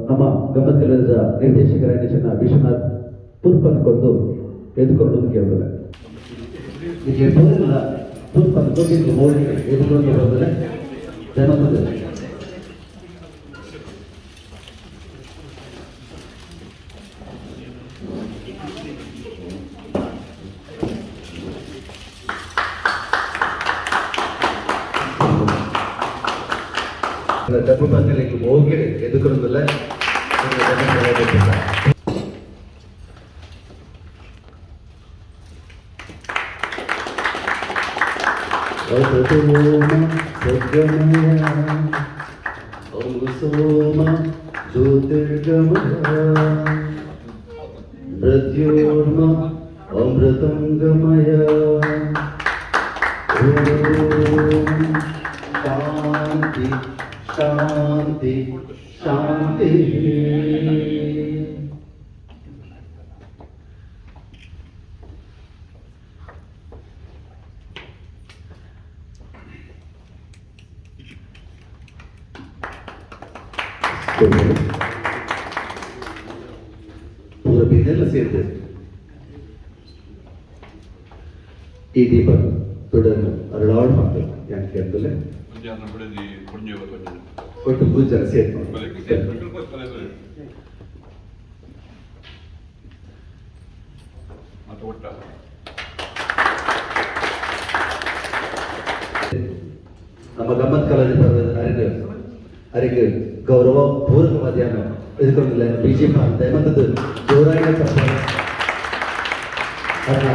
ನಮ್ಮ ಗಮನದ ನಿರ್ದೇಶಕರ ವಿಶ್ವನಾಥ್ ಪೂರ್ಪನ್ನು ಕೊಟ್ಟು ಎದುಕೊಂಡು ಕೇಳಿದ್ರೆ ನಿಮಗೆ ಪೂರ್ಣ ಪೂರ್ಪನ್ನು ಕೊಟ್ಟಿದ್ದು ಹೋಗಿ ಎದುಕೊಂಡು ಬಂದರೆ ಜನಪದ ಡಬ್ಬು ಬಂದರೆ ಹೋಗಿ ಎದುಕೊಂಡಲ್ಲ. ಸೋಮ ಜ್ಯೋತಿರ್ಗಮಯ ಮೃತ್ಯೋರ್ಮ ಅಮೃತಂ ಗಮಯ. ಓಂ ಶಾಂತಿ ಶಾಂತಿ ಶಾಂತಿ. ಪೂರ ಬಿನ್ನೆಲ್ಲ ಸೇರಿದೆ. ಈ ದೀಪ തുടർന്ന് ಅರಳಾಡ್ ಮಾಡ್ತಾರೆ ಯಾಕೆ ಅಂತಲೇ ಒಟ್ಟು ಪೂಜೆ ಸೇರ್. ನಮ್ಮ ಗಮ್ಮತ್ ಕಲಾವಿದ ಅರಿಗೆ ಅರಿಗೆ ಗೌರವ ಪೂರ್ವಕ ಮಧ್ಯಾಹ್ನ ಎದುಕೊಂಡಿಲ್ಲ ಬಿಜೆಪಿ ಅಂತ ಮತ್ತದು ಜೋರಾಗಿ ಚಪ್ಪಾಳೆ. ಅದನ್ನ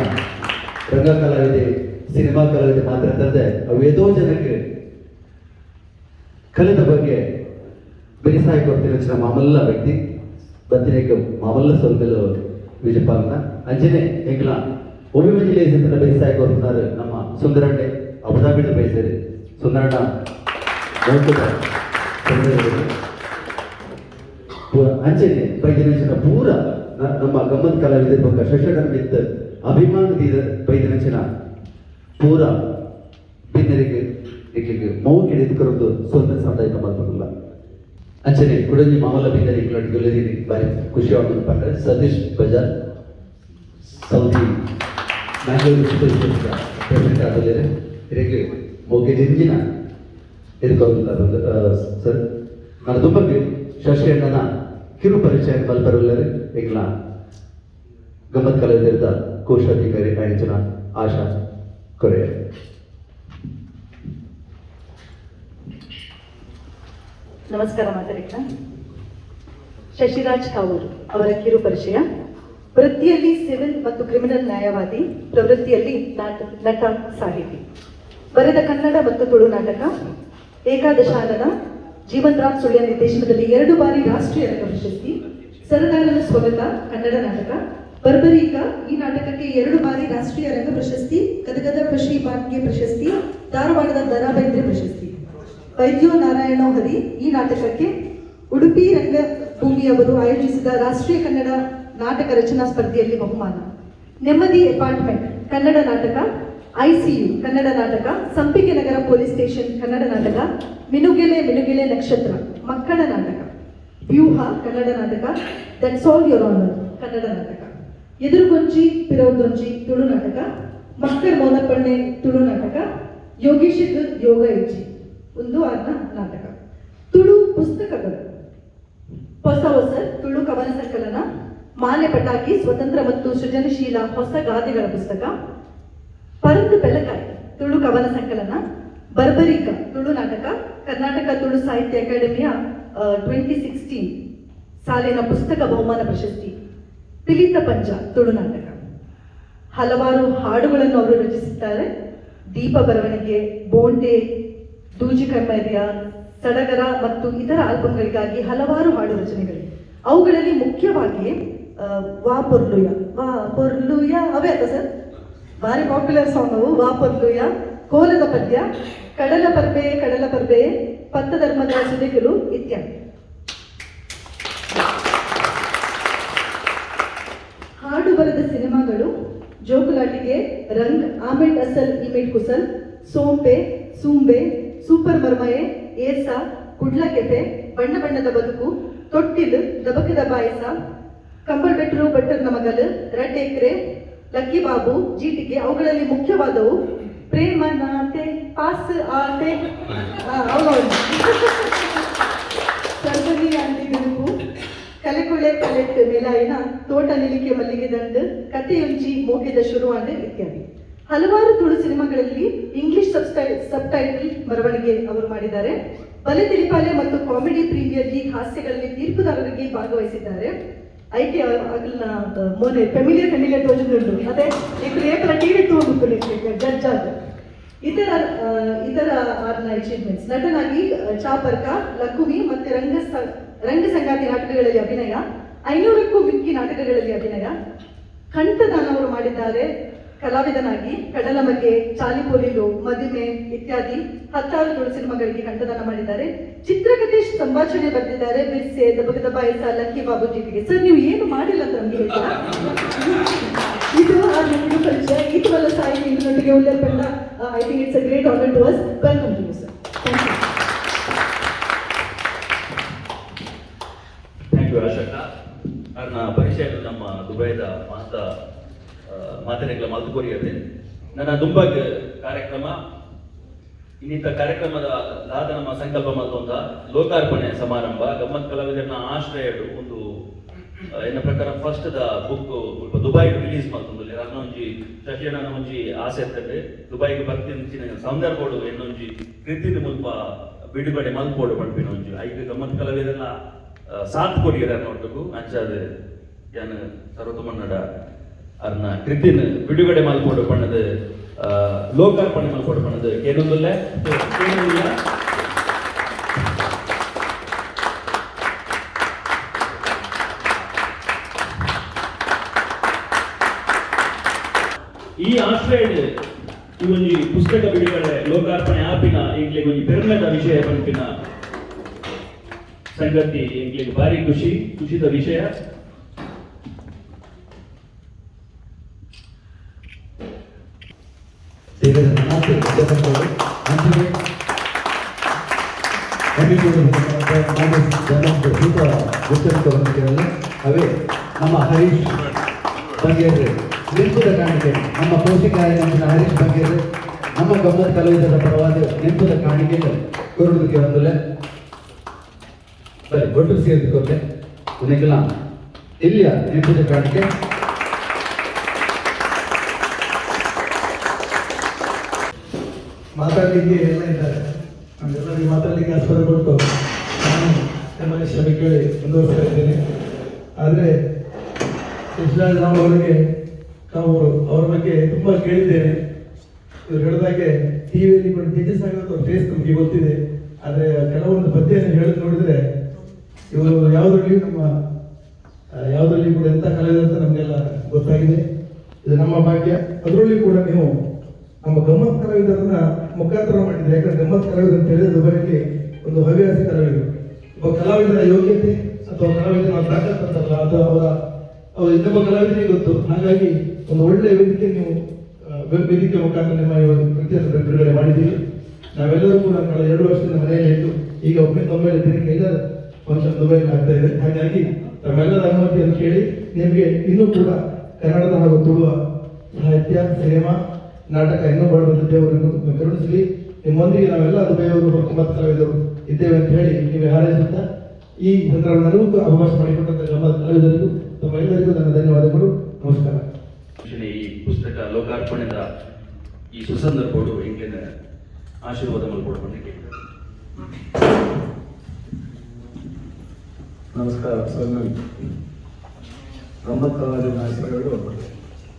ರಂಗ ಕಲಾವಿದೆ, ಸಿನಿಮಾ ಕಲಾವಿದೆ ಮಾತ್ರ ತಂದೆ ಅವೇದೋ ಜನಕ್ಕೆ ಕಲಿತ ಬಗ್ಗೆ ಬೇಸಾಯ ಕೊಡ್ತಿರೋ ಮಾಮಲ್ಲ ವ್ಯಕ್ತಿ ಬತ್ತಿನೇಕ ಮಾಮಲ್ಲ ಸೊಲ್ಮೆಲು ವಿಜಯಪಾಲನ. ಅಂಚನೆ ಎಂಗ್ಲ ಒಬಿಮಂಜಿಲೆ ಬೇಸಾಯ ಕೊಡ್ತಿದ್ದಾರೆ ನಮ್ಮ ಸುಂದರಣ್ಣೆ, ಅಬುದಾಬಿದ ಬೇಸರಿ ಸುಂದರಣ್ಣ ಮೋಕದ ಪೂರ. ಅಂಚನೆ ಬೈದಿನಂಚಿನ ಪೂರ ನಮ್ಮ ಗಮ್ಮತ್ ಕಲಾವಿದ ಬೊಕ್ಕ ಶಶನ ಮಿತ್ ಅಭಿಮಾನದ ಬೈದಿನಂಚಿನ ಪೂರ ಬಿನ್ನರಿಗೆ ಇಕ್ಲಿಗೆ ಮೌ ಹಿಡಿದುಕೊಂಡು ಸೊನ್ನೆ ಸಂದಾಯ ಮಲ್ಪಲ್ಲ. ಅಂಚನೆ ಕುಡಂಜಿ ಮಾಮಲ್ಲ ಬಿನ್ನರಿಗೆ ಗುಲ್ಲರಿ ಬಾರಿ ಖುಷಿ ಆಗೋದು ಪಂಡ್ರೆ ಸತೀಶ್ ಬಜಾರ್, ಸೌದಿ ಮ್ಯಾಂಗ್ಳೂರು ಪ್ರೆಸಿಡೆಂಟ್ ಆದಲೇರೆ. ಇದಕ್ಕೆ ಮೋಗೆ ಜಿಂಜಿನ ಎದುಕೊಂಡು ಸರ್. ನಾನು ತುಂಬ ಶಶಿ ಅಣ್ಣನ ಕಿರು ಪರಿಚಯ ಮಲ್ಪರುಲ್ಲರೆ ಎಂಗ್ಲ ಗಮ್ಮತ್ ಕಲಾವಿದರದ ಕೋಶಾಧಿಕಾರಿ ಆಯಂಚನ ಆಶಾ ಕೊರೆಯ. ನಮಸ್ಕಾರ ಮಾತರಿಕ. ಶಶಿರಾಜ್ ಕಾವೂರು ಅವರ ಕಿರು ಪರಿಚಯ. ವೃತ್ತಿಯಲ್ಲಿ ಸಿವಿಲ್ ಮತ್ತು ಕ್ರಿಮಿನಲ್ ನ್ಯಾಯವಾದಿ, ಪ್ರವೃತ್ತಿಯಲ್ಲಿ ನಟ, ಸಾಹಿತಿ. ಬರೆದ ಕನ್ನಡ ಮತ್ತು ತುಳು ನಾಟಕ ಏಕಾದಶಾನನ, ಜೀವನ್ರಾಮ್ ಸುಳ್ಯ ನಿರ್ದೇಶನದಲ್ಲಿ 2 ಬಾರಿ ರಾಷ್ಟ್ರೀಯ ರಂಗ ಪ್ರಶಸ್ತಿ. ಸರದಾರನ ಸ್ವಗತ ಕನ್ನಡ ನಾಟಕ. ಬರ್ಬರೀಕ ಈ ನಾಟಕಕ್ಕೆ 2 ಬಾರಿ ರಾಷ್ಟ್ರೀಯ ರಂಗ ಪ್ರಶಸ್ತಿ, ಗದಗದ ಪಶಿ ಬಾಟ್ಗೆ ಪ್ರಶಸ್ತಿ, ಧಾರವಾಡದ ದರಾ ಬೇಂದ್ರೆ ಪ್ರಶಸ್ತಿ. ವೈದ್ಯೋ ನಾರಾಯಣೋ ಹರಿ ಈ ನಾಟಕಕ್ಕೆ ಉಡುಪಿ ರಂಗಭೂಮಿಯವರು ಆಯೋಜಿಸಿದ ರಾಷ್ಟ್ರೀಯ ಕನ್ನಡ ನಾಟಕ ರಚನಾ ಸ್ಪರ್ಧೆಯಲ್ಲಿ ಬಹುಮಾನ. ನೆಮ್ಮದಿ ಅಪಾರ್ಟ್ಮೆಂಟ್ ಕನ್ನಡ ನಾಟಕ, ಐಸಿಯು ಕನ್ನಡ ನಾಟಕ, ಸಂಪಿಗೆ ನಗರ ಪೊಲೀಸ್ ಸ್ಟೇಷನ್ ಕನ್ನಡ ನಾಟಕ, ಮಿನುಗೆಲೆ ಮಿನುಗೆಲೆ ನಕ್ಷತ್ರ ಮಕ್ಕಳ ನಾಟಕ, ವ್ಯೂಹ ಕನ್ನಡ ನಾಟಕ, that's all your honour Kannada ನಾಟಕ, ಎದುರುಗೊಂಜಿ ಪಿರೌದೊಂಜಿ ತುಳು ನಾಟಕ, ಮಕ್ಕಳ ಮೌನಪಣ್ಣೆ ತುಳು ನಾಟಕ, ಯೋಗೀಶ್ ಯೋಗ ಇಜ್ಜಿ ಒಂದು ಆರ್ನ ನಾಟಕ. ತುಳು ಪುಸ್ತಕಗಳು: ಹೊಸ ಹೊಸ ತುಳು ಕವನ ಸಂಕಲನ, ಮಾಲೆ ಪಟಾಕಿ ಸ್ವತಂತ್ರ ಮತ್ತು ಸೃಜನಶೀಲ ಹೊಸ ಗಾದೆಗಳ ಪುಸ್ತಕ, ಪರಂದು ಪೆಲಕಾಯಿ ತುಳು ಕವನ ಸಂಕಲನ, ಬರ್ಬರಿಕ ತುಳು ನಾಟಕ, ಕರ್ನಾಟಕ ತುಳು ಸಾಹಿತ್ಯ ಅಕಾಡೆಮಿಯ 2016 ಸಾಲಿನ ಪುಸ್ತಕ ಬಹುಮಾನ ಪ್ರಶಸ್ತಿ, ಪಿಲಿತ ಪಂಜ ತುಳು ನಾಟಕ. ಹಲವಾರು ಹಾಡುಗಳನ್ನು ಅವರು ರಚಿಸಿದ್ದಾರೆ. ದೀಪ ಬರವಣಿಗೆ, ಬೋಂಟೆ, ದೂಜಿ ಕಮ್ಮರ್ಯ, ಸಡಗರ ಮತ್ತು ಇತರ ಆಲ್ಬಂಗಳಿಗಾಗಿ ಹಲವಾರು ಹಾಡು ರಚನೆಗಳಿವೆ. ಅವುಗಳಲ್ಲಿ ಮುಖ್ಯವಾಗಿ ವಾ ಪೊರ್ಲುಯ ವಾ ಪೊರ್ಲುಯ ಅವೇ ಅಲ್ಲ ಸರ್, ಭಾರಿ ಪಾಪ್ಯುಲರ್ ಸಾಂಗ್ ಅವು. ವಾ ಪೊರ್ಲುಯ, ಕೋಲದ ಪದ್ಯ, ಕಡಲ ಪರ್ಬೆ ಕಡಲ ಪರ್ಬೆ, ಪತ್ತ ಧರ್ಮದ ಸುದೆಗಳು ಇತ್ಯಾದಿ. ಹಾಡು ಬರೆದ ಸಿನಿಮಾಗಳು: ಜೋಕುಲಾಟಿಗೆ, ರಂಗ್, ಆಮೇಟ್ ಅಸಲ್ ಇಮೇಟ್ ಕುಸಲ್, ಸೋಂಪೆ ಸೂಂಬೆ, ಸೂಪರ್ ಮರ್ಮಯೆ, ಏಸ, ಕುಡ್ಲ ಕೆಫೆ, ಬಣ್ಣ ಬಣ್ಣದ ಬದುಕು, ತೊಟ್ಟಿಲು, ದಬಕದ ಬಾಯಸ, ಕಂಬಳಬೆಟ್ರು ಭಟ್ಟರ್ನ ಮಗಲು, ರಡ್ಡ್ ಎಕ್ರೆ, ಲಕ್ಕಿ ಬಾಬು, ಜೀಟಿಗೆ ಅವುಗಳಲ್ಲಿ ಮುಖ್ಯವಾದವು. ಪ್ರೇಮ ನಾತೆ ಪಾಸ್ ಆತೆ ಅವು ಸರ್ಬನಿ ಆಂಟಿ ಬಿರುಕು, ಕಲೆಕುಳೆ ಕಲೆಟ್ ಮೇಲಾಯಿನ ತೋಟ ನಿಲಿಕೆ ಮಲ್ಲಿಗೆ ದಂಡು, ಕಥೆಯೊಂಜಿ ಮೋಕೆದ ಶುರುವಾಂಡ್ ಇತ್ಯಾದಿ. ಹಲವಾರು ತುಳು ಸಿನಿಮಾಗಳಲ್ಲಿ ಇಂಗ್ಲಿಷ್ ಸಬ್ ಟೈಟಲ್ ಬರವಣಿಗೆ ಅವರು ಮಾಡಿದ್ದಾರೆ. ಬಲೆ ತಿಳಿಪಾಲೆ ಮತ್ತು ಕಾಮಿಡಿ ಪ್ರೀಮಿಯರ್ ಲೀಗ್ ಹಾಸ್ಯಗಳಲ್ಲಿ ತೀರ್ಪುದಾರರಿಗೆ ಭಾಗವಹಿಸಿದ್ದಾರೆ. ಐಕೆ ಅಗಲ್ನ ಮೋನೆ ಫೆಮಿಲಿಯರ್ ಫೆಮಿಲಿಯರ್ ತೋಜುಂಡು. ಅದೇ ಇಕ್ರು ಏಕಲ ಟಿವಿ ತೂಂದು ಜಡ್ಜ್ ಆದ. ಇತರ ಇತರ ಆರ್ನ ಅಚೀವ್ಮೆಂಟ್ಸ್: ನಟನಾಗಿ ಚಾಪರ್ಕ, ಲಕುಮಿ ಮತ್ತೆ ರಂಗ ರಂಗ ಸಂಗಾತಿ ನಾಟಕಗಳಲ್ಲಿ ಅಭಿನಯ. 500ಕ್ಕೂ ಮಿಕ್ಕಿ ನಾಟಕಗಳಲ್ಲಿ ಅಭಿನಯ. ಕಂಠದಾನ ಅವರು ಮಾಡಿದ್ದಾರೆ. ಕಲಾವಿದನಾಗಿ ಕಡಲಮಗೆ, ಚಾಲಿಪೊಲಿಲು, ಮದಿಮೆ ಇತ್ಯಾದಿ ಹತ್ತಾರು ತುಳು ಸಿನಿಮಾಗಳಿಗೆ ಕಂಠದಾನ ಮಾಡಿದ್ದಾರೆ. ಚಿತ್ರಕಥೆ, ಸಂಭಾಷಣೆ ಬರೆದಿದ್ದಾರೆ. ಬಿರ್ಸೆ, ದಬಕದ ಬಾಯಸ, ಲಕ್ಕಿ ಬಾಬು, ಜೀಟಿಗೆ. ಸರ್, ನೀವು ಏನು ಮಾಡಿಲ್ಲ ಅಂತ ನಮ್ಗೆ ಹೇಳ್ತೀರಾ? ಇದು ಆ ನಮಗೆ ಪರಿಚಯ. ಈತವಲ್ಲ ಸಾಹಿತಿ ಇನ್ನೊಟ್ಟಿಗೆ ಉಲ್ಲೇಖ. I think it's a great honour to us. Welcome to you, sir. Thank you. Thank you ಆಶಕ್ಕ. ನನ್ನ ಪರಿಚಯ ನಮ್ಮ ದುಬೈದ ಮಾತ ಮಾತನೆಗಳ ಮಲ್ತುಕೊರಿಯದೆ. ನನ್ನ ದುಂಬಗ್ ಕಾರ್ಯಕ್ರಮ, ಇನ್ನಿತ ಕಾರ್ಯಕ್ರಮದ ದಾದ ನಮ್ಮ ಸಂಕಲ್ಪ ಮಲ್ತೊಂದ ಲೋಕಾರ್ಪಣೆ ಸಮಾರಂಭ, ಗಮ್ಮತ್ ಕಲಾವಿದರನ್ನ ಆಶ್ರಯಡು ಒಂದು ಎನ್ನ ಪ್ರಕಾರ first the book Dubai release ಮಲ್ತೊಂದು. ಅನ್ನ ಒಂಜಿ ಶಶಿಯಣ್ಣನ ಒಂಜಿ ಆಸೆ ಇರ್ತದೆ, ದುಬೈಗೆ ಬರ್ತಿನ ಸಂದರ್ಭಡು ಎನ್ನೊಂಜಿ ಕೃತಿನ ಮುಲ್ಪ ಬಿಡುಗಡೆ ಮಲ್ಪೋಡು ಪನ್ಪಿನ ಒಂಜಿ. ಐಕ್ ಗಮ್ಮತ್ ಕಲಾವಿದರನ್ನ ಸಾಥ್ ಕೊಡಿಯರ ನೋಟುಗು. ಅಂಚಾದ ಯಾನ್ ಸರ್ವತಮನ್ನಡ ಅರ್ನ ಕೃತಿನ ಬಿಡುಗಡೆ ಮಲ್ಪೋಡು ಪಣ್ಣದು, ಲೋಕಾರ್ಪಣೆ ಮಲ್ಪೋಡು ಪಣ್ಣದು ಕೇನೊಂದುಲ್ಲೆ ಕೇನೊಂದಿಲ್ಲ. ಈ ಆಶ್ರಯಡ್ ಈ ಒಂಜಿ ಪುಸ್ತಕ ಬಿಡುಗಡೆ ಲೋಕಾರ್ಪಣೆ ಆಪಿನ ಎಂಕ್ಲೆಗ್ ಒಂಜಿ ಪೆರ್ಮೆದ ವಿಷಯ ಪನ್ಪಿನ ಸಂಗತಿ ಎಂಕ್ಲೆಗ್ ಭಾರಿ ಖುಷಿ ಖುಷಿದ ವಿಷಯ. ದೇವರ ಮಾತು ಜನಗಳು ಅಂತೆಯೇ ಗುರುತಿಸಿಕೊಳ್ಳಲು ಅವೇ ನಮ್ಮ ಹರೀಶ್ ಬಂಗೇರ್ರೆ ನೆಂಪುದ ಕಾಣಿಕೆ. ನಮ್ಮ ಪೋಷಕಾಯನಂತಿನ ಹರೀಶ್ ಬಂಗೇರ್ರೆ ನಮ್ಮ ಗಮ್ಮತ್ ಕಲಾವಿದರ ಪರವಾದ ನೆಂಪುದ ಕಾಣಿಕೆ ಕೊರುವುದಕ್ಕೆ ಒಂದುಲೆ ಬರೀ ಒಟ್ಟು ಸೇರಿದುಕೊಂಡೆ ಉನೆಗಲ ಇಲ್ಲಿಯ ನೆಂಪುದ ಕಾಣಿಕೆ. ಮಾತಾಡಲಿಕ್ಕೆ ಎಲ್ಲ ಇದ್ದಾರೆ. ನಮ್ಮೆಲ್ಲರಿಗೆ ಮಾತಾಡಲಿಕ್ಕೆ ಆಸ್ಪದ ಕೊಟ್ಟು ನಾನು ನಿಮ್ಮಲ್ಲಿ ಕ್ಷಮೆ ಕೇಳಿ ಮುಂದುವರಿಸ್ತಾ ಇದ್ದೇನೆ. ಆದರೆ ಕೃಷ್ಣರಾಜ್ ರಾವ್ ಅವರಿಗೆ ನಾವು ಅವರ ಬಗ್ಗೆ ತುಂಬ ಕೇಳಿದ್ದೇನೆ. ಇವರು ಹೇಳಿದಾಗೆ ಟಿವಿಯಲ್ಲಿ ಕೂಡ ಚೇಂಜಸ್ ಆಗೋದು ಅವ್ರ ಫೇಸ್ ನಮಗೆ ಗೊತ್ತಿದೆ. ಆದರೆ ಕೆಲವೊಂದು ಪದ್ಯವನ್ನು ಹೇಳೋದು ನೋಡಿದರೆ ಇವರು ಯಾವುದರಲ್ಲಿಯೂ ನಮ್ಮ ಯಾವುದರಲ್ಲಿ ಕೂಡ ಎಂಥ ಕಲಾವಿದ ಅಂತ ನಮಗೆಲ್ಲ ಗೊತ್ತಾಗಿದೆ. ಇದು ನಮ್ಮ ಭಾಗ್ಯ. ಅದರಲ್ಲಿಯೂ ಕೂಡ ನೀವು ನಮ್ಮ ಗಮ್ಮತ್ ಕಲಾವಿದರನ್ನ ಮುಖಾಂತರ ಮಾಡಿದ್ರೆ, ಯಾಕಂದ್ರೆ ಗಮ್ಮತ್ ಕಲಾವಿದ ಅಂತ ಹೇಳಿದ್ರೆ ದುಬೈಯಲ್ಲಿ ಒಂದು ಹವ್ಯಾಸಿ ಕಲಾವಿದರು. ಒಬ್ಬ ಕಲಾವಿದರ ಯೋಗ್ಯತೆ ಅಥವಾ ಕಲಾವಿದರ ತಾಕತ್ತು ಅಂತಾರಲ್ಲ, ಅದು ಅವರ ಅವ್ರ ಇನ್ನೊಬ್ಬ ಕಲಾವಿದರಿಗೆ ಗೊತ್ತು. ಹಾಗಾಗಿ ಒಂದು ಒಳ್ಳೆಯ ವೇದಿಕೆ ನೀವು ವೇದಿಕೆ ಮುಖಾಂತರ ನಿಮ್ಮ ಈ ಒಂದು ಕೃತಿಯನ್ನು ಬಿಡುಗಡೆ ಮಾಡಿದ್ದೀವಿ. ನಾವೆಲ್ಲರೂ ಕೂಡ ಕಳೆದ 2 ವರ್ಷದಿಂದ ಮನೆಯಲ್ಲಿ ಇದ್ದು ಈಗ ಒಮ್ಮಿಂದ ಒಮ್ಮೆಲೆ ದಿನಕ್ಕೆ ಐದಾರು ಫಂಕ್ಷನ್ ದುಬೈಯಲ್ಲಿ ಆಗ್ತಾ ಇದೆ. ಹಾಗಾಗಿ ತಮ್ಮೆಲ್ಲರ ಅನುಮತಿಯನ್ನು ಕೇಳಿ ನಿಮಗೆ ಇನ್ನೂ ಕೂಡ ಕನ್ನಡದ ಹಾಗೂ ತುಳುವ ಸಾಹಿತ್ಯ, ಸಿನಿಮಾ, ನಾಟಕ ಇನ್ನೂ ಮಾಡುವಂಥ ದೇವರನ್ನು ಕರುಣಿಸಲಿ. ನಿಮ್ಮೊಂದಿಗೆ ನಾವೆಲ್ಲ ದುಬೈಯವರು ಮತ್ತು ಕಲಾವಿದರು ಇದ್ದೇವೆ ಅಂತ ಹೇಳಿ ನಿಮಗೆ ಹಾರೈಸುತ್ತಾ, ಈ ಸಂದರ್ಭ ನನಗೂ ಅವಕಾಶ ಮಾಡಿಕೊಟ್ಟಂತ ನಮ್ಮ ಕಲಾವಿದರಿಗೂ ತಮ್ಮ ಎಲ್ಲರಿಗೂ ನನ್ನ ಧನ್ಯವಾದಗಳು. ನಮಸ್ಕಾರ. ಈ ಪುಸ್ತಕ ಲೋಕಾರ್ಪಣೆದ ಈ ಸುಸಂದರ್ಭೋಡು ಎಂಕ್ಲೆನ ಆಶೀರ್ವಾದ ಮಲ್ಪೊಡು ಪಂದ್. ನಮಸ್ಕಾರ. ಸೊನ್ನೆ ಗಮ್ಮತ್ ಕಲಾವಿದನ ಹೆಸರುಗಳು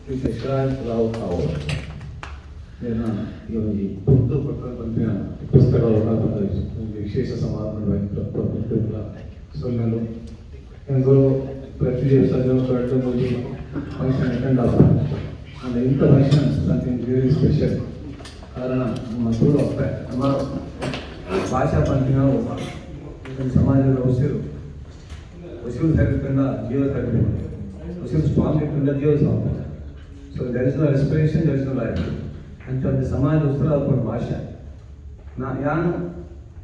ಶ್ರೀ ಶಶಿರಾಜ್ ರಾವ್ ಕಾವು. ಈ ಒಂಜಿ ಪುಟ್ಟು ಪಂಪಿನ ಪುಸ್ತಕ ಲೋಕಾರ್ಪಣೆ ಒಂದು ವಿಶೇಷ ಸಮಾರಂಭ ಸೊನ್ನೆಲು. ಎಂಕುಲು ಪ್ರತಿ ದಿವಸ ಎರಡು ಮೂಜಿ ಫಂಕ್ಷನ್ ಅಟೆಂಡ್ ಆಪ. ಅಂಡ್ ಇಂಥ ಫಂಕ್ಷನ್ ಸಮಥಿಂಗ್ ವೆರಿ ಸ್ಪೆಷಲ್. ಕಾರಣ ನಮ್ಮ ತುಳು ಅಪ್ಪೆ, ನಮ್ಮ ಭಾಷಾ ಪಂಪಿನವು ನಮ್ಮ ಸಮಾಜದ ಉಸಿರು. ಉಸಿರು ಸರಿತಂಡ ಜೀವ ಸರಿ, ಉಸಿರು ಸ್ಟ್ರಾಂಗ್ ಇಟ್ಟಂಡ ಜೀವ strong. So there is no respiration, there is no life. ಅಂತ ಒಂದು ಸಮಾಜ ಉಸಿರು ಹಾಕೊಂಡು ಭಾಷೆ. ನಾ ಯಾನು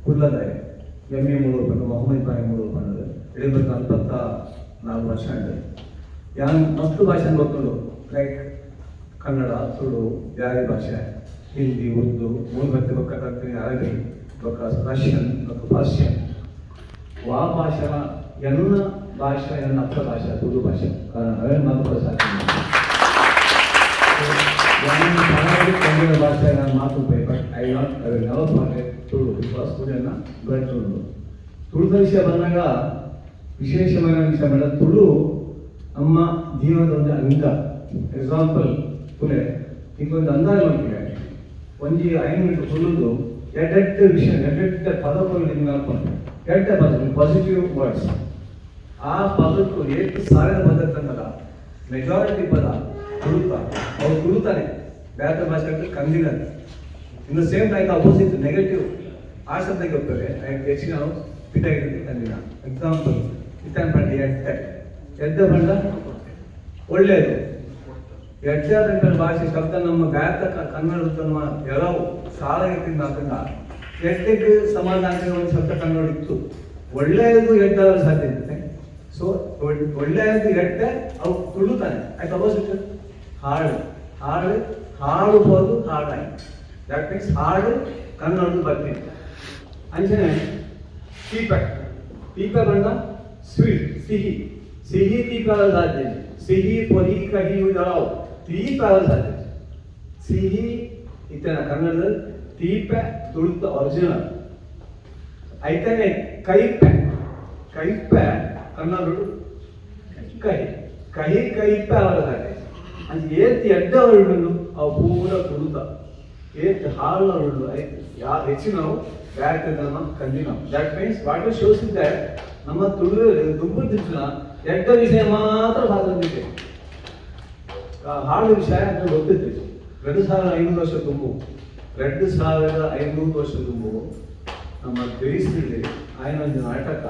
ಕುಡ್ಲದಾಯ ಎಂ ಎ ಮೂರು ಪಂಡ ಮೊಹಮ್ಮದ್ ಪಾಯಿ ಮೂರು ಪಂಡದು. ಇಡೀ 44 ವರ್ಷ ಆಂಡ್. ಯಾನ್ ಮಸ್ತ್ ಭಾಷೆ ಗೊತ್ತುಂಡು, ಲೈಕ್ ಕನ್ನಡ, ತುಳು, ಬ್ಯಾರಿ ಭಾಷೆ, ಹಿಂದಿ, ಉರ್ದು, ಮೂರು ಬತ್ತೆ, ಬೊಕ್ಕ ಕಲ್ತಿನಿ ಅರಬಿ, ಬೊಕ್ಕ ರಷ್ಯನ್, ಬೊಕ್ಕ ಪರ್ಷಿಯನ್. ವಾ ಭಾಷಾ ಎನ್ನ ಭಾಷೆ, ಎನ್ನ ಅಪ್ಪ ಭಾಷೆ ತುಳು ಭಾಷೆ. ಕಾರಣ ಅವೇನು ಮಾತು ಸಾಕು. ನಾನು ಕನ್ನಡ ಭಾಷೆ ನಾನು ಮಾತು, but I not I will never forget Tulu, because ತುಳುನ ಬ್ಲಡ್ ತುಳು. ತುಳುದ ವಿಷಯ ಬಂದಾಗ ವಿಶೇಷವಾದ ವಿಷಯ ಮೇಡಮ್, ತುಳು ನಮ್ಮ ಜೀವನದ ಒಂದು ಅಂಗ. ಎಕ್ಸಾಂಪಲ್, ತುಲೆ ಒಂದು ಅಂದಾಜು ಮಾಡ್ತೀವಿ. ಒಂಜಿ 5 ಮಿನಿಟ್ ತುಳುದು ಎಡ್ಡೆಡ್ಡೆ ವಿಷಯ, ಎಡ್ಡೆಡ್ಡೆ ಪದಗಳು ನಿಮ್ಗೆ ಅನ್ಕೊಂಡು, ಎಡ್ಡೆ ಪದ, ಪಾಸಿಟಿವ್ ವರ್ಡ್ಸ್. ಆ ಪದಕ್ಕೂ ಏಟು ಸಾವಿರ ಪದ ತಂದಲ್ಲ, ಮೆಜಾರಿಟಿ ಪದ ತುಳುತ. ಅವ್ರು ತುಳುತಾನೆ, ಬೇರೆ ಭಾಷೆ ಕಂದಿಲ್ಲ. In the same time, opposite negative ಆ ಶಬ್ದಕ್ಕೆ ಹೋಗ್ತದೆ. ಹೆಚ್ಚಿನ ನಾವು ಪಿತ ಕಂದಿನ. ಎಕ್ಸಾಂಪಲ್, ಇತ್ತಾನ್ ಪಂಡ ಎಡ್ಡೆ. ಎಡ್ಡೆ ಪಂಡ ಒಳ್ಳೆಯದು. ಎಡ್ಡೆ ಪಂಡ ಭಾಷೆ ಶಬ್ದ ನಮ್ಮ ಬ್ಯಾತ ಕನ್ನಡದ ನಮ್ಮ ಕೆಲವು ಸಾಲ ಹಾಕಂಡ ಎಡ್ಡೆಗೆ ಸಮಾಧಾನ ಒಂದು ಶಬ್ದ ಕನ್ನಡ ಇತ್ತು. ಒಳ್ಳೆಯದು ಎಡ್ಡೆ ಸಾಧ್ಯ ಇರ್ತದೆ. ಸೊ ಒಳ್ಳೆಯದು ಎಡ್ಡೆ, ಅವು ತುಳುತಾನೆ ಆಯ್ತು. ಅಪೋಸಿಟ್ ಹಾಳು. ಹಾಳು, ಹಾಳು ಬೋದು ಹಾಳಾಯಿ. That means ಹಾಳು ಕನ್ನಡದ ಬರ್ತೀನಿ. ಅಂಚನೆ ತೀಪೆ. ತೀಪೆ ಬಣ್ಣ ಸ್ವೀಟ್, ಸಿಹಿ. ಸಿಹಿ ತೀಪೆ ಸಾಧ್ಯ. ಸಿಹಿ, ಪೊರಿ, ಕಹಿ ಯಾವು ತೀಪೆ ಸಾಧ್ಯ. ಸಿಹಿ ಇತ್ತನ ಕನ್ನಡದಲ್ಲಿ ತೀಪೆ ತುಳುತ ಒರಿಜಿನಲ್ ಐತನೆ. ಕೈಪೆ, ಕೈಪೆ ಕನ್ನಡ ಕಹಿ. ಕಹಿ, ಕೈಪೆ ಅವರ ಹಾಗೆ. ಅಂಚ ಏತ್ ಎಡ್ಡೆ ಅವರುಂಡು ಅವು ಪೂರ ತುಳುತ, ಏತ್ ಹಾಳು ಅವರುಂಡು ಐತ್ ಯಾ ಹೆಚ್ಚಿನವು ಬ್ಯಾಕ್ ನಮ್ಮ ಕಂದಿನವು. That means what shows in that ನಮ್ಮ ತುಳು ದುಂಬು ದಿನ ಎಡ್ಡ ವಿಷಯ ಮಾತ್ರ ಮಾತಾಡಿದ್ದೆ, ಹಾಳು ವಿಷಯ ಅಂತ ಗೊತ್ತಿತ್ತು. 2500 ವರ್ಷ ತುಂಬು, 2500 ವರ್ಷ ತುಂಬು ನಮ್ಮ ದೇಶದಲ್ಲಿ ಆಯ್ನ ಒಂದು ನಾಟಕ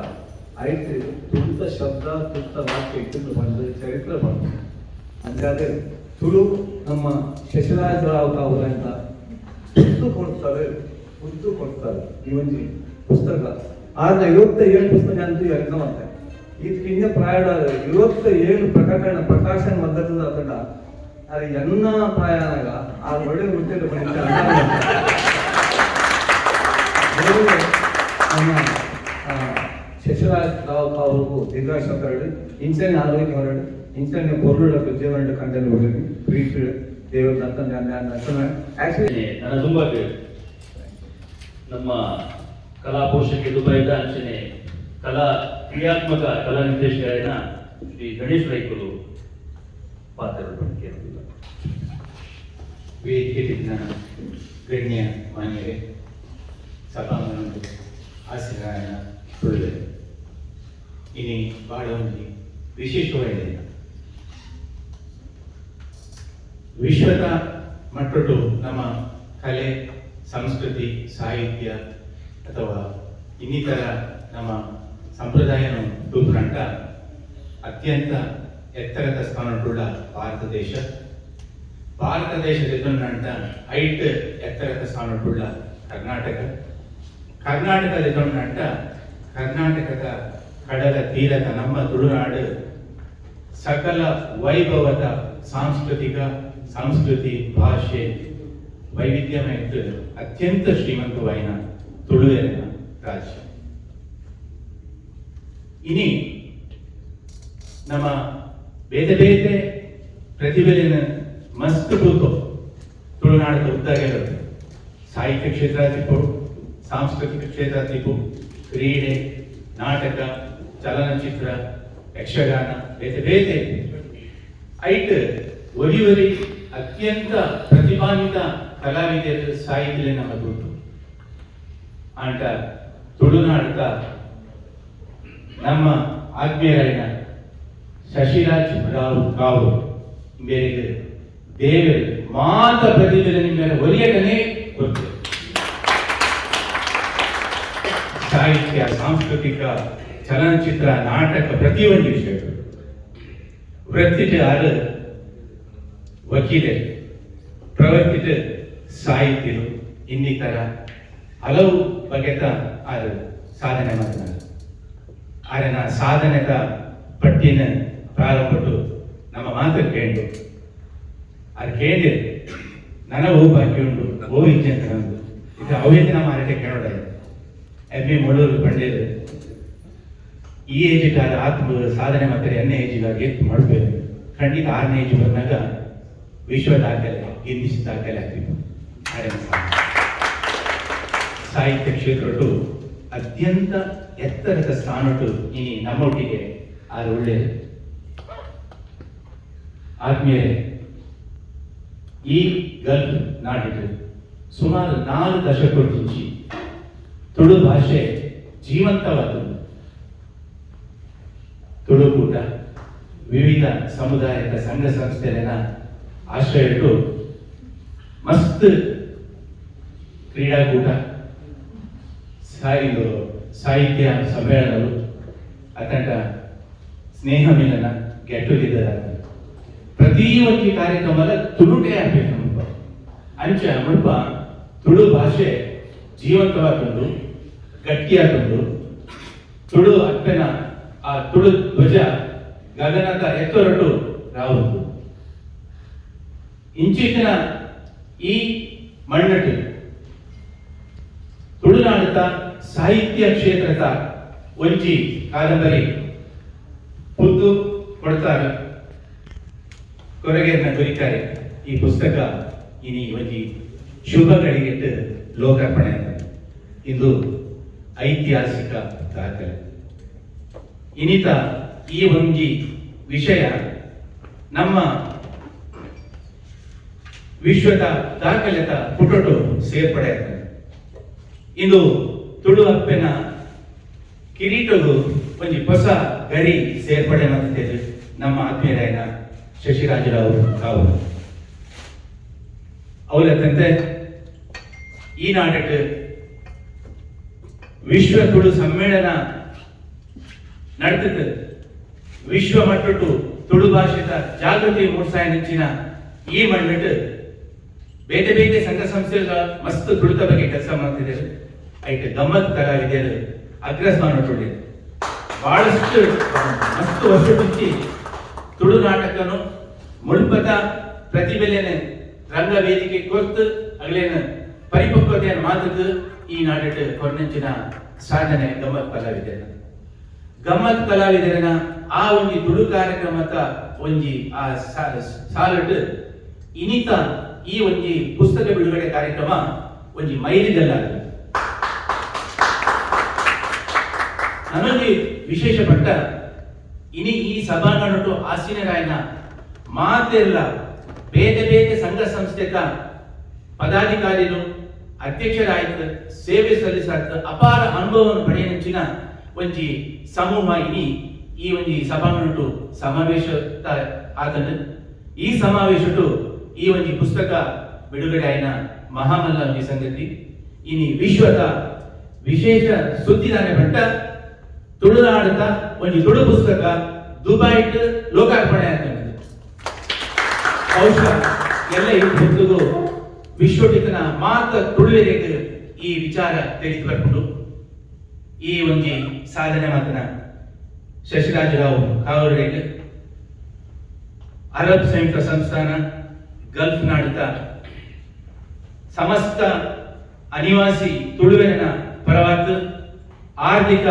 ಐತೆ. ತುಳುತ ಶಬ್ದ, ತುಳುತ ವಾಕ್ಯ ಇಟ್ಟು ಬಂದು ಚರಿತ್ರೆ ಬಂತು. ಅಂಚಾದ್ರೆ ತುಳು ನಮ್ಮ ಶಶಿರಾಜ್ ರಾವ್ ಕಾವೂರ್ ಅಂತ ಉದ್ದು ಕೊಡ್ತಾರೆ, ಉದ್ದು ಕೊಡ್ತಾರೆ. ಈ ಒಂಜಿ ಪುಸ್ತಕ ಆದ್ರೆ 57 ಪುಸ್ತಕ ಅಂತೂ ಎಲ್ಲ ಮತ್ತೆ ಇದಕ್ಕಿಂತ ಪ್ರಾಯ 27 ಪ್ರಕಟಣೆ ಪ್ರಕಾಶನ ಮದ್ದದ ಅದನ್ನ. ಅದು ಎನ್ನ ಪ್ರಾಯನಾಗ ಆ ಒಳ್ಳೆ ವೃತ್ತಿಯಲ್ಲಿ ಬಂದಿದ್ದ ನಮ್ಮ ಶಶಿರಾಜ್ ರಾವ್ ಅವರು ದೀರ್ಘಾಯುಷ ಹೊರಡು, ಇಂಚನೆ ಆರೋಗ್ಯ ಹೊರಡು, ಇಂಚನೆ ಪೊರುಳ ಜೀವನ ಕಂಡಲ್ಲಿ ಹೋಗಿ ಪ್ರೀತಿ ದೇವರ ಆಕ್ಚುಲಿ ನನ್ನ ತುಂಬಾ ನಮ್ಮ ಕಲಾ ಪೋಷಕೆ ದುಬೈದ ಅಂಚನೆ ಕಲಾ ಕ್ರಿಯಾತ್ಮಕ ಕಲಾ ನಿರ್ದೇಶಕರಾದ ಶ್ರೀ ಗಣೇಶ್ ರೈಕುಲು ಪಾತ್ರ. ವೇದಿಕೆ ಗಣ್ಯ ಮಾನ್ಯರೇ, ಸಭಾಂಗಣ ಆಸೀನರಾಯಿನ ತುಳುವೆರೆ, ಇನಿ ಬಹಳ ಒಂಜಿ ವಿಶೇಷವಾದ ದಿನ. ವಿಶ್ವದ ಮಟ್ಟೊಟ್ಟು ನಮ್ಮ ಕಲೆ, ಸಂಸ್ಕೃತಿ, ಸಾಹಿತ್ಯ ಅಥವಾ ಇನ್ನಿತರ ನಮ್ಮ ಸಂಪ್ರದಾಯನ ತೂಪುನಂಟ ಅತ್ಯಂತ ಎತ್ತರದ ಸ್ಥಾನಟುಳ್ಳ ಭಾರತ ದೇಶ. ಭಾರತ ದೇಶದ ಎದುರುನಂಟ ಐಟ್ ಎತ್ತರದ ಸ್ಥಾನಟುಳ್ಳ ಕರ್ನಾಟಕ. ಕರ್ನಾಟಕದ ಎದುರುನಂಟ ಕರ್ನಾಟಕದ ಕಡಲ ತೀರದ ನಮ್ಮ ತುಳುನಾಡು ಸಕಲ ವೈಭವದ ಸಾಂಸ್ಕೃತಿಕ ಸಂಸ್ಕೃತಿ, ಭಾಷೆ ವೈವಿಧ್ಯಮಯ ಅತ್ಯಂತ ಶ್ರೀಮಂತವಾಯಿನ ತುಳುವೆರೆನ ರಾಜ್ಯ. ಇನಿ ನಮ್ಮ ಬೇತೆ ಬೇತೆ ಪ್ರತಿಭೆಲಿನ ಮಸ್ತ್ ತೂತು ತುಳುನಾಡದ ಉದ್ದಾಗಿರೋದು. ಸಾಹಿತ್ಯ ಕ್ಷೇತ್ರ ತಿಪ್ಪು, ಸಾಂಸ್ಕೃತಿಕ ಕ್ಷೇತ್ರ ತಿಪ್ಪು, ಕ್ರೀಡೆ, ನಾಟಕ, ಚಲನಚಿತ್ರ, ಯಕ್ಷಗಾನ, ಬೇತೆ ಬೇತೆ ಐಟ್ ಒರಿ ಒರಿ ಅತ್ಯಂತ ಪ್ರತಿಭಾನ್ವಿತ ಕಲಾವಿದರು, ಸಾಹಿತಿಲೆ ನಮ್ಮ ತೂತು. ಆಂಟ ತುಳುನಾಡದ ನಮ್ಮ ಆತ್ಮೀಯರಾಯಿನ ಶಶಿರಾಜ್ ರಾವ್ ಕಾವು ಬೇರೆ ದೇವರು ಮಾತ ಪ್ರತಿಭೆ ನಿಮ್ಮ ಒರಿಯಟನೇ ಗೊತ್ತು. ಸಾಹಿತ್ಯ, ಸಾಂಸ್ಕೃತಿಕ, ಚಲನಚಿತ್ರ, ನಾಟಕ, ಪ್ರತಿಯೊಂದು ವಿಷಯಗಳು. ವೃತ್ತಿಟ್ ಆರು ವಕೀಲರು, ಪ್ರವರ್ತಿತ ಸಾಹಿತ್ಯರು, ಇನ್ನಿತರ ಹಲವು ಬಗೆತ ಆರು ಸಾಧನೆ ಮಾಡಿದ್ದಾರೆ. ಆರೆನ ಸಾಧನೆದ ಪಟ್ಟಿನ ಪ್ರಾರಂಭಟ್ಟು ನಮ್ಮ ಮಾತು ಕೇಂಡು. ಅದು ಕೇಂದ್ರ ನನ್ನ ಓ ಬಾಕಿ ಉಂಟು, ಓ ಇಜ್ಜೆ ಅಂತ ನಂದು ಇದು ಅವೇ ನಮ್ಮ ಮಾರಾಟ ಕೇಳೋಡ. ಎಂ ಎ ಮೊಳೂರು ಪಂಡೇರು ಈ ಏಜ್ ಆತ್ಮ ಸಾಧನೆ ಮತ್ತೆ ಎನ್ನೇ ಏಜಿಗಾಗಿ ಎತ್ತು ಮಾಡಬೇಕು. ಖಂಡಿತ ಆರನೇ ಏಜ್ ಬಂದಾಗ ವಿಶ್ವ ದಾಖಲೆ, ಗಿನ್ನಿಸ್ ದಾಖಲೆ ಆಗ್ತಿತ್ತು. ಆರೆನ ಸಾಧನೆ. ಸಾಹಿತ್ಯ ಕ್ಷೇತ್ರಟು ಅತ್ಯಂತ ಎತ್ತರದ ಸ್ಥಾನಟು ಈ ನಮ್ಮೊಟ್ಟಿಗೆ ಆರು ಒಳ್ಳೆಯದು. ಆತ್ಮೀಯರೇ, ಈ ಗಲ್ಫ್ ನಾಡಿಟ್ಟು ಸುಮಾರು 4 ದಶಕಕ್ಕಿಂಚಿ ತುಳು ಭಾಷೆ ಜೀವಂತವಾದದ್ದು. ತುಳುಕೂಟ, ವಿವಿಧ ಸಮುದಾಯದ ಸಂಘ ಸಂಸ್ಥೆಗಳ ಆಶ್ರಯ ಇಟ್ಟು ಮಸ್ತ್ ಕ್ರೀಡಾಕೂಟ, ಇದು ಸಾಹಿತ್ಯ ಸಮ್ಮೇಳನಗಳು, ಅತಂಟ ಸ್ನೇಹ ಮಿಲನ, ಗೆಟ್ ಟುಗೆದರ್, ಪ್ರತಿ ಒಂಜಿ ಕಾರ್ಯಕ್ರಮದ ತುಳುಟೇ ಆಗ್ಬೇಕು ಮುಲ್ಪ. ಅಂಚ ಮುಲ್ಪ ತುಳು ಭಾಷೆ ಜೀವಂತವಾದುಂಡು, ಗಟ್ಟಿಯಾದುಂಡು. ತುಳು ಅಪ್ಪೆನ ಆ ತುಳು ಧ್ವಜ ಗಗನದ ಎತ್ತರಟು ರಾವುದು. ಇಂಚಿತ್ತಿನ ಈ ಮಣ್ಣಟ್ಟು ತುಳುನಾಡತ ಸಾಹಿತ್ಯ ಕ್ಷೇತ್ರದ ಒಂಜಿ ಕಾದಂಬರಿ ಪುದ್ದು ಕೊಡ್ತಾರೆ ಕೊರಗೆಯನ್ನ ಗುರಿಕಾರೆ. ಈ ಪುಸ್ತಕ ಇನಿ ಒಂಜಿ ಶುಭ ಗಳಿಗೆಟ್ಟು ಲೋಕಾರ್ಪಣೆ. ಇದು ಐತಿಹಾಸಿಕ ದಾಖಲೆ. ಇನಿತ ಈ ಒಂಜಿ ವಿಷಯ ನಮ್ಮ ವಿಶ್ವದ ದಾಖಲೆತ ಪುಟೊಟು ಸೇರ್ಪಡೆ. ಇಂದು ತುಳು ಅಪ್ಪೆನ ಕಿರೀಟಗು ಒಂಜಿ ಹೊಸ ಗರಿ ಸೇರ್ಪಡೆ ಮಾಡ್ತಿದ್ದೇವೆ ನಮ್ಮ ಆತ್ಮೀಯರಾಯನ ಶಶಿರಾಜರಾವ್ ಕಾವು ಅವಲತ್ತಂತೆ ಈ ನಾಟಕ ವಿಶ್ವ ತುಳು ಸಮ್ಮೇಳನ ನಡೆದಿತ್ತು. ವಿಶ್ವ ಮಟ್ಟಟ್ಟು ತುಳು ಭಾಷೆದ ಜಾಗೃತಿ ಮೂಡ್ಸಾಯನಂಚಿನ ಈ ಮಣ್ಣಟ್ಟು ಬೇತೆ ಬೇತೆ ಸಂಘ ಸಂಸ್ಥೆಗಳ ಮಸ್ತ್ ತುಳುತ ಬಗ್ಗೆ ಕೆಲಸ ಮಾಡ್ತಿದ್ದಾರೆ. ಐಟ್ ಗಮ್ಮತ್ ಕಲಾವಿದರು ಅಗ್ರಸ್ಥಾನ ಬಹಳಷ್ಟು ಮಸ್ತ್ ವರ್ಷ ಮುಂಚೆ ತುಳು ನಾಟಕನು ಮುಳ್ಪದ ಪ್ರತಿಭೆಲೇನ ರಂಗ ವೇದಿಕೆ ಕೊರ್ತು ಅಗಲೇನ ಪರಿಪಕ್ವತೆಯನ್ನು ಮಾತದ್ದು ಈ ನಾಟಕ ಕೊರ್ನಂಚಿನ ಸಾಧನೆ ಗಮ್ಮತ್ ಕಲಾವಿದರ. ಗಮ್ಮತ್ ಕಲಾವಿದರನ ಆ ಒಂಜಿ ತುಳು ಕಾರ್ಯಕ್ರಮದ ಒಂಜಿ ಆ ಸಾಲಟ್ ಇನಿತ ಈ ಒಂಜಿ ಪುಸ್ತಕ ಬಿಡುಗಡೆ ಕಾರ್ಯಕ್ರಮ ಒಂಜಿ ಮೈಲಿಗಲ್ಲ. ನನೊಂಜಿ ವಿಶೇಷ ಪಟ್ಟ ಇನಿ ಈ ಸಭಾಂಗಣಟು ಆಸೀನರಾಯನ ಮಾತೆಲ್ಲ ಬೇರೆ ಬೇರೆ ಸಂಘ ಸಂಸ್ಥೆತ ಪದಾಧಿಕಾರಿಗಳು, ಅಧ್ಯಕ್ಷರಾಯ್ತು, ಸೇವೆ ಸಲ್ಲಿಸಾತ ಅಪಾರ ಅನುಭವವನ್ನು ಪಡೆಯನಂಚಿನ ಒಂಜಿ ಸಮೂಹ ಇನಿ ಈ ಒಂಜಿ ಸಭಾಂಗಣಟು ಸಮಾವೇಶ ಆತನು. ಈ ಸಮಾವೇಶಟು ಈ ಒಂಜಿ ಪುಸ್ತಕ ಬಿಡುಗಡೆ ಆಯ್ನ ಮಹಾಮಲ್ಲ ಒಂಜಿ ಸಂಗತಿ. ಇನಿ ವಿಶ್ವದ ವಿಶೇಷ ಸುದ್ದಿದಾನೆ ಭಟ್ಟ ತುಳುನಾಡದ ಒಂಜಿ ತುಳು ಪುಸ್ತಕ ದುಬೈಟ್ ಲೋಕಾರ್ಪಣೆ ಆಗ್ತದೆ. ಬಹುಶಃ ಎಲ್ಲ ಈ ಹೊತ್ತಿಗೂ ವಿಶ್ವಟಿತನ ಮಾತ ತುಳುವೆರೆಗ್ ಈ ವಿಚಾರ ತಿಳಿದು ಬರ್ಕೊಂಡು ಈ ಒಂಜಿ ಸಾಧನೆ ಮಾತನ ಶಶಿರಾಜರಾವ್ ಕಾವೂರಿಗೆ, ಅರಬ್ ಸಂಯುಕ್ತ ಸಂಸ್ಥಾನ ಗಲ್ಫ್ ನಾಡಿತ ಸಮಸ್ತ ಅನಿವಾಸಿ ತುಳುವೆನ ಪರವಾತ್ ಆರ್ಥಿಕ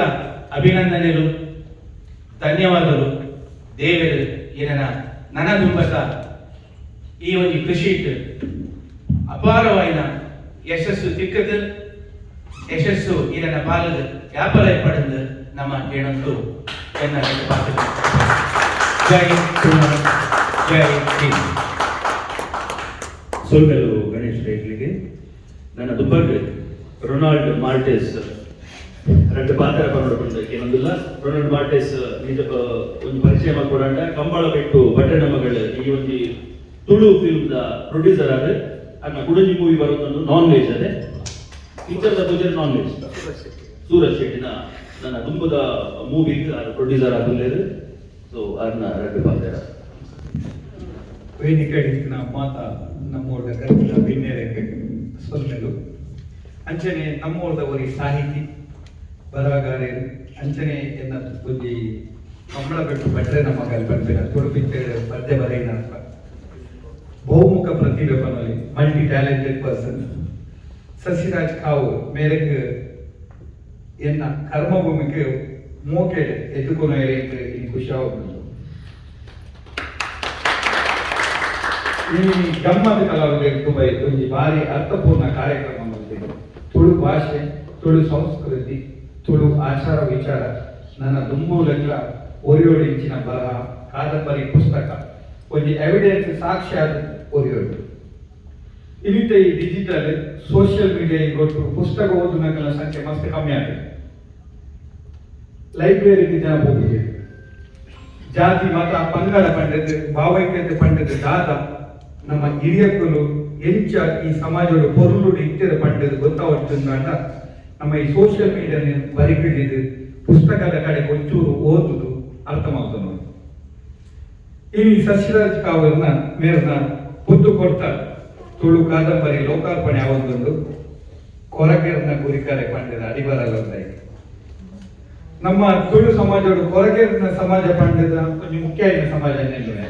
ಅಭಿನಂದನೆಗಳು, ಧನ್ಯವಾದಗಳು. ದೇವರು ಏನನ ನನ ದುಂಬತ ಈ ಒಂಜಿ ಕೃಷಿ ಅಪಾರವಾಯಿನ ಯಶಸ್ಸು ತಿಕ್ಕದು, ಯಶಸ್ಸು ಇದನ್ನ ಪಾಲದ ಯಾಪಲ ಪಡೆದು ನಮ್ಮ ಕೇಳಂತು ಎನ್ನ ಪಾತ್ರ. ಜೈ ತುಳುನಾಡ್, ಜೈ ಹಿಂದ್. ಸೊಲ್ಮೆಲು ಗಣೇಶ್ ರೇಗ್ಲಿಗೆ. ನನ್ನ ದುಬ್ಬಾಗ್ ರೊನಾಲ್ಡ್ ಮಾರ್ಟೇಸ್ ರಡ್ಡ್ ಪಾತ್ರ ಪನ್ನೊಂದು ಏನೊಂದಿಲ್ಲ. ರೊನಾಲ್ಡ್ ಮಾರ್ಟೇಸ್ ನಿಜ ಒಂಜಿ ಪರಿಚಯ ಮಲ್ಪೊಡಂಡ ಕಂಬಳ ಬೆಟ್ಟು ಬಟ್ಟಣ ಮಗಳು ಈ ಒಂಜಿ ತುಳು ಫಿಲ್ಮ್ ದ ಪ್ರೊಡ್ಯೂಸರ್ ಆದ. ಅನ್ನ ಕುಡಂಜಿ ಮೂವಿ ಬರೋದೊಂದು ನಾನ್ ವೆಜ್ ಅದೇ ಪಿಕ್ಚರ್ ದ ಪೂಜೆ ನಾನ್ ವೆಜ್. ಸೂರಜ್ ಶೆಟ್ಟಿನ ನನ್ನ ದುಂಬುದ ಮೂವಿ ಪ್ರೊಡ್ಯೂಸರ್ ಆದುಲ್ಲೇರು. ಸೊ ಅರ್ನ ರಡ್ಡ್ ಪಾತ್ರ. ವೇದಿಕೆ ಮಾತ ನಮ್ಮೂರ್ದ ಗರ್ಭಿಣ ಬಿನ್ನೆರೆಗೆ ಸೊಲ್ಮೆಲು. ಅಂಚನೆ ನಮ್ಮೂರ್ದ ಒರಿ ಸಾಹಿತಿ ಬರಹಗಾರೆರ್ ಅಂಚನೆ ಎನ್ನ ಒಂಜಿ ಕಂಬಳಬೆಟ್ಟು ಭಟ್ರೆ ನಮ್ಮ ಪನ್ಪಿನ ತುಳು ಪಿಕ್ಚರ್ ಪದ್ಯ ಬರೆಯಿನ ಬಹುಮುಖ ಪ್ರತಿಭೆ ಪನೊಲಿ, ಮಲ್ಟಿ ಟ್ಯಾಲೆಂಟೆಡ್ ಪರ್ಸನ್ ಸಸಿರಾಜ್ ಕಾವು ಮೇರೆಗ್ ಎನ್ನ ಕರ್ಮಭೂಮಿಗೆ ಮೋಕೆಡ್ ಎದ್ದುಕೊನ ಈ ಖುಷಿ ಆಗುಂಡು. ಈ ಗಮ್ಮತ್ ಕಲಾವಿದ ದುಬೈ ಒಂಜಿ ಬಾರಿ ಅರ್ಥಪೂರ್ಣ ಕಾರ್ಯಕ್ರಮ ಮಲ್ತೆರ್. ತುಳು ಭಾಷೆ, ತುಳು ಸಂಸ್ಕೃತಿ, ತುಳು ಆಚಾರ ವಿಚಾರ ನನ್ನ ದುಂಬುಲೆಗ್ಲ ಒರಿಯೋಡು ಇಂಚಿನ ಬರಹ, ಕಾದಂಬರಿ, ಪುಸ್ತಕ ಒಂಜಿ ಎವಿಡೆನ್ಸ್ ಸಾಕ್ಷ್ಯ ಒರಿಯೋಡು. ಇನಿತ ಈ ಡಿಜಿಟಲ್ ಸೋಷಿಯಲ್ ಮೀಡಿಯಾ ಗೊತ್ತು ಪುಸ್ತಕ ಓದುನಕಲ್ನ ಸಂಖ್ಯೆ ಮಸ್ತ್ ಕಮ್ಮಿ ಆಗಿದೆ. ಲೈಬ್ರರಿಗೆ ಜನ ಹೋಗಿದೆ. ಜಾತಿ, ಮತ, ಪಂಗಡ ಪಂಡಿತ್, ಭಾವೈಕ್ಯತೆ ಪಂಡಿತ್ ದಾದ ನಮ್ಮ ಹಿರಿಯಕ್ಕಲು ಎಂಚ ಈ ಸಮಾಜದ ಪೊರುಳುಡು ಇತ್ತೆರ ಪಂಡದು ಗೊತ್ತಾವತ್ತುಂದಾಂಡ ನಮ್ಮ ಈ ಸೋಷಿಯಲ್ ಮೀಡಿಯಾ ಬರಿಕಿಡಿದು ಪುಸ್ತಕದ ಕಡೆ ಒಂಚೂರು ಓದುದು ಅರ್ಥ ಮಾಡ್ತಾನೆ. ಇನಿ ಸಸಿರಾಜ್ ಕಾವರ್ನ ಮೇರ್ನ ಪುದ್ದು ಕೊರ್ತ ತುಳು ಕಾದಂಬರಿ ಲೋಕಾರ್ಪಣೆ ಆವೊಂದುಂಡು. ಕೊರಗೇರ್ನ ಗುರಿಕಾರೆ ಪಂಡದ ಅಡಿಬರಲ್ಲ. ನಮ್ಮ ತುಳು ಸಮಾಜಡು ಕೊರಗೇರ್ನ ಸಮಾಜ ಪಂಡದ ಒಂಜಿ ಮುಖ್ಯ ಸಮಾಜ ನೆಲ್ಲುವೆ.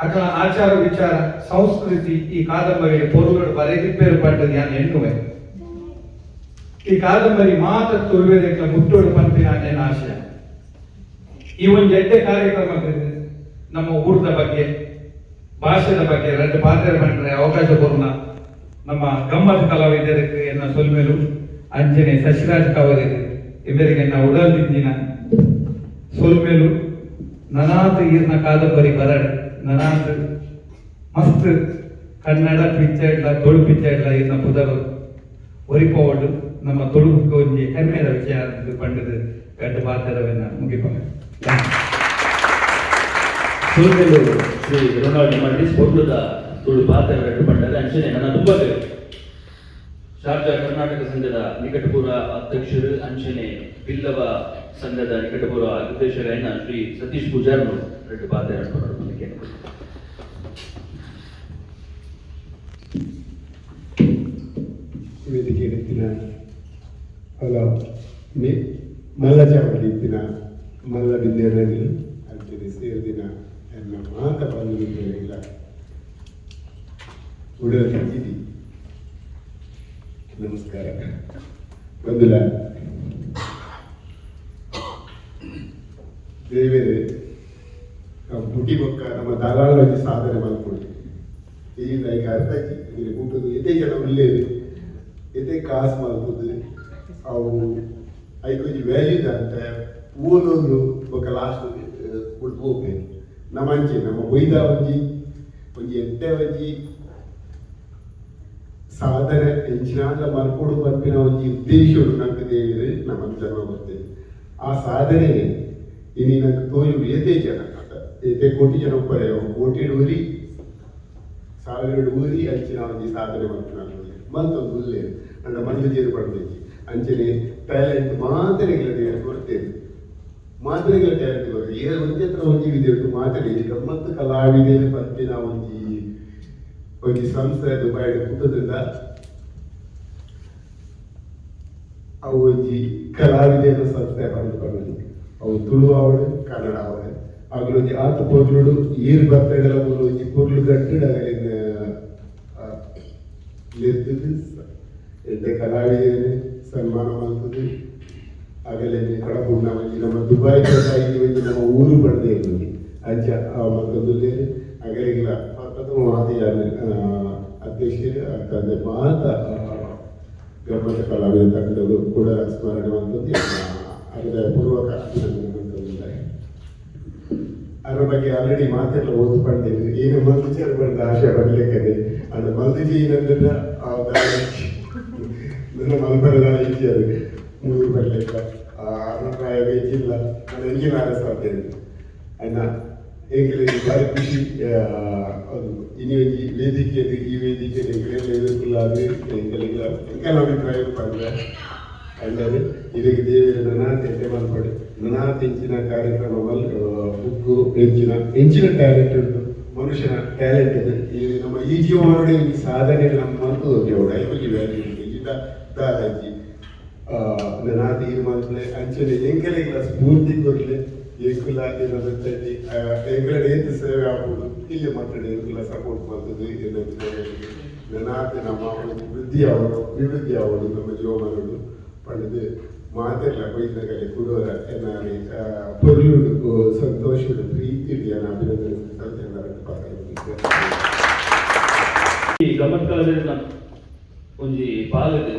ಅಕಲ ಆಚಾರ ವಿಚಾರ, ಸಂಸ್ಕೃತಿ ಈ ಕಾದಂಬರಿ ಪೊರುಗಳು ಬರೆದಿಪ್ಪೇರು ಪಂಡದ ಯಾನ್ ಎನ್ನುವೆ. ಈ ಕಾದಂಬರಿ ಮಾತ್ರ ತುಳುವೆರೆಗ್ಲ ಮುಟ್ಟೋಡು ಪನ್ಪಿನ ನನ್ನ ಆಶಯ. ಈ ಒಂದು ಎಡ್ಡೆ ಕಾರ್ಯಕ್ರಮ ನಮ್ಮ ಊರದ ಬಗ್ಗೆ, ಭಾಷೆದ ಬಗ್ಗೆ ರಡ್ಡ್ ಪಾತೆರ ಪಂಡ್ರೆ ಅವಕಾಶ ಕೊರ್ನ ನಮ್ಮ ಗಮ್ಮತ್ ಕಲಾವಿದರಿಗೆ ಎನ್ನ ಸೊಲ್ಮೆಲು. ಅಂಚನೆ ಸಸಿರಾಜ್ ಕಾವಲಿಗೆ ಇವರಿಗೆ ಎನ್ನ ಉಡಲ್ ದಿಂಜಿನ ಸೊಲ್ಮೆಲು. ನನಾತ್ ಈರ್ನ ಕಾದಂಬರಿ ಬರಡ್, ನನಾತ್ ಮಸ್ತ್ ಕನ್ನಡ ಪಿಕ್ಚರ್ಲ, ತುಳು ಪಿಕ್ಚರ್ಲ ಈರ್ನ ಪುದರು ಒರಿಪೋವಡು. ನಮ್ಮ ತುಳು ಒಂಜಿ ಹೆಮ್ಮೆದ ವಿಷಯ ಪಂಡದು ಗಡ್ಡ ಪಾತೆರವೆನ್ನ ಮುಗಿಪವೆ. ಸೊಲ್ಮೆಲು ಶ್ರೀ ರೊನಾಲ್ಡ್ ಮಂಡಿಸ್. ಪೊರ್ಲುದ ತುಳು ಪಾತೆರ ರಡ್ಡ್ ಪಂಡರೆ. ಅಂಚನೆ ನನ್ನ ತುಂಬಾ ಶಾರ್ಜಾ ಕರ್ನಾಟಕ ಸಂಘದ ನಿಕಟಪೂರ್ವ ಅಧ್ಯಕ್ಷರು, ಅಂಚನೆ ಬಿಲ್ಲವ ಸಂಘದ ನಿಕಟಪೂರ್ವ ನಿರ್ದೇಶಕರಾಯನ ಶ್ರೀ ಸತೀಶ್ ಪೂಜಾರ್ನು ರಡ್ಡ್ ಪಾತೆರ ಪಂಡರು. ವೇದಿಕೆ ಇತ್ತಿನ ಅಲ್ಲ ಮೇ ಮಲ್ಲ ಚಾವಡಿ ಇತ್ತಿನ ಮಲ್ಲ ಬಿದ್ದೇರಲ್ಲಿ ಅಂಚನೆ ಸೇರ್ದಿನ ಎನ್ನ ಮಾತ ಬಂಧು ಮಿತ್ರರಿಗೆಲ್ಲ ಉಡಲ್ ದಿಂಜಿದಿ ನಮಸ್ಕಾರ. ಬಂದುಲ ದೇವೇರೆ ಪುಟಿ ಬೊಕ್ಕ ನಮ್ಮ ಧಾರಾಳವಾಗಿ ಸಾಧನೆ ಮಲ್ಪೊಡು. ಈ ಲೈಕ್ ಅರ್ಥ ಇಜ್ಜಿ ಕೂಟದು ಎತೆ ಜನ ಉಲ್ಲೇರು, ಎತೆ ಕಾಸು ಮಲ್ಪುದು, ಅವು ಐಕೊಂಜಿ ವ್ಯಾಲ್ಯೂ ದಾಂತೆ ಓದೊಂದು ಬೊಕ್ಕ ಲಾಸ್ಟ್ ಬುಡ್ದು ಪೋಪೆರ್. ನಮ್ಮ ಅಂಚೆ ನಮ್ಮ ಒಯ್ದ ಒಂಜಿ ಒಂಜಿ ಎಡ್ಡೆ ಒಂಜಿ ಸಾಧನೆ ಎಂಚಿನಾಂಡ ಮಲ್ಪೊಡು ಪನ್ಪಿನ ಒಂಜಿ ಉದ್ದೇಶಡು ನಂಕ್ ದೇವೆರ್ ನಮಕ್ ಜನ್ಮ ಕೊರ್ತೆರ್. ಆ ಸಾಧನೆ ಇನಿ ನಂಕ್ ತೋಜುಂಡು. ಏತೇ ಜನ, ಏತೇ ಕೋಟಿ ಜನ ಉಪ್ಪರೆ, ಕೋಟಿಡ್ ಒರಿ, ಸಾವಿರಡ್ ಒರಿ ಅಂಚಿನ ಒಂಜಿ ಸಾಧನೆ ಮಲ್ಪುನ ಮಲ್ತೊಂದು ಉಲ್ಲೆರ್. ಅಂಡ ಮಲ್ತ್ ಪಂಡಿಜಿ. ಅಂಚನೆ ಟ್ಯಾಲೆಂಟ್ ಮಾತೆರೆಗ್ಲ ದೇವೆರ್ ಕೊರ್ತೆರ್, ಮಾತೆರೆಗ್ಲ ಟ್ಯಾಲೆಂಟ್ ಕೊರ್ತೆರ್. ಏರ್ ಒಂಜಿ ಹತ್ರ ಒಂಜಿ ವಿಧೆಟ್ ಮಾತೆರೆ ಗಮ್ಮತ್ತು ಕಲಾವಿದೆರ್ ಪನ್ಪಿನ ಒಂಜಿ ಒಂಜಿ ಸಂಸ್ಥೆ ದುಬೈಡ್ ಪುಟ್ಟುದ್ಂಡ ಅವು ಒಂಜಿ ಕಲಾವಿದೆನ ಸಂಸ್ಥೆ ಪಂದ್ ಪನೊಲಿ. ಅವು ತುಳು ಆವಡ್, ಕನ್ನಡ ಆವಡ್, ಅಗಲೊಂಜಿ ಒಂಜಿ ಆತ್ ಪೊರ್ಲುಡು ಏರ್ ಬತ್ತಡಲ ಮೂಲು ಒಂಜಿ ಪೊರ್ಲು ಗಟ್ಟುಡು ಅಗಲೆನ್ ಲೆತ್ತುದು ಎಡ್ಡೆ ಕಲಾವಿದೆರ್ ಸನ್ಮಾನ ಮಲ್ತುದು ಅಗಲೆನ್ ಕಡಪುಡ್ನ ಒಂಜಿ ನಮ್ಮ ದುಬೈ ಒಂಜಿ ನಮ್ಮ ಊರು ಪಂಡ್ದೇ ಒಂಜಿ ಅಂಚ ಮಲ್ತೊಂದುಲ್ಲೆರ್. ಅಗಲೆಗ್ಲ ಪ್ರಥಮವಾದ್ ಯಾನ್ ಅಧ್ಯಕ್ಷರು ಅತ್ತಂದೆ ಮಾತ ಗಮ್ಮತ್ ಕಲಾವಿದ ತಂಡದ ಕೂಡ ಸ್ಮರಣೆ ಮಲ್ತೊಂದು ಹೃದಯ ಪೂರ್ವಕ ಅಭಿನಂದನೆ ಮಲ್ತೊಂದುಲ್ಲೆ. ಅದರ ಬಗ್ಗೆ ಆಲ್ರೆಡಿ ಮಾತೆಲ್ಲ ಓದು ಪಂಡೇರು. ಏನು ಮಲ್ತಿಜಾರ್ ಪಂಡ ಆಶೆ ಪಡ್ಲಿಕ್ಕದೆ ಅಂಡ ಮಲ್ತಿಜಿ ಏನಂದ್ರೆ ನನ್ನ ಮಲ್ಪರದ ಇಜ್ಜಾರು ಮೂರು ಬರ್ಲಿಕ್ಕ ಅಭಿಪ್ರಾಯ ಬೇಕಿಲ್ಲ. ನಾನು ಎಂಜಿನ ಸಾಧ್ಯ ಅಣ್ಣ ಎಂಕಲೆಗ್ ಬಾರಿ ಖುಷಿ. ಅದು ಇನಿ ಒಂಜಿ ವೇದಿಕೆದು ಈ ವೇದಿಕೆ ಎಂಕಲೆಲ್ಲ ಎದುರ್ಕುಲ್ಲಾದ್ ಎಂಕಲೆಗ್ಲ ಎಂಕಲ್ನ ಅಭಿಪ್ರಾಯ ಪಂಡ್ರೆ ಅಂಡರ್ ಇದಕ್ಕೆ ದೇವೆರ್ ನನಾತ್ ಎಡ್ಡೆ ಮಲ್ಪಡ್. ನನಾತ್ ಇಂಚಿನ ಕಾರ್ಯಕ್ರಮ ಮಲ್ ಬುಕ್ಕು ಎಂಚಿನ ಎಂಚಿನ ಟ್ಯಾಲೆಂಟ್ ಉಂಟು, ಮನುಷ್ಯನ ಟ್ಯಾಲೆಂಟ್ ಇದೆ. ಈ ನಮ್ಮ ಈ ಜೀವನೋಡೆ ಈ ಸಾಧನೆ ನಮ್ಮ ಮಲ್ತುದು ಒಂಜಿ ಐಕೊಂಜಿ ವ್ಯಾಲ್ಯೂ ಉಂಟು. ಇಜ್ಜಿಂಡ ದಾದ ಇಜ್ಜಿ. ನನಾತ್ ಈರ್ ಮಲ್ಪಲೆ ಅಂಚನೆ ಎಂಕಲೆಗ್ಲ ಸ್ಫೂರ್ತಿ ಕೊರ್ಲೆ. ಎಂಕುಲ ಏನ ಎಂಕಲ ಏತ್ ಸೇವೆ ಆಪುಂಡು ಇಲ್ಲಿ ಮಟ್ಟಡ್ ಎಂಕುಲ ಸಪೋರ್ಟ್ ಮಲ್ತುದು ಎನ್ನ ನನಾತ್ ನಮ್ಮ ಒಂಜಿ ವೃದ್ಧಿ ಆವೊಡು, ಅಭಿವೃದ್ಧಿ ಆವೊಡು ನಮ್ಮ ಜೀವಮಾನೊಡು ಪಂಡುದು ಮಾತೆರ್ಲ ಬೈದ್ನಗಲೆ ಕುಡೋರ ಎನ್ನ ಪೊರ್ಲುಡು, ಸಂತೋಷಡು, ಪ್ರೀತಿಡು ಎನ್ನ ಅಭಿನಂದನೆ ಸಲ್ಲಿಸ್ತೇನೆ. ಈ ಗಮ್ಮತ್ ಕಲಾವಿದನ ಒಂಜಿ ಪಾಲಗ್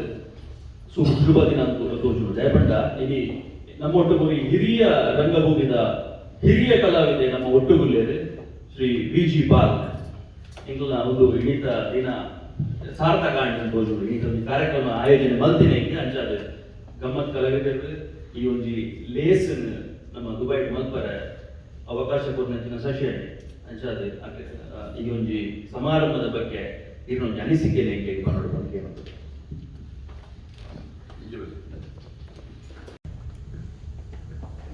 ಶುಭ ದಿನ ಅಂತ ತೋಜುಂಡು. ದಯಪಂಡ ಇನಿ ನಮ್ಮ ಒಟ್ಟುಗು ಹಿರಿಯ ರಂಗಭೂಮಿದ ಹಿರಿಯ ಕಲಾವಿದೆ ನಮ್ಮ ಒಟ್ಟುಗುಲ್ಲೇರು ಶ್ರೀ ವಿ ಜಿ ಪಾಲ್. ಎಂಕಲ್ನ ಒಂದು ಇಡೀತ ದಿನ ಸಾರ್ಥಕ ಆಂಡ್ ತೋಜುಂಡು. ಇನಿತ ಒಂಜಿ ಕಾರ್ಯಕ್ರಮ ಆಯೋಜನೆ ಮಲ್ತಿನ ಅಂಚಾದ್ ಗಮ್ಮತ್ ಕಲಾವಿದರು ಈ ಒಂಜಿ ಲೇಸ್ ನಮ್ಮ ದುಬೈ ಮಲ್ಪರೆ ಅವಕಾಶ ಕೊರ್ನಂಚಿನ ಸಶಿ ಅಂಚಾದ್ ಈ ಒಂಜಿ ಸಮಾರಂಭದ ಬಗ್ಗೆ ಇನ್ನೊಂದು ಅನಿಸಿಕೆ ಎಂಕ್ಲೆಗ್ ಪನೊಡು ಪಂದ್ ಕೇನೊಂದು.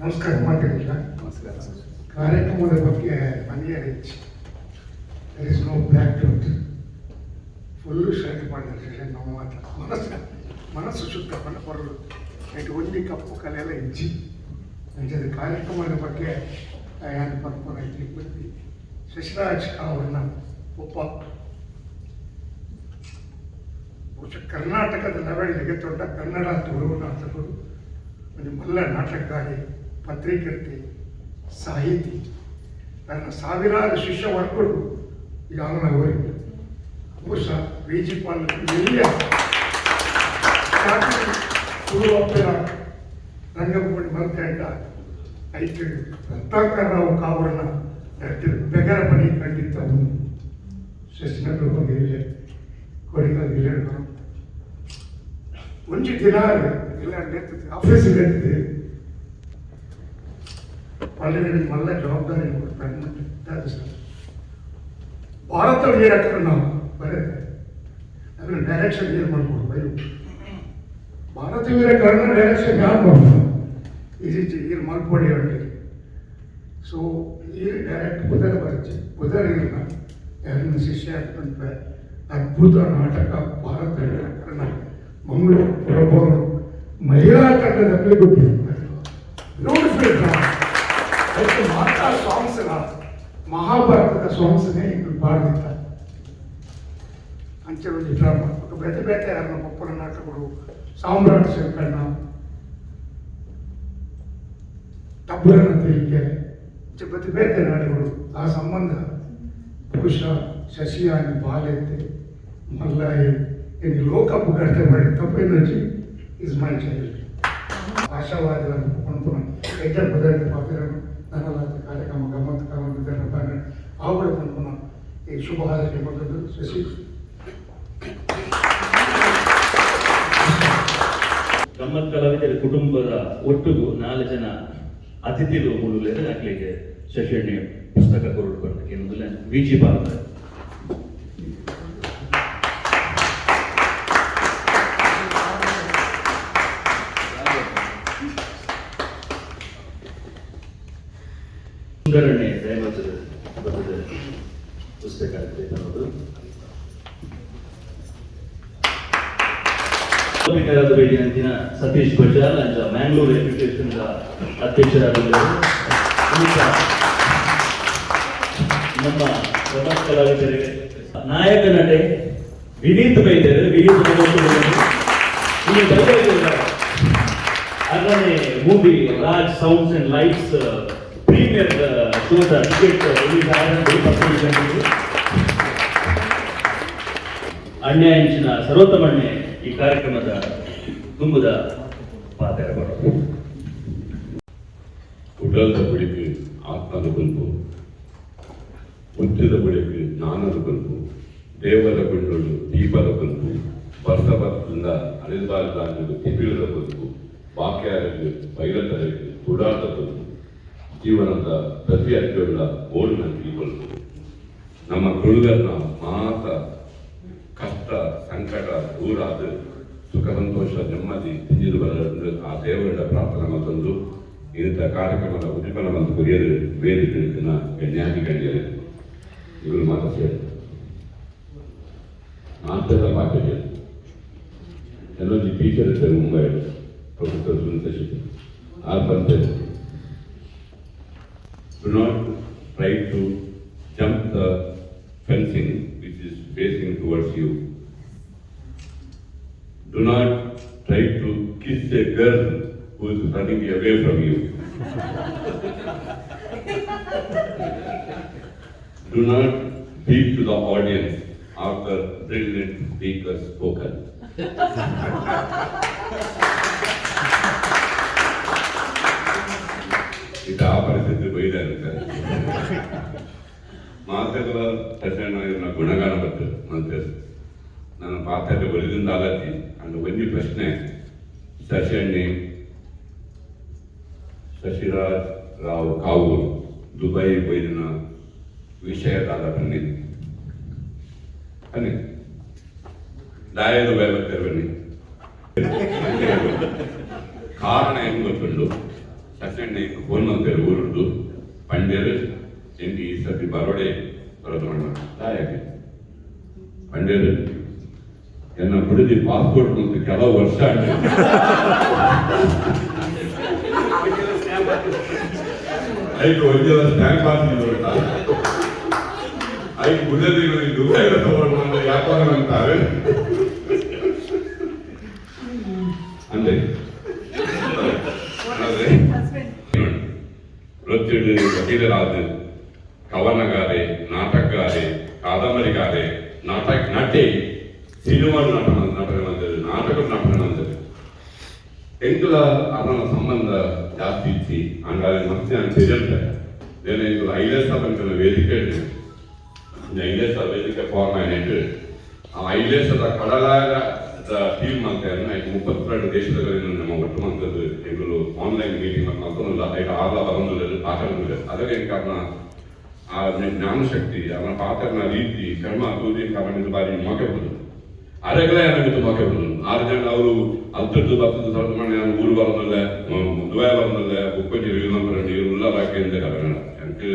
ನಮಸ್ಕಾರ ಮಾತಾಡಿಲ್ಲ. ನಮಸ್ಕಾರ. ಕಾರ್ಯಕ್ರಮದ ಬಗ್ಗೆ ಮನೆಯ rich there is no black dot, full shirt ಮಾಡಿದ್ದಾರೆ. ನಮ್ಮ ಮಾತ್ರ ಮನಸ್ಸು ಮನಸ್ಸು ಶುದ್ಧ ಮನ ಬರಲು it only ಕಪ್ಪು ಕಲೆಲ್ಲ ಇಜ್ಜಿ. ಅಂಚದ ಕಾರ್ಯಕ್ರಮದ ಬಗ್ಗೆ ಏನು ಪನ್ಪುನ ಬಂದು ಶಶಿರಾಜ್ ಅವ್ರನ್ನ ಒಬ್ಬ ಬಹುಶಃ ಕರ್ನಾಟಕದ ಲೆವೆಲ್ಗೆ ದೊಡ್ಡ ಕನ್ನಡ ತುಳು ನಾಟಕರು, ಒಂದು ಮಲ್ಲ ನಾಟಕಗಾರಿ, ಪತ್ರಿಕರ್ತಿ, ಸಾಹಿತಿ, ನನ್ನ ಸಾವಿರಾರು ಶಿಷ್ಯ ವರ್ಗಗಳು ಈಗಾಗಲೇ ಅವರಿಗೆ. ಬಹುಶಃ ವಿ ಜಿ ಪಾಲ್ ಎಲ್ಲಿಯ ತುಳು ಅಪ್ಪರ ರಂಗಭೂಮಿ ಮಲ್ತೇಂಡ ಐತೆ ರತ್ನಾಕರ್ ರಾವ್ ಕಾವರ್ನ ಬೆಗರ ಪಣಿ ಖಂಡಿತ ಶಶಿನಗರ ಹೋಗಿ ಇಲ್ಲೇ ಕೊಡಿಗಲ್ ಇಲ್ಲೇ ಒಂಜಿ ದಿನ ಇಲ್ಲ ಆಫೀಸಿಗೆ ಎತ್ತಿದೆ ಪಳ್ಳಿಗೆ ಮಲ್ಲ ಜವಾಬ್ದಾರಿ ಕೊಡ್ತಾರೆ ಸರ್. ಭಾರತ ವೀರಕರನ್ನ ಬರುತ್ತೆ, ಅದನ್ನ ಡೈರೆಕ್ಷನ್ ಏನು ಮಾಡ್ಬೋದು? ಬೈರು ಭಾರತ ವೀರಕರನ್ನ ಡೈರೆಕ್ಷನ್ ಯಾರು ಮಾಡ್ಬೋದು? ಈಜಿ ಈರ್ ಮಲ್ಪೊಡಿ ಉಂಟು. ಸೊ ಈ ಡೈರೆಕ್ಟ್ ಬುಧರ ಬರುತ್ತೆ, ಬುಧರ ಇರಲ್ಲ ಯಾರನ್ನ ಶಿಷ್ಯ ಅಂತ ಅದ್ಭುತ ನಾಟಕ ಭಾರತ ವೀರಕರನ್ನ ಮಂಗಳೂರು ಪುರಭವನ ಮಹಿಳಾ ತಂಡದ ಗೊತ್ತಿದೆ. ಬ್ಯೂಟಿಫುಲ್. ಅದಕ್ಕೆ ಮಾತಾ ಸಾಂಗ್ಸ್ನ ಮಹಾಭಾರತದ ಸಾಂಗ್ಸ್ನೇ ಈಗ ಪಾಡ್ದಿತ್ತ. ಅಂಚೆ ಒಂಜಿ ಡ್ರಾಮಾ ಬೊಕ್ಕ ಬೇತೆ ಬೇತೆ ಯಾರನ್ನ ಪಪ್ಪನ ನಾಟಕಗಳು, ಸಾಮ್ರಾಟ್ ಶಂಕಣ್ಣ, ತಬ್ಬರನ ತೇಲಿಕೆ, ಅಂಚೆ ಬೇತೆ ಬೇತೆ ನಾಟಕಗಳು. ಆ ಸಂಬಂಧ ಬಹುಶಃ ಶಶಿಯಾನಿ ಬಾಲೆತ್ತೆ ಮಲ್ಲಾಯಿ ಇನ್ನು ಲೋಕ ಪುಗರ್ತೆ ಮಾಡಿ ತಪ್ಪೇನಜ್ಜಿ is my child. ಆಶಾವಾದಿಗಳನ್ನು ಕೊಂಡ್ಕೊಂಡು ಎಡ್ಡೆ ಬದಲಾವಣೆ ಪಾತ್ರನು ನನ್ನಲಾದ ಕಾರ್ಯಕ್ರಮ ಗಮ್ಮತ್ ಕಾವಂತ ಆವುಗಳ ಪನ್ಪುನ ಈ ಶುಭ ಹಾರೈಕೆ ಕೊಟ್ಟದ್ದು ಶಶಿ. ಗಮ್ಮತ್ ಕಲಾವಿದರ ಕುಟುಂಬದ ಒಟ್ಟುಗು ನಾಲ್ಕು ಜನ ಅತಿಥಿಲು ಮೂಲುಲ್ಲೆರ್. ಅಕ್ಲೆಗ್ ಶಶಿಯಣ್ಣೆ ಪುಸ್ತಕ ಕೊರಡು ಪಂದ್ ವಿ ಜಿ ಪಾಲ್. ಸುಂದರಣ್ಣೆ ದಯಮಾತದ ಬರೆದ ಪುಸ್ತಕ ಅನ್ನೋದು. ಭೇಟಿಯಂತಿನ ಸತೀಶ್ ಬಜಾಲ್ ಅಂಚ ಮ್ಯಾಂಗ್ಳೂರ್ ಎಜುಕೇಶನ್ ಅಧ್ಯಕ್ಷರಾಗಿದ್ದರು. ಈಗ ನಮ್ಮ ಪ್ರಮುಖ ಕಲಾವಿದರಿಗೆ ನಾಯಕ ನಟೆ ವಿನೀತ್ ಬೈದರು. ವಿನೀತ್ ಅದನ್ನೇ movie Raj sounds and lights premier ಶೋದ ticket release ಆಯಿತು 10 ಗಂಟೆಗೆ. ಅಣ್ಣ ಸರ್ವೋತ್ತಮಣ್ಣೆ ಈ ಕಾರ್ಯಕ್ರಮದ ತುಂಬುದ ಪಾತ್ರ ಬರೋದು. ಉಡಲ್ದ ಬಳಿಗೆ ಆತ್ಮದ ಬಲ್ಪು, ಬುದ್ಧಿದ ಬಳಿಗೆ ಜ್ಞಾನದ ಬಲ್ಪು, ದೇವರ ಬೆಳ್ಳೊಳು ದೀಪದ ಬಲ್ಪು, ವರ್ಷ ವರ್ಷದಿಂದ ಅಳಿಲ್ಬಾರದಾಗಿದ್ದು ತಿಪಿಳದ ಬಲ್ಪು, ಬಾಕ್ಯಾರಿಗೆ ಬೈರತರಿಗೆ ತುಡಾದ ಬಲ್ಪು, ಜೀವನದ ಪ್ರತಿ ಅಡ್ಡುಳ್ಳ ಓಡಿನ ಬಲ್ಪು. ನಮ್ಮ ತುಳುಗರ್ನ ಮಾತ ಕಷ್ಟ ಸಂಕಟ ದೂರಾದ ಸುಖ ಸಂತೋಷ ನೆಮ್ಮದಿ ತಿಂಜಿದು ಬರಲು ಆ ದೇವರ ಪ್ರಾರ್ಥನೆ ಮತ್ತೊಂದು ಇಂಥ ಕಾರ್ಯಕ್ರಮದ ಉದ್ದೀಪನ ಮತ್ತು ಕೊರಿಯರು ವೇದಿಕೆ ಗಣ್ಯಾತಿ ಗಣ್ಯರು ಇವರು ಮಾತ್ರ ಸೇರಿ ಮಾತೆಲ್ಲ ಪಾಠ. ಕೆಲವೊಂದು ಟೀಚರ್ ಇರ್ತಾರೆ ಮುಂಬೈ. ಪ್ರೊಫೆಸರ್ ಸುನೀತಾ ಶೆಟ್ಟಿ ಆರ್ panchayat. Do not try to jump the fencing which is facing towards you. Do not try to kiss a girl who is running away from you. Do not speak to the audience after brilliant speaker spoken. ಇದು ಆ ಪರಿಸ್ಥಿತಿ ಬೈದ ಮಾತೆಗಳ ಸಸ್ಯನ ಇವನ ಗುಣಗಾನ ಬರ್ತದೆ. ಮತ್ತೆ ನನ್ನ ಪಾತ್ರ ಬಲಿದಿಂದ ಅಲತಿ ಅಂಡ್ ಒಂಜಿ ಪ್ರಶ್ನೆ, ಸಸ್ಯಣ್ಣಿ ಶಶಿರಾಜ್ ರಾವ್ ಕಾವೂರ್ ದುಬೈ ಬೈದಿನ ವಿಷಯದಾದ ಬನ್ನಿ ಬನ್ನಿ ದಾಯ ದುಬೈ ಬರ್ತಾರೆ ಬನ್ನಿ. ಕಾರಣ ಏನು ಗೊತ್ತುಂಡು? ಸಸ್ಯಣ್ಣ ಫೋನ್ ಮಾಡ್ತಾರೆ ಊರುಡ್ದು ಪಂಡ್ಯರು ಎಂಟು ಈ ಸರ್ತಿ ಬರೋಡೆ ಬರೋದು ಮಾಡ ದಾಯಕ್ಕೆ ಪಂಡ್ಯರು ಎನ್ನ ಬಿಡುದಿ ಪಾಸ್ಪೋರ್ಟ್ ಮತ್ತು ಕೆಲವು ವರ್ಷ ಐದು ಒಂದೆಲ್ಲ ಸ್ಟ್ಯಾಂಪ್ ಹಾಕಿದ್ರು. ಐದು ಬುಡದಿ ದುಬೈ ತಗೊಂಡು ವ್ಯಾಪಾರ ಅಂತಾರೆ ಅಂದ್ರೆ ವೃತ್ತಿಡು ವಕೀಲರಾದ ಕವನಗಾರೆ, ನಾಟಕಗಾರೆ, ಕಾದಂಬರಿಗಾರೆ, ನಾಟಕ ನಟೆ, ಸಿನಿಮಾ ನಾಟಕ ನಾಟಕ ಮಂತದ್ದು, ನಾಟಕ ನಾಟಕ ಮಂತದ್ದು. ಎಂಕುಲ ಅದರ ಸಂಬಂಧ ಜಾಸ್ತಿ ಇಚ್ಚಿ ಹಂಗಾಗಿ ಮತ್ತೆ ನಾನು ತೆರೆಯುತ್ತೆ. నేను ಎಂಕುಲ ಐಲೇಸ ಪನ್ಪಿನ ವೇದಿಕೆ, ಐಲೇಸ ವೇದಿಕೆ ಫಾರ್ಮ್ ಆಯ್ತು. ಆ ಐಲೇಸದ ಕಡಲಾರ ಟೀಮ್ ಮಾಡ್ತಾರೆ. 32 ದೇಶದಲ್ಲಿ ನಮ್ಮ ಒಟ್ಟು ಮಂತದ್ದು. ಎಂಕುಲು ಆನ್ಲೈನ್ ಮೀಟಿಂಗ್ ಮಲ್ತೊಂದುಲ್ಲ. ಐಟ್ ಆರ್ಲ ಬರೊಂದುಲ್ಲೆರ್, ಪಾತೆರೊಂದುಲ್ಲೆರ್. ಅದಕ್ಕೆ ಎಂಕ್ ಆ ಜ್ಞಾನಶಕ್ತಿ, ಅವನ ಪಾತ್ರನ ರೀತಿ ಕ್ರಮ ತೂದಿ ಕಾರಣ ಬಾರಿ ಮೋಕೆ ಬರುದು. ಅರೆಗಳೇ ಮಿತ್ತು ಮೋಕೆ ಬರುದು. ಆರು ಜನ ಅವರು ಅಲ್ತದ್ದು ಬರ್ತದ್ದು ಸರದು ಮಾಡಿ ನಾನು ಊರು ಬರೋದಿಲ್ಲ, ದುಬೈ ಬರೋದಿಲ್ಲ, ಬುಕ್ಕೊಂಜಿ ರಿಲೀಸ್ ಮಾಡ್ತಾರೆ ಉಳ್ಳಾರಾಕೆ ಎಂದ ಕಾರಣ எனக்கு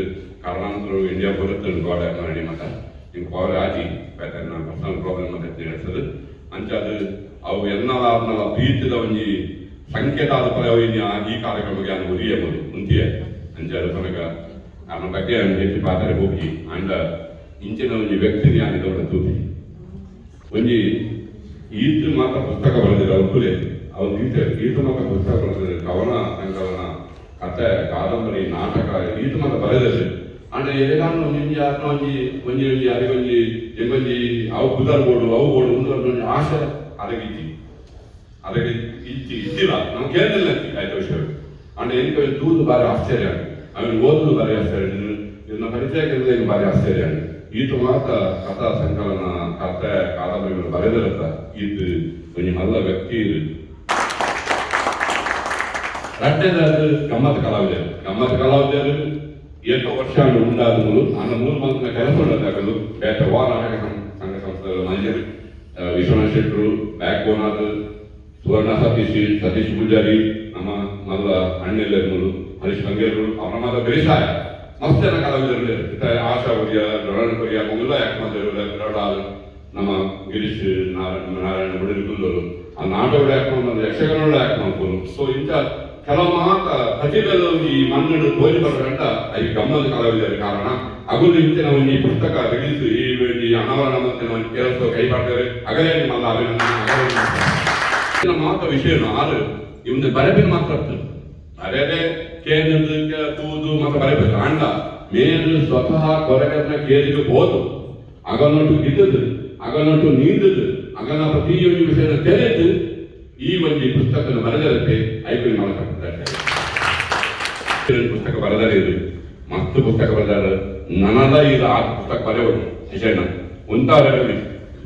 ಕಾರಣಾಂತರ ಇಂಡಿಯಾ ಬರುತ್ತೆ ಗೋಡೆ ಮಾಡಿ ಮತ ಇಂಕ್ ಪವರ್ ಆಜಿ ನಾನು ಪರ್ಸನಲ್ ಪ್ರಾಬ್ಲಮ್ ಅಂತ ಹೇಳ್ತದೆ. ಅಂಚಾದ ಅವು ಎನ್ನಲ ಆದ್ನಲ ಪ್ರೀತಿದ ಒಂಜಿ ಸಂಕೇತ ಆದ ಪರ ಈ ಕಾರ್ಯಕ್ರಮಕ್ಕೆ ನಾನು ಉರಿಯ ಬೋದು ಉಂತಿಯೆ. ಅಂಚಾದ ಪನಗ ಅವನ ಬಗ್ಗೆ ಹೆಚ್ಚು ಪಾತ್ರೆ ಹೋಗಿ ಅಂಡ ಇಂಚಿನ ಒಂಜಿ ವ್ಯಕ್ತಿ ನಾನು ದೊಡ್ಡ ತೂತಿ ಒಂಜಿ ಈತ ಮಾತ್ರ ಪುಸ್ತಕ ಬರೆದಿರ ಒಕ್ಕುಲೆ ಅವ್ರು ಈತ ಈತ ಮಾತ್ರ ಪುಸ್ತಕ ಬರೆದಿರ, ಕವನ ಸಂಕಲನ, ಕತೆ, ಕಾದಂಬರಿ, ನಾಟಕ ಈತ ಮಾತ್ರ ಬರೆದಿದೆ. ಅಂಡ ಏನಾನು ಒಂಜಿ ಆತ್ಮ ಒಂಜಿ ಒಂಜಿ ಒಂಜಿ ಅರಿಗೊಂಜಿ ಎಂಗೊಂಜಿ ಅವು ಪುದರ್ ಬೋಡು ಅವು ಬೋಡು ಒಂದು ಒಂಜಿ ಆಶೆ ಅರಗಿಜ್ಜಿ ಅರಗಿ ಇಜ್ಜಿ ಇದ್ದಿಲ್ಲ. ನಾವು ಕೇಳಿಲ್ಲ ಆಯ್ತು ವಿಷಯ. ಅಂಡ ಎಂಕ ತೂದು ಬಾರಿ ಆಶ್ಚರ್ಯ, ಅವನು ಓದುದು ಬಾರಿ ಆಶ್ಚರ್ಯ, ಇದನ್ನ ಪರಿಚಯ ಬಾರಿ ಆಶ್ಚರ್ಯ. ಈತ ಮಾತ್ರ ಕಥಾ ಸಂಕಲನ, ಕಥೆ, ಕಾದಂಬರಿಗಳು ಬರೆದಿರತ್ತ ಈತ ಒಂಜಿ ಮಲ್ಲ ವ್ಯಕ್ತಿ. ರಡ್ಡನೇದಾದ ಗಮ್ಮತ್ ಕಲಾವಿದರು. ಗಮ್ಮತ್ ಕಲಾವಿದರು ಏಕ ವರ್ಷ ಉಂಡಾದ ಮೂಲು ಆನ ಮೂರು ಮಂತ್ನ ಕೆಲಸ ಉಂಡಾಗಲು ಬೇತೆ ವಾ ನಾಟಕ ಸಂಘ ಸಂಸ್ಥೆಗಳು ಮಂಜರು ವಿಶ್ವನಾಥ್ ಶೆಟ್ಟರು ಬ್ಯಾಕ್ ಬೋನ್ ಆದ ಸುವರ್ಣ ಸತೀಶ್, ಸತೀಶ್ ಪೂಜಾರಿ, ನಮ್ಮ ಮಲ್ಲ ಅಣ್ಣೆಲ್ಲರು ಮೂಲು ಹರೀಶ್ ಬಂಗೇರು ಅವರ ಮಾತ್ರ ಬೇಸಾಯ ಮಸ್ತ್ ಜನ ಕಲಾವಿದರು. ಆಶಾ ಕೊರಿಯ, ಡೊನಾಲ್ಡ್ ಕೊರಿಯ ಮೊದಲ ಯಾಕೆ ಮಾತಾಡೋರು ನಮ್ಮ ಗಿರೀಶ್ ನಾರಾಯಣ ನಾರಾಯಣ ಬಡಿದು ಕುಂದೋರು ಆ ನಾಟಕ ಯಾಕೆ ಮಾಡ್ತಾರೆ, ಯಕ್ಷಗಾನ ಯಾಕೆ ಮಾಡ್ಬೋದು. ಸೊ ಇಂಥ ಕೆಲವು ಮಾತ ಪ್ರತಿಭೆಲು ಈ ಮಣ್ಣು ತೋರಿ ಬರಗಂಟ ಈ ಗಮನದ ಕಲಾವಿದರ ಕಾರಣ ಅಗುಲು ಇಂಚಿನ ಒಂಜಿ ಪುಸ್ತಕ ರಿಲೀಸ್ ಈ ಈ ಅನಾವರಣ ಮತ್ತೆ ಒಂದು ಕೆಲಸ ಕೈ ಮಾಡ್ತಾರೆ. ಅಗಲೇ ಮಲ್ಲ ಅಭಿನಂದನೆ. ಮಾತ ವಿಷಯ ಆರು ಇವನ್ ಬರೆಪಿನ ಮಾತ್ರ ಅರೆ ಕೇಂದ್ರ ತೂದು ಮಾತ್ರ ಬರೆಬೇಕು. ಅಂಡ ಮೇಲು ಸ್ವತಃ ಕೊರಗನ್ನ ಕೇಳಿಗೆ ಹೋದು ಅಗನೊಟ್ಟು ಇದ್ದದ್ದು, ಅಗನೊಟ್ಟು ನೀಂದದ್ದು, ಅಗನ ಪ್ರತಿಯೊಂದು ವಿಷಯನ ತೆರೆದು ಈ ಒಂದು ಪುಸ್ತಕನ ಬರೆದಕ್ಕೆ ಐಪಿ ಮಾಡಬೇಕಾಗ್ತದೆ. ಪುಸ್ತಕ ಬರೆದರೆ ಇದು ಮಸ್ತ್ ಪುಸ್ತಕ ಬರೆದಾರ. ನನದ ಇದು ಆ ಪುಸ್ತಕ ಬರೆಯೋದು ಶಿಕ್ಷಣ ಉಂತಾರ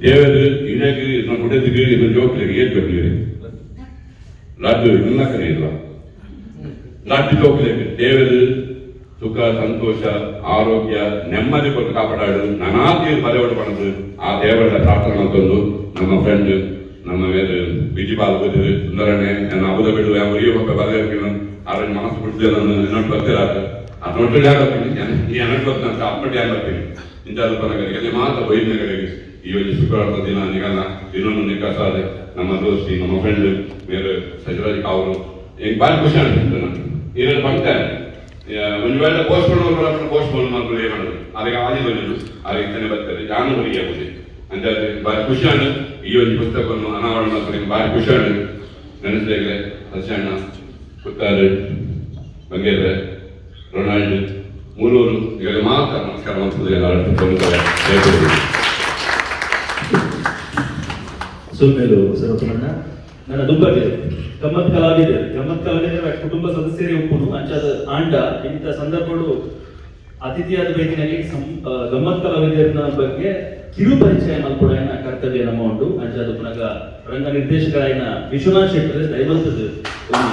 ದೇವರು ಇಡಗೆ ಇದನ್ನ ಗುಡದಿಗೆ ಇದನ್ನ ಜೋಕ್ಲಿಗೆ ಏನ್ ಜೋಕ್ಲಿಗೆ ಲಡ್ಡು ಇಲ್ಲ ಕರೆ ಇಲ್ಲ ಲಡ್ಡು ಜೋಕ್ಲಿಗೆ ದೇವರು ಸುಖ, ಸಂತೋಷ, ಆರೋಗ್ಯ, ನೆಮ್ಮದಿ ಕೊಟ್ಟು ಕಾಪಾಡಾಡು. ನಾನಾ ತೀರ್ ಬರೆಯೋಡು ಪಡೆದು ಆ ದೇವರ ಪ್ರಾರ್ಥನೆ ಅಂತಂದು ನಮ್ಮ ಫ್ರೆಂಡ್ ನಮ್ಮ ಬೇರೆ ಬಿಜಿ ಬಾಲ್ ಬಂದಿದ್ರು ಸುಂದರಣ್ಣೆ ನನ್ನ ಅಬುದ ಬಿಡು ಯಾವ ಈ ಪಕ್ಕ ಬರೆದಿರ್ತೀನಿ ಆದ್ರೆ ಮನಸ್ಸು ಬಿಡ್ದೆ ನಾನು ಇನ್ನೊಂದು ಬರ್ತೀರ ಆ ನೋಟು ಬರ್ತೀನಿ ಈ ಅನ್ನಟ್ಟು ಬರ್ತೀನಿ ಅಂತ ಅಪ್ಪಟ್ಟಿ ಯಾರು ಬರ್ತೀನಿ ಇಂಥ ಪನಗರಿಗೆ ಮಾತ್ರ ಬೈದಿನ ಕಡೆಗೆ ಈ ಒಂದು ಶುಕ್ರವಾರದ ದಿನ ನಿಗಲ್ಲ ಇನ್ನೊಂದು ನಿಕಾಸಾದೆ ನಮ್ಮ ದೋಸ್ತಿ ನಮ್ಮ ಫ್ರೆಂಡ್ ಮೇರು ಸಚಿವರಾಜ್ ಕಾವರು ಎಂಕ್ ಬಾರಿ ಖುಷಿ ಅನಿಸುತ್ತೆ. ಈರೆಲ್ಲ ಪಂತಾರೆ, ಒಂದು ವೇಳೆ ಪೋಸ್ಟ್ ಪೋನ್ ಪೋಸ್ಟ್ ಪೋನ್ ಮಾಡ್ಕೊಂಡು ಏನು ಮಾಡೋದು? ಅದಕ್ಕೆ ಆದಿ ಬಂದಿದ್ದು ಆ ರೀತಿನೇ ಬರ್ತಾರೆ. ಜಾನು ಹೊರಗೆ ಆಗುದು ಅಂತ ಬಾರಿ ಖುಷಿ ಆಂಡ್. ಈ ಒಂದು ಪುಸ್ತಕವನ್ನು ಅನಾವರಣ ಮಾಡ್ಕೊಂಡು ಬಾರಿ ಖುಷಿ ಆಂಡ್. ನೆನೆಸಿದಾಗಲೇ ಸಸ್ಯಣ್ಣ, ಕುತ್ತಾರು, ಬಂಗೇರ, ರೊನಾಲ್ಡ್, ಮೂಲೂರು ಇವೆಲ್ಲ ಮಾತ್ರ ನಮಸ್ಕಾರ ಮಾಡ್ತದೆ. ಎಲ್ಲ ಸೊಲ್ಮೆಲು ಸರೋತಮಣ್ಣ. ನನ್ನ ದುಬ್ಬಗೆ ಗಮ್ಮತ್ ಕಲಾವಿದರು, ಗಮ್ಮತ್ ಕಲಾವಿದರ ಕುಟುಂಬ ಸದಸ್ಯರೇ ಉಪ್ಪುನು ಅಂಚಾದ ಆಂಡ ಇಂಥ ಸಂದರ್ಭಗಳು ಅತಿಥಿಯಾದ ಬೇದಿನಲ್ಲಿ ಗಮ್ಮತ್ ಕಲಾವಿದರನ ಬಗ್ಗೆ ಕಿರು ಪರಿಚಯ ಮಲ್ಪೊಡಾಯಿನ ಕರ್ತವ್ಯ ನಮ್ಮ ಉಂಟು. ಅಂಚಾದ ಪುನಗ ರಂಗ ನಿರ್ದೇಶಕರಾಯಿನ ವಿಶ್ವನಾಥ್ ಶೆಟ್ಟರ್ ದಯಮಲ್ತದ್ದು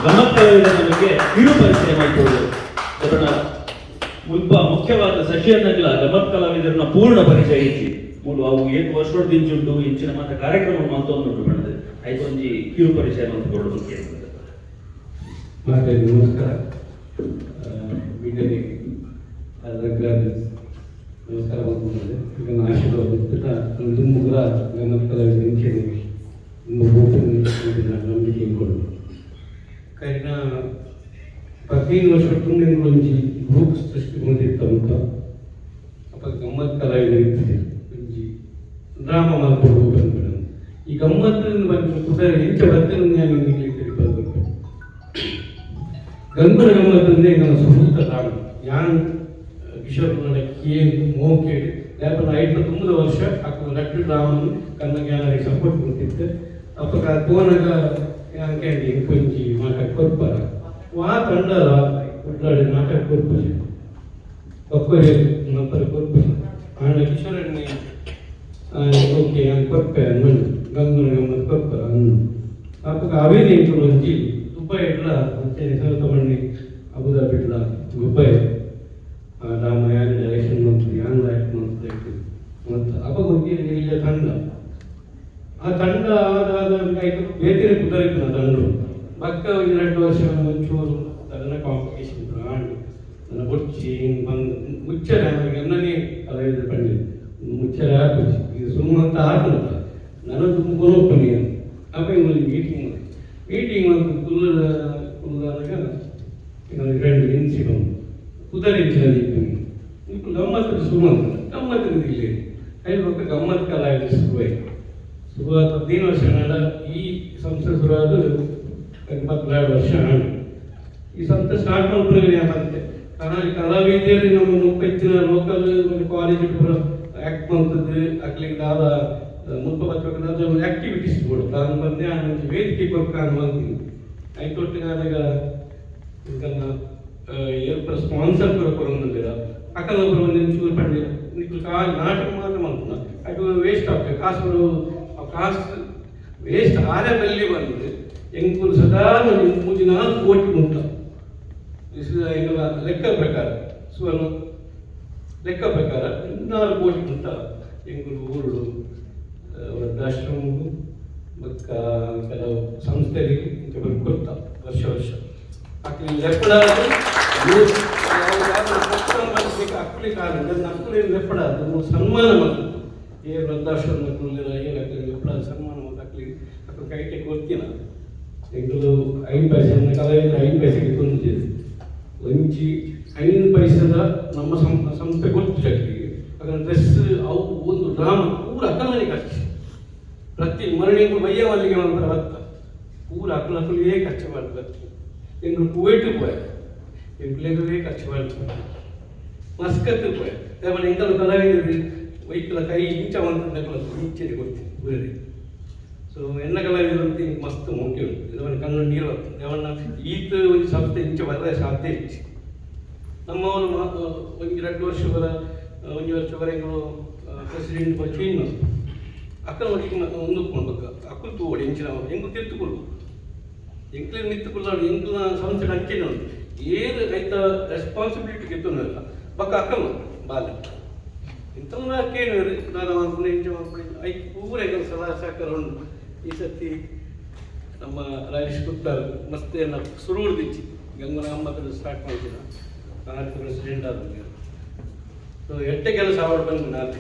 ಗಮ್ಮತ್ ಕಲಾವಿದರ ಬಗ್ಗೆ ಕಿರು ಪರಿಚಯ ಮಲ್ಪೊಡು. ಅದನ್ನ ಮುಲ್ಪ ಮುಖ್ಯವಾದ ಸಶಿಯನ್ನಗ್ಲ ಗಮ್ಮತ್ ಕಲಾವಿದರನ್ನ ಪೂರ್ಣ ಪರಿಚಯ ಇಚ್ಚಿ ಮೂಲು ಅವು ಏತ್ ವರ್ಷ ದಿಂಚುಂಟು, ಇಂಚಿನ ಮಾತ ಕಾರ್ಯಕ್ರಮ ಮಲ್ತೊಂದುಂಟು ಬಣ್ಣದ ಐತ ಒಂಜಿ ಕಿರು ಪರಿಚಯ ಮಲ್ತುಕೊಳ್ಳೋದು. ಮಾತಾಡಿ. ನಮಸ್ಕಾರ ಮೀಡಿಯಾರಿಗೆ ನಮಸ್ಕಾರ ಮಾಡ್ಕೊಂಡಿದ್ದೆ. ಈಗ ನನ್ನ ಆಶೀರ್ವಾದ ದುಮ್ಮುಗ್ರ ಗಮ್ಮತ್ ಕಲಾವಿದ ಇಂಚೆನೆ ನಿಮ್ಮ ಗೋಪುರ ನಂಬಿಕೆ ಕೊಡು. ಕರಿನ 15 ವರ್ಷ ತುಂಬ ಒಂಜಿ ಗ್ರೂಪ್ ಸೃಷ್ಟಿ ಹೊಂದಿತ್ತ ಅಂತ. ಅಪ್ಪ ಗಮ್ಮತ್ ಕಲಾವಿದರು ಇರ್ತದೆ, ಒಂಜಿ ಡ್ರಾಮಾ ಮಲ್ಪೊಡು ಬಂದ್ಬಿಡ. ಈ ಗಮ್ಮತ್ತು ಬಂದು ಕುದರೆ ಇಂಚ ಬರ್ತೇನೆ ನಾನು ನಿಮಗೆ ತಿಳಿಪದು. ಗಂಗುರ ಗಮ್ಮತ್ತು ಅಂದ್ರೆ ನನ್ನ ಸುತ್ತ ಡ್ರಾಮ. ಯಾನ್ ಕಿಶೋರ್ ಕೇನ್ ಮೋಕೇಡ್ ಯಾಕಂದ್ರೆ ಐದು ತುಂಬದ ವರ್ಷ ಅಕ್ಕ ರಡ್ಡು ಡ್ರಾಮನ್ನು ಕನ್ನ ಗ್ಯಾಲರಿ ಸಪೋರ್ಟ್ ಕೊಡ್ತಿತ್ತು. ಅಪ್ಪಗ ಪೋನಾಗ ಯಾನ್ ಕೇಳಿ ಇಂಕೊಂಜಿ ನಾಟಕ ಕೊರ್ಪರ ವಾ ತಂಡದ ಕುಡ್ಲಾಡಿ ನಾಟಕ ಕೊರ್ಪುಜಿ ಒಕ್ಕರೆ ನಂತರ ಕೊರ್ಪುಜಿ. ಆಂಡ ಕಿಶೋರಣ್ಣೆ ಓಕೆ ಯಾನ್ ಕೊರ್ಪೆ ಅಂದ್ಮಂಡು, ಗಂಗುನ ಗಮ್ಮತ್ ಕೊರ್ಪರ ಅಂದು. ಅಪ್ಪಗ ಅವೇ ಎಂಕುಲು ಒಂಜಿ ದುಬೈ ಇಡ್ಲ ಅಂಚನೆ ಸರತ ಮಂಡಿ ಅಬುದಾಬಿ ಇಡ್ಲ ದುಬೈ ರಾಮ ಯಾನ್ ಡೈರೆಕ್ಷನ್ ಮಂತ್ ಯಾನ್ ಆಕ್ಟ್ ಮಂತ್ ಮತ್ತು ಅಪಗ ಒಂಜಿ ಇಲ್ಲ ತಂಡ. ಆ ತಂಡ ಆದ ಆದ ಐಕ್ ಬೇತೆ ಕುದರಿತ್ತು ತಂಡ. ಬಕ್ಕ ಒಂಜಿ 2 ವರ್ಷ ಒಂಚೂರು ಅದನ್ನ ಕಾಂಪ್ಲಿಕೇಶನ್ ಆಂಡ್. ನನ್ನ ಬೊಚ್ಚಿ ಹಿಂಗೆ ಬಂದು ಮುಚ್ಚರ ಎನ್ನನೇ ಕಲಾವಿದರು ಪಂಡಿ ಮುಚ್ಚರ ಹಾಕುಜಿ. ಇದು ಸುಮ್ಮಂತ ಆತಂತ ನಾನು ತುಂಬ ಕೊನೊಪ್ಪನಿ. ಅಪ್ಪ ಇಂಗೊಂಜಿ ಮೀಟಿಂಗ್ ಮೀಟಿಂಗ್ ಮಂತ್ ಕುಲ್ಲ ಕುಲ್ಲಾನಗ ಎರಡು ಇನ್ಸಿ ಬಂದು ಕುದರಿಂಚಿನ ದೀಪನಿ ಇಂಕು ಗಮ್ಮತ್ತು ಸುಮಂತ ಗಮ್ಮತ್ತು ಇಲ್ಲಿ ಐದು ಬೊಕ್ಕ ಗಮ್ಮತ್ ಕಲಾವಿದರು ಶುರುವಾಯಿತು. ಶುರುವಾದ 15 ವರ್ಷ ನಡ ಈ ಸಂಸ್ಥೆ ಶುರುವಾದ 22 ವರ್ಷ ಆಂಡ್. ಈ ಸಂಸ್ಥೆ ಸ್ಟಾರ್ಟ್ ಮಲ್ಪುನಗ ಬಂತೆ ಕಲಾವಿದರು ಕಲಾವಿದರು ನಮ್ಮ ಮುಪ್ಪ ಲೋಕಲ್ ಕಾಲೇಜ್ ಪೂರ ಆಕ್ಟ್ ಮಂತದ್ದು. ಅಕ್ಲಿಗೆ ದಾದ ಮುಲ್ಪ ಬತ್ತುವಾಗ ಆಕ್ಟಿವಿಟೀಸ್ ಬೋಡು ತಾನು ಬಂದೆ ಆಂಡ್ ಒಂಜಿ ವೇದಿಕೆ ಕೊರ್ಕ ಅಂದ್ ಮಂತೀನಿ. ಐತೊಟ್ಟಿಗೆ ಇಂಕನ್ನ ಏರ್ಪರ ಸ್ಪಾನ್ಸರ್ ಪೂರ ಕೊರೊಂದುಲ್ಲೆರ್. ಅಕಲ್ನ ಪೂರ ಒಂಜಿ ಚೂರು ಪಂಡೆ, ನಿಕುಲು ಖಾಲಿ ನಾಟಕ ಮಾತ್ರ ಮಲ್ಪುನ, ಅటు ವೇಸ್ಟ್ ಆಗ್ತದೆ ಕಾಸು, ಕಾಸು ವೇಸ್ಟ್ ಆರೆ ಬಲ್ಲಿ ಬಂದು. ಎಂಕುಲು ಸದಾ ಒಂಜಿ 3-4 ಕೋಟಿ ಮುಟ್ಟ ಎಂಕಲ ಲೆಕ್ಕ ಪ್ರಕಾರ, ಸುವರ್ಣ ಲೆಕ್ಕ ಪ್ರಕಾರ 4 ಕೋಟಿ ಮುಟ್ಟ ಎಂಕುಲು ಊರುಡು ವೃದ್ಧಾಶ್ರಮವು ಬೊಕ್ಕ ಕೆಲವು ಸಂಸ್ಥೆಗಳಿಗೆ ಇಂಚ ಕೊರ್ತ ವರ್ಷ ವರ್ಷ. ಅಕ್ಲಿ ಲೆಪ್ಪಡಾದು ಅಕ್ಲಿ ಕಾರಣ ಅಕ್ಲಿ ಲೆಪ್ಪಡಾದು ಸನ್ಮಾನ ಮಲ್ತು. ಏ ವೃದ್ಧಾಶ್ರಮ ಏ ಅಕ್ಲಿ ಲೆಪ್ಪಡಾದು ಸನ್ಮಾನ ಮಲ್ತು ಅಕ್ಲಿ ಅಕ್ಲು ಕೈಟೆ ಕೊರ್ತಿನ. ಎಂಕುಲು 5 ಪೈಸೆ ಕಲಾವಿದರು 5 ಪೈಸೆಗೆ ತೊಂದಿದ್ದೇವೆ. ಒಂಜಿ 5 ಪೈಸದ ನಮ್ಮ ಸಂಸ್ಥೆ ಗೊತ್ತು ಅಕ್ಲಿಗೆ. ಅದನ್ನ ಡ್ರೆಸ್ ಅವು ಒಂದು ಡ್ರಾಮ ಪೂರ ಅಕಲನೆ ಖರ್ಚು. ಪ್ರತಿ ಮರಣಿಗೂ ಬಯ್ಯ ಮಲ್ಲಿಗೆ ಮಲ್ಪರ ಬತ್ತ ಪೂರ ಅಕುಲು ಅಕುಲೇ ಖರ್ಚು ಮಾಡ್ತಾರೆ. ಎಂಕುಲು ಕುವೈಟ್ ಪೋಯ, ಎಂಕುಲೆಗುಲೇ ಖರ್ಚು ಮಾಡ್ತಾರೆ. ಮಸ್ಕತ್ ಪೋಯ. ದೇವನ ಎಂಕಲು ಕಲಾವಿದರು ವೈಕಲ ಕೈ ಇಂಚ ಮಂತಂದಕಲ ಇಂಚೆನೆ ಕೊಡ್ತೀನಿ ಊರಲ್ಲಿ. ಸೊ ಎನ್ನ ಕಲಾವಿದರು ಅಂತ ಇಂಕ್ ಮಸ್ತ್ ಮೋಕೆ ಉಂಟು. ದೇವನ ಕಣ್ಣು ನೀರು ಬರ್ತದೆ. ದೇವಣ್ಣ ಈತ ಒಂಜಿ ಸಂಸ್ಥೆ ಇಂಚ ಬರ್ರೆ ಸಾಧ್ಯ ಇಜ್ಜಿ. ನಮ್ಮವನು ಒಂಜಿ 2 ವರ್ಷ ಬರ ಒಂಜಿ ವರ್ಷ ವರೆಗೂ ಪ್ರೆಸಿಡೆಂಟ್ ಪೂರ ಚೇಂಜ್ ಮಾಡ್ತು. ಅಕ್ಕನ ಒಟ್ಟಿಗೆ ಮುಂದಕ್ಕೆ ಬಕ್ಕ ಅಕ್ಕಲು ತೂವಡಿ ಎಂಚಿನ ಎಂಕು ತಿರ್ತುಕೊಳ್ಳು ಎಂಕ್ಲಿನ ನಿತ್ತುಕೊಳ್ಳಾಡು. ಎಂಕ್ಲಿನ ಸಂಸ್ಥೆ ಅಂಚೆನೆ ಉಂಟು. ಏರು ಐತ ರೆಸ್ಪಾನ್ಸಿಬಿಲಿಟಿ ಗೆತ್ತೊಂದಲ್ಲ ಬಕ್ಕ ಅಕ್ಕನ ಬಾಲೆ ಇಂಥವನ್ನ ಕೇಳಿದ್ರು ದಾದ ಮಲ್ಪುಂಡು ಇಂಚ ಮಲ್ಪುಂಡು. ಐಕ್ ಪೂರ ಎಂಕಲ್ ಸಲಹಾ ಸಹಕಾರ ಉಂಟು. ಈ ಸತಿ ನಮ್ಮ ರಾಜೇಶ್ ಕುತ್ತಾರ್ ಮಸ್ತ್ ಎಲ್ಲ ಸುರುವುದಿಚ್ಚಿ ಗಂಗನ ಅಮ್ಮಕದ ಸ್ಟಾರ್ಟ್ ಮಾಡ್ತೀರ ಆರ್ಥಿಕ ಪ್ರೆಸಿಡೆಂಟ್ ಆದ. ಸೊ ಎಡ್ಡೆ ಕೆಲಸ ಅವಳು ಬಂದು ನಾಲ್ಕು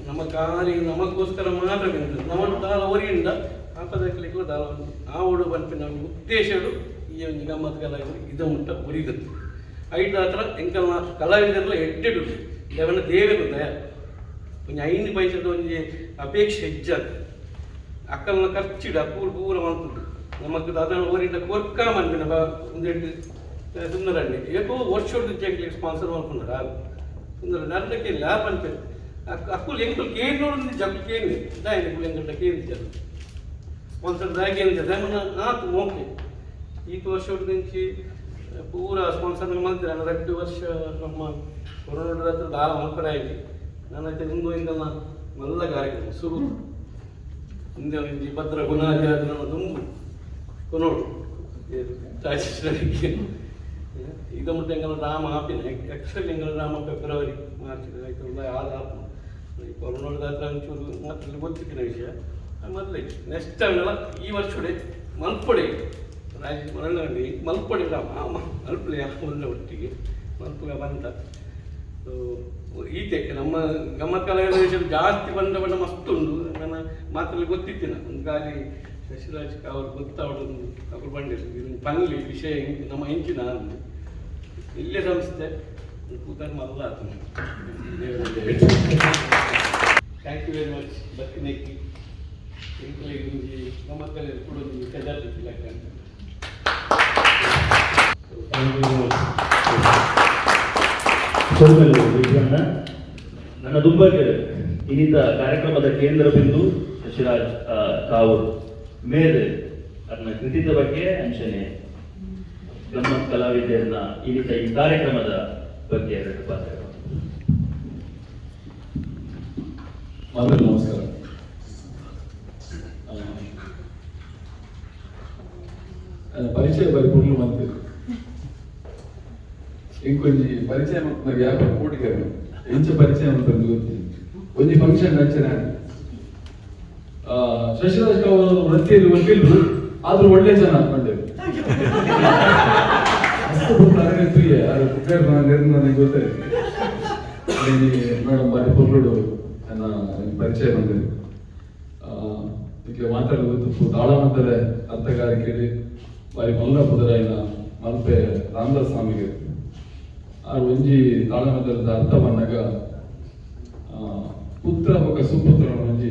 ನಮ್ಮ ಖಾಲಿ ನಮಗೋಸ್ಕರ ಮಾತ್ರ ಬಂದದ್ದು. ನಮ್ಮ ದಾಲ ಹೊರಗಿಂದ ಆಪದಕ್ಲೆಗ್ಲ ದಾಲ ಆವೊಡು ಪನ್ಪಿನ ಒಂಜಿ ಉದ್ದೇಶಡು ಈ ಒಂಜಿ ಗಮ್ಮತ್ ಕಲಾವಿದರು ಇದು ಮುಟ್ಟ ಒರಿದದ್ದು. ಐದಾತ್ರ ಎಂಕಲ್ನ ಕಲಾವಿದರ್ಲ ಎಡ್ಡೆಡು ದೇವನ ದೇವರು ದಯ ಒಂಜಿ 5 ಪೈಸದ ಒಂಜಿ ಅಪೇಕ್ಷೆ ಹೆಚ್ಚಾದ ಅಕ್ಕಲ್ನ ಖರ್ಚಿಡ ಪೂರ ಪೂರ ಮಲ್ತುಂಡು. ನಮಕ್ ದಾದ ಓರಿಡ ಕೊರ್ಕ ಮನ್ಪಿನ ಒಂದೆಟ್ಟು ಸುಂದರಂడి ಏತೋ ವರ್ಷದ ಎಂಕ್ಲೆಗ್ ಸ್ಪಾನ್ಸರ್ ಮಲ್ಪುನಾರ ಸುಂದರ ನರ್ನಕ್ಕೆ ಇಲ್ಲ ಪನ್ಪೆರ್. ಅಕ್ಕುಲು ಎಂಕುಲು ಕೇನ್ ನೋಡು ಜಗ್ಲು ಕೇನ್ ದಾಯೆ ಎಂಕುಲು ಕೇನ್ ಜಗ್ಲು ಸ್ಪಾನ್ಸರ್ ದಾಯ ಕೇನ್ ದಾಯ ಆತು ಓಕೆ. ಈತ ವರ್ಷದಿಂಚಿ ಪೂರ ಸ್ಪಾನ್ಸರ್ ಮಲ್ತಿರ. 2 ವರ್ಷ ನಮ್ಮ ಕೊರೋನಾ ಹತ್ರ ದಾಲ ಮಲ್ಪರೆ ಆಯ್ತು. ನಾನು అయితే ಮುಂದೆ ಎಂಕಲ್ನ ಮಲ್ಲ ಕಾರ್ಯಕ್ರಮ ಸುರು ಹಿಂದೆ ಒಂಜಿ ಭದ್ರ ಗುಣಾದಿ ನಮ್ಮ ದುಂಬು ಕೊನೋಡು ಇದು ಮುಟ್ಟ ಎಂಕಲ್ನ ರಾಮ ಆಪಿನ. ಆಕ್ಚುಲಿ ಎಂಕಲ್ನ ರಾಮ ಫೆಬ್ರವರಿ ಮಾರ್ಚ್ ಆಯ್ತು ಆದ ಆಪುನ. ಈ ಕೊರೋನಾದ ಹತ್ರ ಒಂಚೂರು ಮಾತ್ರ ಗೊತ್ತಿತ್ತಿನ ವಿಷಯ ಮೊದಲೇ. ನೆಕ್ಸ್ಟ್ ಟೈಮ್ ಈ ವರ್ಷಡೆ ಮಲ್ಪಡೆ ರಾಜ್ ಮರಳಿ ಮಲ್ಪಡೆ ರಾಮ ಮಲ್ಪಲೆ ಒಳ್ಳೆ ಒಟ್ಟಿಗೆ ಮಲ್ಪುಗ ಬಂತ. ಸೊ ಈತೆ ನಮ್ಮ ಗಮ್ಮತ್ ಕಲಾವಿದರ ವಿಷಯ ಜಾಸ್ತಿ ಬಂದ ಬಣ್ಣ ಮಸ್ತ್ ಉಂಟು. ನನ್ನ ಮಾತಲ್ಲಿ ಗೊತ್ತಿತ್ತಿನ ಒಂದು ಖಾಲಿ ಶಶಿರಾಜ್ ಅವರು ಗೊತ್ತಾವಡು ಅವರು ಬಂದಿರು ಪನ್ಲಿ ವಿಷಯ ನಮ್ಮ ಹೆಂಚಿನ ಅಂದು ಇಲ್ಲೇ ಸಂಸ್ಥೆ ಕೂತಾಗ ಮಲ್ಲ. Thank you very much ಬತ್ತಿನೆಕ್ಕಿ. ಎಂಕುಲೆಗ್ ಒಂಜಿ ಗಮ್ಮತ್ ಕಲೆ ಕೂಡ ಒಂಜಿ ಕಜಾರ್ದಿತ್ತಿಲ್ಲ ಲೆಕ್ಕ. Thank you. ಸೊಲ್ಮೆಲು ವಿಜ್ಞಾನ. ನನ್ನ ದುಂಬಗ್ ಇನ್ನಿತ ಕಾರ್ಯಕ್ರಮದ ಕೇಂದ್ರ ಬಿಂದು ಶಶಿರಾಜ್ ಕಾವೂರ್ ಮೇರ್ ಅದನ್ನ ಕೃತಿದ ಬಗ್ಗೆ ಅಂಚನೆ ಗಮ್ಮತ್ ಕಲಾವಿದರನ್ನ ಇನ್ನಿತ ಈ ಕಾರ್ಯಕ್ರಮದ ಬಗ್ಗೆ ಎರಡು ಪಾತ್ರ. ಮೊದಲು ನಮಸ್ಕಾರ. ಪರಿಚಯ ಬರಿ ಪುರ್ಲು ಮಂತ್ ಇಂಕೊಂಜಿ ಪರಿಚಯ ಮಲ್ಪುನ ವ್ಯಾಪಾರ ಕೂಡಿಗೆ ಎಂಚ ಪರಿಚಯ ಅಂತ ಗೊತ್ತಿ. ಒಂಜಿ ಫಂಕ್ಷನ್ ಅಂಚನೆ ಶಶಿರಾಜ್ ಅವರು ವೃತ್ತಿಯಲ್ಲಿ ವಕೀಲರು, ಆದ್ರೂ ಒಳ್ಳೆ ಜನ ಅನ್ಕೊಂಡೇವೆ. ಮಸ್ತ್ ಪೊರ್ಲು ಅರೆಗೆ ತೂಯೆ ಆರು ಕುಬೇರ್ ನನಗೆ ಗೊತ್ತಾಯ್ತು. ಮೇಡಮ್ ಬಾರಿ ಪೊರ್ಲುಡು ನನ್ನ ಪರಿಚಯ ಬಂದಿದೆ. ಈಗ ಮಾತಾಡೋದು ತಾಳಮದ್ದಲೆ ಅರ್ಥಗಾರಿಕೆಯಲ್ಲಿ ಬಾರಿ ಮಲ್ಲ ಪುದರಾಯಿನ ಮಲ್ಪೆ ರಾಮದಾಸ್ ಸ್ವಾಮಿಗೆ ಆರ್ ಒಂಜಿ ತಾಳಮದ್ದಲದ ಅರ್ಥ ಬಂದಾಗ ಪುತ್ರ ಬೊಕ್ಕ ಸುಪುತ್ರ ಒಂಜಿ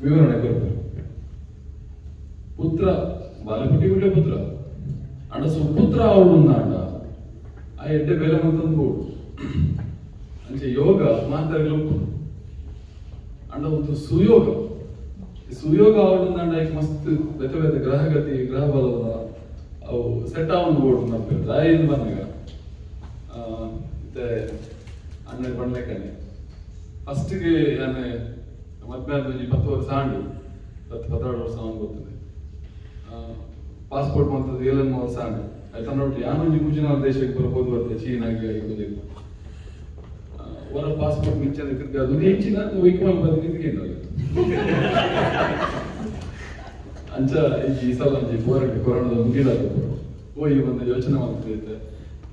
ವಿವರಣೆ ಕೊರ್ಪೆರ್. ಪುತ್ರ ಬಾಲಪುಟ್ಟಿ ಗುಡ್ಡೆ ಪುತ್ರ ಅಂಡ ಸುಪುತ್ರ ಅವಳು ಅಂಡ ಆ ಎಡ್ಡೆ ಬೆಲೆ ಮಂತಂದು ಬೋಡು. ಅಂಚೆ ಯೋಗ ಮಾತಾಡಲು ಅಂಡ ಒಂದು ಸುಯೋಗ. ಈ ಸುಯೋಗ ಅವಳು ಅಂಡ ಮಸ್ತ್ ಬೇತೆ ಬೇತೆ ಗ್ರಹಗತಿ ಗ್ರಹ ಬಲದ ಅವು ಸೆಟ್ ಆವೊಂದು ಬೋಡು ನಮ್ಗೆ ದಾಯಿಂದ ಬಂದಾಗ ಇತ್ತೆ ಅಣ್ಣ ಬಣ್ಲೆಕ್ಕನೆ ಫಸ್ಟ್ಗೆ ನಾನು ಮದ್ವೆ ಆದ ಒಂಜಿ 10 ವರ್ಷ ಆಂಡು, 10, 12 ವರ್ಷ ಆವೊಂದು ಗೊತ್ತದೆ. ಪಾಸ್ಪೋರ್ಟ್ ಮಂತದ್ದು 7 ವರ್ಷ ಆಂಡು. ಆಯ್ತಾ ನೋಡಿ, ಯಾನೊಂಜಿ ಮೂಜಿನಾಲ್ ದೇಶಕ್ಕೆ ಬರ್ಬೋದು ಬರ್ತದೆ, ಚೀನಾಗೆ ಗೊತ್ತಿಲ್ಲ. ಹೊರ ಪಾಸ್ಪೋರ್ಟ್ ಮಿಂಚದ ಅದು ಹೆಚ್ಚಿನ ವೈಕುಮಾಲ್ ಬಂದು ನಿಂತ್ಕೊಂಡು ಅಂಚ ಈ ಸಲ ಒಂಜಿ ಹೋರಾಟ ಕೊರೋನಾದ ಮುಗಿದಾದ ಓ ಈ ಒಂದು ಯೋಚನೆ ಮಾಡ್ತಿದ್ದೆ.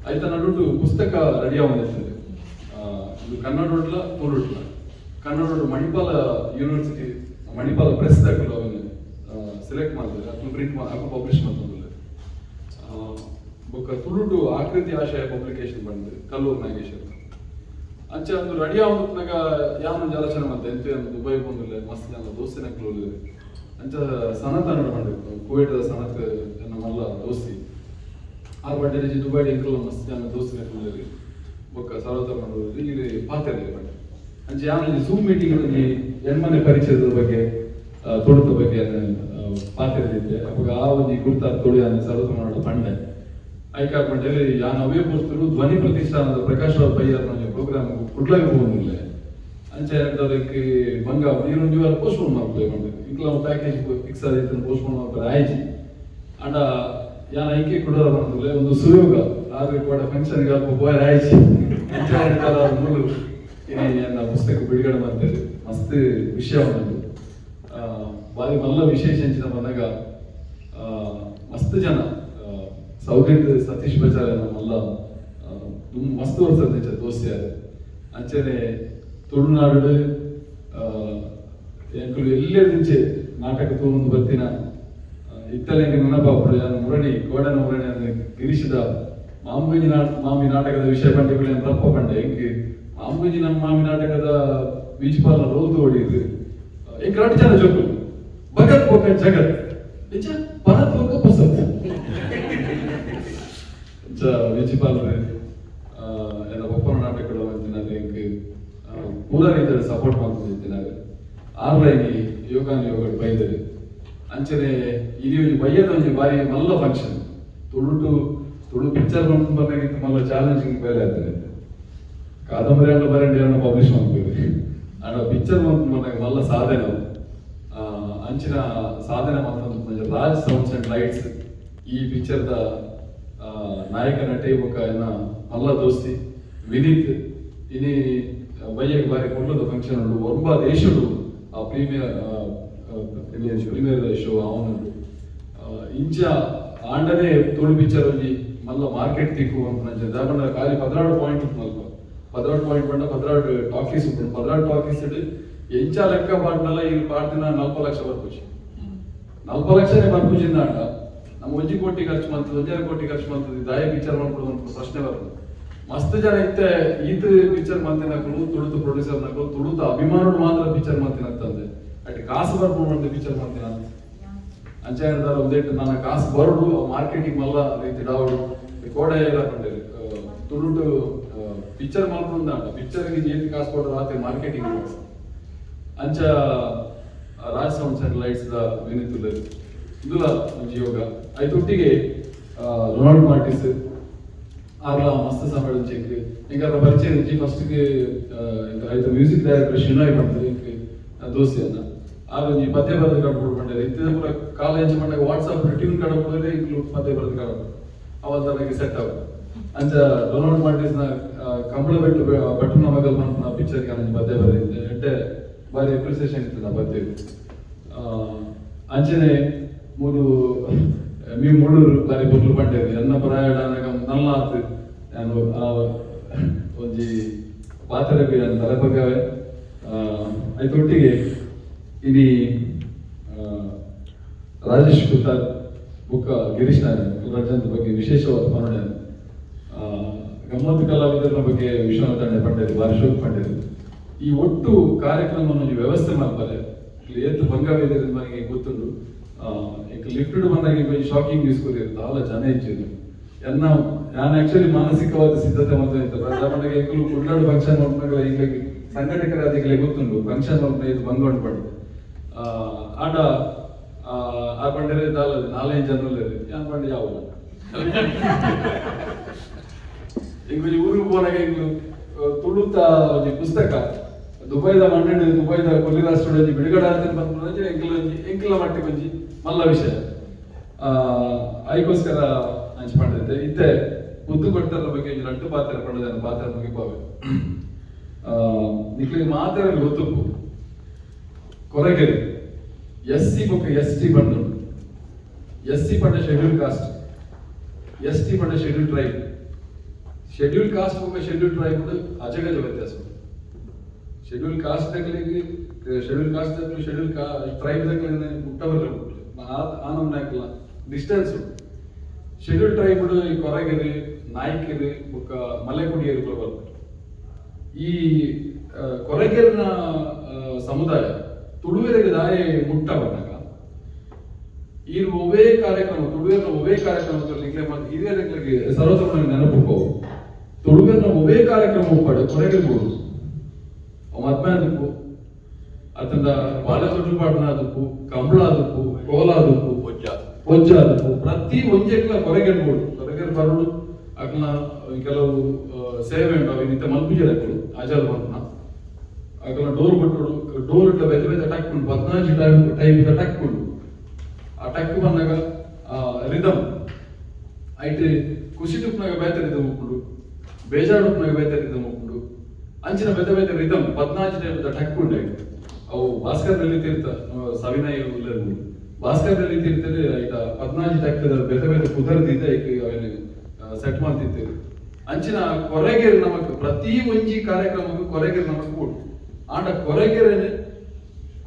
ಆಯ್ತಾ ನಡುಟು ಪುಸ್ತಕ ರೆಡಿ ಆವೊಂದಿರ್ತದೆ. ಇದು ಕನ್ನಡ ಉಡ್ಲ ತುಳುಟ್ಲ. ಕನ್ನಡ ಮಣಿಪಾಲ ಯೂನಿವರ್ಸಿಟಿ ಮಣಿಪಾಲ ಪ್ರೆಸ್ ದಾಕಲು ಅವನು ಸೆಲೆಕ್ಟ್ ಮಾಡಿದ್ರೆ ಅದನ್ನು ಪ್ರಿಂಟ್ ಹಾಕು ಪಬ್ಲಿಷ್ ಮಾಡ್ತಂದ್ರೆ. ಬೊಕ್ಕ ತುಳುಟು ಆಕೃತಿ ಆಶಯ ಪಬ್ಲಿಕೇಶನ್ ಬಂದಿದೆ, ಕಲ್ಲೂರು ನಾಗೇಶ್ವರ. ಅಂಚ ಒಂದು ರೆಡಿ ಆವೊಂದುಪ್ಪುನಗ ಯಾನ್ ಒಂಜಿ ಆಲೋಚನೆ ಮಂತೆ ಎಂತ ದುಬೈ ಪೋಂದುಲ್ಲೆ, ಮಸ್ತ್ ಜನ ದೋಸ್ತಿನಕುಲು ಉಲ್ಲೆರ್. ಅಂಚ ಸನತ್ ಅನ್ನೋಡು ಪಂಡೆ, ಕುವೈಟ್ದ ಸನತ್ ಎನ್ನ ಮಲ್ಲ ದೋಸ್ತಿ. ಆರ್ ಪಂಡೆರ್, ದುಬೈಡ್ ಎಂಕುಲು ಮಸ್ತ್ ಜನ ದೋಸ್ತಿನಕುಲು ಉಲ್ಲೆರ್, ಬೊಕ್ಕ ಸರ್ವತ ಮಂಡೂರು ಇಲ್ಲಿ ಪಾತೆರ್ಲೆ ಪಂಡೆ. ಅಂಚ ಯಾನ್ ಒಂಜಿ ಝೂಮ್ ಮೀಟಿಂಗ್ ಒಂಜಿ ಎಣ್ಮನೆ ಪರಿಚಯದ ಬಗ್ಗೆ ತುಳುತ ಬಗ್ಗೆ ಪಾತೆರ್ದಿತ್ತೆ. ಅಪಗ ಆ ಒಂಜಿ ಗುರ್ತ ತುಳು ಯಾನ್ ಸರ್ವತ ಮಂಡೂರು ಪಂಡೆ. ಐಕಾರ್ ಪಂಡೆರ್, ಯಾನ್ ಅವೇ ಪೊರ್ತುಡು ಧ್ವನಿ ಪ್ರತಿಷ್ಠಾನದ ಪ್ರಕಾಶ್ ರಾವ್ ಪಯ್ಯಾರ್ ಒಂಜಿ ಪ್ರೋಗ್ರಾಮ್ ಕುಡ್ಲಗ್ ಪೋವೊಂದುಲ್ಲೆ. ಅಂಚ ಅದಕ್ಕೆ ಬಂಗ ಈರೊಂಜಿ ವಾರ ಪೋಸ್ಟ್ಪೋನ್ ಮಲ್ಪುಲೆ ಪಂಡೆ. ಇಂಕ್ಲ ಪ್ಯಾಕೇಜ್ ಫಿಕ್ಸ್ ಆದಿತ್ತು, ಪೋಸ್ಟ್ಪೋನ್ ಮಲ್ಪರೆ ಆಯ್ಜಿ. ಅಂಡ ಯಾನ್ ಐಕೆ ಕುಡಲ ಬಂದುಲ್ಲೆ, ಒಂದು ಸುಯೋಗ ಆದ್ರೆ ಕೂಡ ಫಂಕ್ಷನ್ ಅಲ್ಪ ಪೋಯರೆ ಆಯ್ಜಿ. ಅಂಚ ಮೂಲು ಇನಿ ಎನ್ನ ಪುಸ್ತಕ ಬಿಡುಗಡೆ ಮಾಡ್ತೇವೆ. ಮಸ್ತ್ ವಿಷಯ ಉಂಟು, ಬಾರಿ ಮಲ್ಲ ವಿಶೇಷ ಎಂಚಿನ ಬಂದಾಗ ಮಸ್ತ್ ಜನ ಸೌದಿಡ್ ಸತೀಶ್ ಬಜಾರ್ ಮಲ್ಲ ಮಸ್ತ್ ವರ್ಷ ದೋಸ್ತಿ. ಅಂಚನೆ ತುಳುನಾಡು ಎಂಕುಲು ಎಲ್ಲೆದಿಂಚೆ ನಾಟಕ ತೂವೊಂದು ಬತ್ತಿನ ಇತ್ತಲೆಂಗೆ ನೆನಪಾಪುಡು ಯಾನ್ ಮುರಣಿ ಕೋಡನ ಮುರಣಿ ಅಂದ್ರೆ ಗಿರೀಶದ ಮಾಮುಂಜಿ ಮಾಮಿ ನಾಟಕದ ವಿಷಯ ಪಂಡೆ ತಪ್ಪ ಪಂಡೆ. ಎಂಕ್ ಮಾಮುಂಜಿ ನಮ್ಮ ಮಾಮಿ ನಾಟಕದ ಬೀಚ್ ಪಾಲ್ನ ರೋಲ್ ತೋಡಿದ್ರು. ಎಂಕ್ ರಡ್ಡ್ ಜನ ಜೋಕುಲು, ಭಗತ್ ಬೊಕ ಜಗತ್, ನಿಜ ಭರತ್ ಬೊಕ ಪೊಸತ್. ಅಂಚ ಬೀಚ್ ಪಾಲ್ರು ಎನ್ನ ಪಪ್ಪನ ನಾಟಕಡು ಮಂತಿನ ಎಂಕ್ ಪೂರ ರೀತಿಯ ಸಪೋರ್ಟ್ ಮಂತಿತ್ತಿನಾಗ ಆರ್ಲೈನಿ ಯೋಗಾನ ಯೋಗ ಬೈದರು. ಅಂಚನೆ ಇನಿ ಒಂಜಿ ಬಯ್ಯದ ಒಂಜಿ ಬಾರಿ ಮಲ್ಲ ಫಂಕ್ಷನ್. ತುಳುಟು ತುಳು ಪಿಕ್ಚರ್ ಬಂದಾಗಿತ್ತು ಮಲ್ಲ ಚಾಲೆಂಜಿಂಗ್ ಬೇಲೆ ಆಗ್ತದೆ. ಕಾದಂಬರಿ ಅಂಡ ಬರಂಡಿ ಅನ್ನ ಪಬ್ಲಿಷ್ ಮಾಡ್ತೀವಿ, ಆಂಡ ಪಿಕ್ಚರ್ ಬಂದಾಗ ಮಲ್ಲ ಸಾಧನೆ ಅವು. ಅಂಚಿನ ಸಾಧನೆ ಮಂತೊಂದು ರಾಜ್ ಸೌಂಡ್ಸ್ ಅಂಡ್ ಲೈಟ್ಸ್ ಈ ಪಿಕ್ಚರ್ದ ನಾಯಕ ನಟೆ ಬೊಕ್ಕ ಎನ್ನ ಮಲ್ಲ ದೋಸ್ತಿ ವಿನೀತ್. ಇನಿ ಬಯ್ಯಗ್ ಬಾರಿ ಪೊರ್ಲುದ ಫಂಕ್ಷನ್ ಉಂಡು. ಒಂಬ ದೇಶಡು ಆ ಪ್ರೀಮಿಯರ್ ಪ್ರೀಮಿಯರ್ ಶೋ ಅವನುಂಡು. ಇಂಚ ಆಂಡನೇ ತುಳು ಪಿಕ್ಚರ್ ಒಂಜಿ ಮಲ್ಲ ಮಾರ್ಕೆಟ್ ತಿಕ್ಕು ಅಂತ. ದಾಪಂಡ ಖಾಲಿ 12 ಪಾಯಿಂಟ್ ಉಂಟು. 12 ಪಾಯಿಂಟ್ ಪಂಡ 12 ಟಾಕೀಸ್ ಉಂಟು. 12 ಟಾಕೀಸ್ ಎಂಚ ಲೆಕ್ಕ ಪಾಡ್ನಲ್ಲ, ಈ ಪಾಡ್ದಿನ 40 ಲಕ್ಷ ಬರ್ಪುಜಿ. 40 ಲಕ್ಷನೇ ಬರ್ಪುಜಿಂದ ಅಂಡ ನಮ್ಮ 1 ಕೋಟಿ ಖರ್ಚು ಮಾಡ್ತದೆ, 1.5 ಕೋಟಿ ಖರ್ಚು ಮಾಡ್ತದೆ, ದಾಯ ಪಿಕ್ಚರ್ ಮಾಡ್ಕೊಡು ಅಂತ ಪ್ರಶ್ನೆ ಬರ್ತದೆ. ಮಸ್ತ್ ಜನ ಇತ್ತೆ ಈತ ಪಿಕ್ಚರ್ ಮಂತಿನಕುಲು ತುಳುತು ಪ್ರೊಡ್ಯೂಸರ್ ನಕಲು, ತುಳುತ ಅಭಿಮಾನುಡು ಮಾತ್ರ ಪಿಕ್ಚರ್ ಮಂತಿನತ್ತಂದೆ ಅಟ್ ಕಾಸು ಬರ್ಪುಂಡು ಅಂತ ಪಿಕ್ಚರ್ ಮಂತಿನ ಅಂಚ ಹೇಳ್ತಾರೆ. ಒಂದೇಟ್ ನನ್ನ ಕಾಸು ಬರೋಡು, ಮಾರ್ಕೆಟಿಂಗ್ ಮಲ್ಲ ರೀತಿ ಡಾವಡು. ಕೋಡೆ ಎಲ್ಲ ಪಂಡೇರು, ತುಳುಟು ಪಿಕ್ಚರ್ ಮಲ್ಪುಂಡ ಪಿಕ್ಚರ್ಗೆ ಏತ್ ಕಾಸು ಕೊಡೋದು ಆತೆ ಮಾರ್ಕೆಟಿಂಗ್. ಅಂಚ Raj sounds and lights the Vineet ಉಲ್ಲೆರ್. ಇಂದುಲ ಒಂಜಿ ಯೋಗ. ಐತೊಟ್ಟಿಗೆ ರೊನಾಲ್ಡ್ ಮಾರ್ಟಿಸ್ ಆರ್ಲ ಮಸ್ತ್ ಸಮಯ ಚೆಕ್ ಈಗ ಪರಿಚಯ ಇಜ್ಜಿ. ಫಸ್ಟ್ಗೆ ಐತ ಮ್ಯೂಸಿಕ್ ಡೈರೆಕ್ಟರ್ ಶಿನಾಯ್ ಪಂಡ್ದು ಇಂಕ್ ದೋಸ್ತಿ ಅನ್ನ. ಆರ್ ಒಂಜಿ ಪದ್ಯ ಬರೆದು ಕಡ್ಪುಡು ಪಂಡೇರು. ಇತ್ತಿದ ಪೂರ ಕಾಲ ಎಂಚ ಪಂಡಾಗ ವಾಟ್ಸಪ್ ಟ್ಯೂನ್ ಕಡಪುಡು, ಇಂಕ್ಲು ಪದ್ಯ ಬರೆದು ಕಡಪುಡು, ಅವಲ್ ತನಗೆ ಸೆಟ್ ಅವು. ಅಂಚ ಡೊನಾಲ್ಡ್ ಮಾರ್ಟಿಸ್ ನ ಕಂಬಳ ಬೆಟ್ಟು ಬಟ್ಟುನ ಮಗಲ್ ಪನ್ಪುನ ಪಿಕ್ಚರ್ ಒಂಜಿ ಪದ್ಯ ಬರೆದಿದ್ದೆ. ಎಡ್ಡೆ ಬಾರಿ ಅಪ್ರಿಸಿಯೇಷನ್ ಇತ್ತು ಆ ಪದ್ಯ. ಅಂಚನೆ ಮೂರು ಮೀ ಮುಳ್ಳೂರು ಬಾರಿ ಬೊರ್ಲು ಪಂಡೇರು. ಎನ್ನ ಪ್ರಾಯಡ ನಲ್ಲಾತ್ ಯಾನು ಆ ಒಂಜಿ ಪಾತ್ರೆಗ್ ಯಾನ್ ತಲೆಪಗವೆ. ಐತೊಟ್ಟಿಗೆ ಇನಿ ರಾಜೇಶ್ ಕುತ್ತಾರ್ ಬೊಕ್ಕ ಗಿರೀಶ್ ನಾರಾಯಣ್ ರಜಂತ ಬಗ್ಗೆ ವಿಶೇಷವಾದ ಪನೊಡೆ. ಗಮ್ಮತ್ತು ಕಲಾವಿದರ ಬಗ್ಗೆ ವಿಶ್ವನಾಥ್ ಅಣ್ಣೆ ಪಂಡೇರು, ಬಾರಿ ಶೋಕ್ ಪಂಡೇರು. ಈ ಒಟ್ಟು ಕಾರ್ಯಕ್ರಮವನ್ನು ಒಂಜಿ ವ್ಯವಸ್ಥೆ ಮಾಡ್ತಾರೆ. ಇಲ್ಲಿ ಏತ್ ಬಂಗವೇದಿರ ನನಗೆ ಗೊತ್ತುಂಡು. ಈಗ ಲಿಫ್ಟ್ ಬಂದಾಗ ಈಗ ಶಾಕಿಂಗ್ ನ್ಯೂಸ್ ಕೊರಿಯರು, ದಾಲ ಜನ ಹೆಚ್ಚಿದ್ರು. ಎನ್ನ ನಾನು ಆಕ್ಚುಲಿ ಮಾನಸಿಕವಾದ ಸಿದ್ಧತೆ ಮಾತ್ರ ಇತ್ತು. ಪಂಡಾಗ ಎಂಕುಲು ಕುಡ್ಲಾಡು ಫಂಕ್ಷನ್ ಮಾಡ್ದಾಗ ಈಗ ಸಂಘಟಕರಾದಿಗಳೇ ಗೊತ್ತುಂಟು, ಫಂಕ್ಷನ್ ಮಾಡ್ತಾ ಇದು ಬಂಗ ಉಂಟು ಪಂಡ. ಆಂಡ ಆ ಪಂಡರೆ ದಾಲ ನಾಲ್ಕೈದು ಜನ ಉಲ್ಲೆರ್. ಯಾನ್ ಪಂಡ ಯಾವ ಈಗ ಒಂಜಿ ಊರಿಗೆ ಪೋನಾಗ ಇಂಗ್ಲು ತುಳುತ ಒಂಜಿ ಪುಸ್ತಕ ದುಬೈದ ಮಣ್ಣು ದುಬೈದ ಕೊಲ್ಲಿ ರಾಷ್ಟ್ರ ಒಂಜಿ ಬಿಡುಗಡೆ ಆತಿನ ಪನ್ಪುನ ಎಂಕುಲು ಒಂಜಿ ಎಂಕುಲ ಮಟ್ಟಿಗೆ ಒಂಜಿ ಮಲ್ಲ ವಿಷಯ. ಐಕೋಸ್ಕರ ಅಂಚ ಪಂಡಿದ್ದೆ. ಇತ್ತೆ ಉದ್ದು ಕೊಡ್ತಾರ ಬಗ್ಗೆ ಒಂಜಿ ರಡ್ಡು ಪಾತ್ರ ಪಂಡದ ಪಾತ್ರ ಮುಗಿಪಾವೆ. ನಿಕ್ಲಿಗೆ ಮಾತ್ರ ಗೊತ್ತುಪ್ಪು, ಕೊರಗೆರೆ ಎಸ್ ಸಿ ಬೊಕ್ಕ ಎಸ್ ಟಿ ಬಂದು. ಎಸ್ ಸಿ ಪಂಡ ಶೆಡ್ಯೂಲ್ ಕಾಸ್ಟ್, ಎಸ್ ಟಿ ಪಂಡ ಶೆಡ್ಯೂಲ್ ಟ್ರೈಬ್. ಶೆಡ್ಯೂಲ್ ಕಾಸ್ಟ್ ಬೊಕ್ಕ ಶೆಡ್ಯೂಲ್ ಟ್ರೈಬ್ ಅಜಗಜ ವ್ಯತ್ಯಾಸ. ಶೆಡ್ಯೂಲ್ ಕಾಸ್ಟ್ ದಕ್ಲೆಗ್ ಶೆಡ್ಯೂಲ್ ಕಾಸ್ಟ್ ದಕ್ಲು, ಶೆಡ್ಯೂಲ್ ಕಾ ಟ್ರೈಬ್ ದಕ್ಲೆಗ್ ಮುಟ್ಟವಲ್ಲ ಆ ನಮ್ನೆ ಡಿಸ್ಟೆನ್ಸ್. ಶೆಡ್ಯೂಲ್ ಟ್ರೈಬ್ ಈ ಕೊರಗೆರು, ನಾಯ್ಕರು ಬೊಕ್ಕ ಮಲೆಕುಡಿಯರು ಪೂರ ಬರ್ಪುಂಡು. ಈ ಕೊರಗೆರ್ನ ಸಮುದಾಯ ತುಳುವೆರೆಗ್ ದಾಯೆ ಮುಟ್ಟ ಬನ್ನಗ, ಈ ಒವ್ವೇ ಕಾರ್ಯಕ್ರಮ, ತುಳುವೆರ್ನ ಒವ್ವೇ ಕಾರ್ಯಕ್ರಮ ನಿಕ್ಲೆ ಹಿರಿಯರಿಗೆ ಸರ್ವತಮ ನೆನಪು. ತುಳುವೆರ್ನ ಒವ್ವೇ ಕಾರ್ಯಕ್ರಮ ಉಪ್ಪಡು ಕೊರಗೆ ಬೋಡು. ಮದ್ಮೆ ಆದುಪ್ಪು, ಅತ್ತಂದ ಬಾಲೆ ತೊಟ್ಲು ಪಾಡ್ನ ಆದುಪ್ಪು, ಕಂಬಳ ಆದುಪ್ಪು, ಕೋಲ ಆದುಪ್ಪು, ಒಜ್ಜ ಆದುಪ್ಪು, ಪ್ರತಿ ಒಂಜೆಕ್ಲ ಕೊರಗೆರ್ ಬೋಡು. ಕೊರಗೆರ್ ಬರೋಡು. ಅಕ್ಲ ಕೆಲವು ಸೇವೆ ಉಂಟು, ಅವು ಇತ್ತೆ ಮಲ್ಪುಜೆರ್ ಅಕುಲು. ಆಚಾರ ಮಲ್ಪುನ ಅಕಲ್ನ ಡೋರ್ ಬಟ್ಟೋಡು, ಡೋರ್ ಇಟ್ಲ ಬೇತೆ ಬೇತೆ ಟಕ್ ಉಂಟು, 14 ಟೈಪ್ ಟೈಪ್ ಟಕ್ ಉಂಟು. ಆ ಟಕ್ ಬಂದಾಗ ರಿದಮ್ ಐಟ್ ಖುಷಿ ಉಪ್ಪುನಾಗ ಬೇತೆ ರಿದಮ್ ಉಪ್ಪುಂಡು, ಬೇಜಾರು ಉಪ್ಪುನಾಗ ಬೇತೆ ರಿದಮ್ ಉಪ್ಪುಂಡು. ಅಂಚಿನ ಬೇತೆ ಬೇತೆ ರಿದಮ್ 14 ಟೈಪ್ ಟಕ್ ಉಂಟು ಐಟ್. ಅವು ಭಾಸ್ಕರ್ ನಲ್ಲಿ ತೀರ್ಥ ಸವಿನಯ ಉಲ್ಲೆರ್. ಭಾಸ್ಕರ್ ನಲ್ಲಿ ತೀರ್ಥರು ಐತ 14 ಟಕ್ ಬೇತೆ ಬೇತೆ ಪುದರ್ ದೀತ ಐಕ್ ಅವೆನ್ ಸೆಟ್ ಮಾಡ್ತಿದ್ದೇವೆ. ಅಂಚಿನ ಕೊರಗೆರ್ ನಮಕ್ ಪ್ರತಿ ಒಂಜಿ ಕಾರ್ಯಕ್ರಮಕ್ಕೂ ಕೊರಗೆರ್ ನಮಕ್ ಬೋಡು. ಆಂಡ ಕೊರಗೆರೆನೆ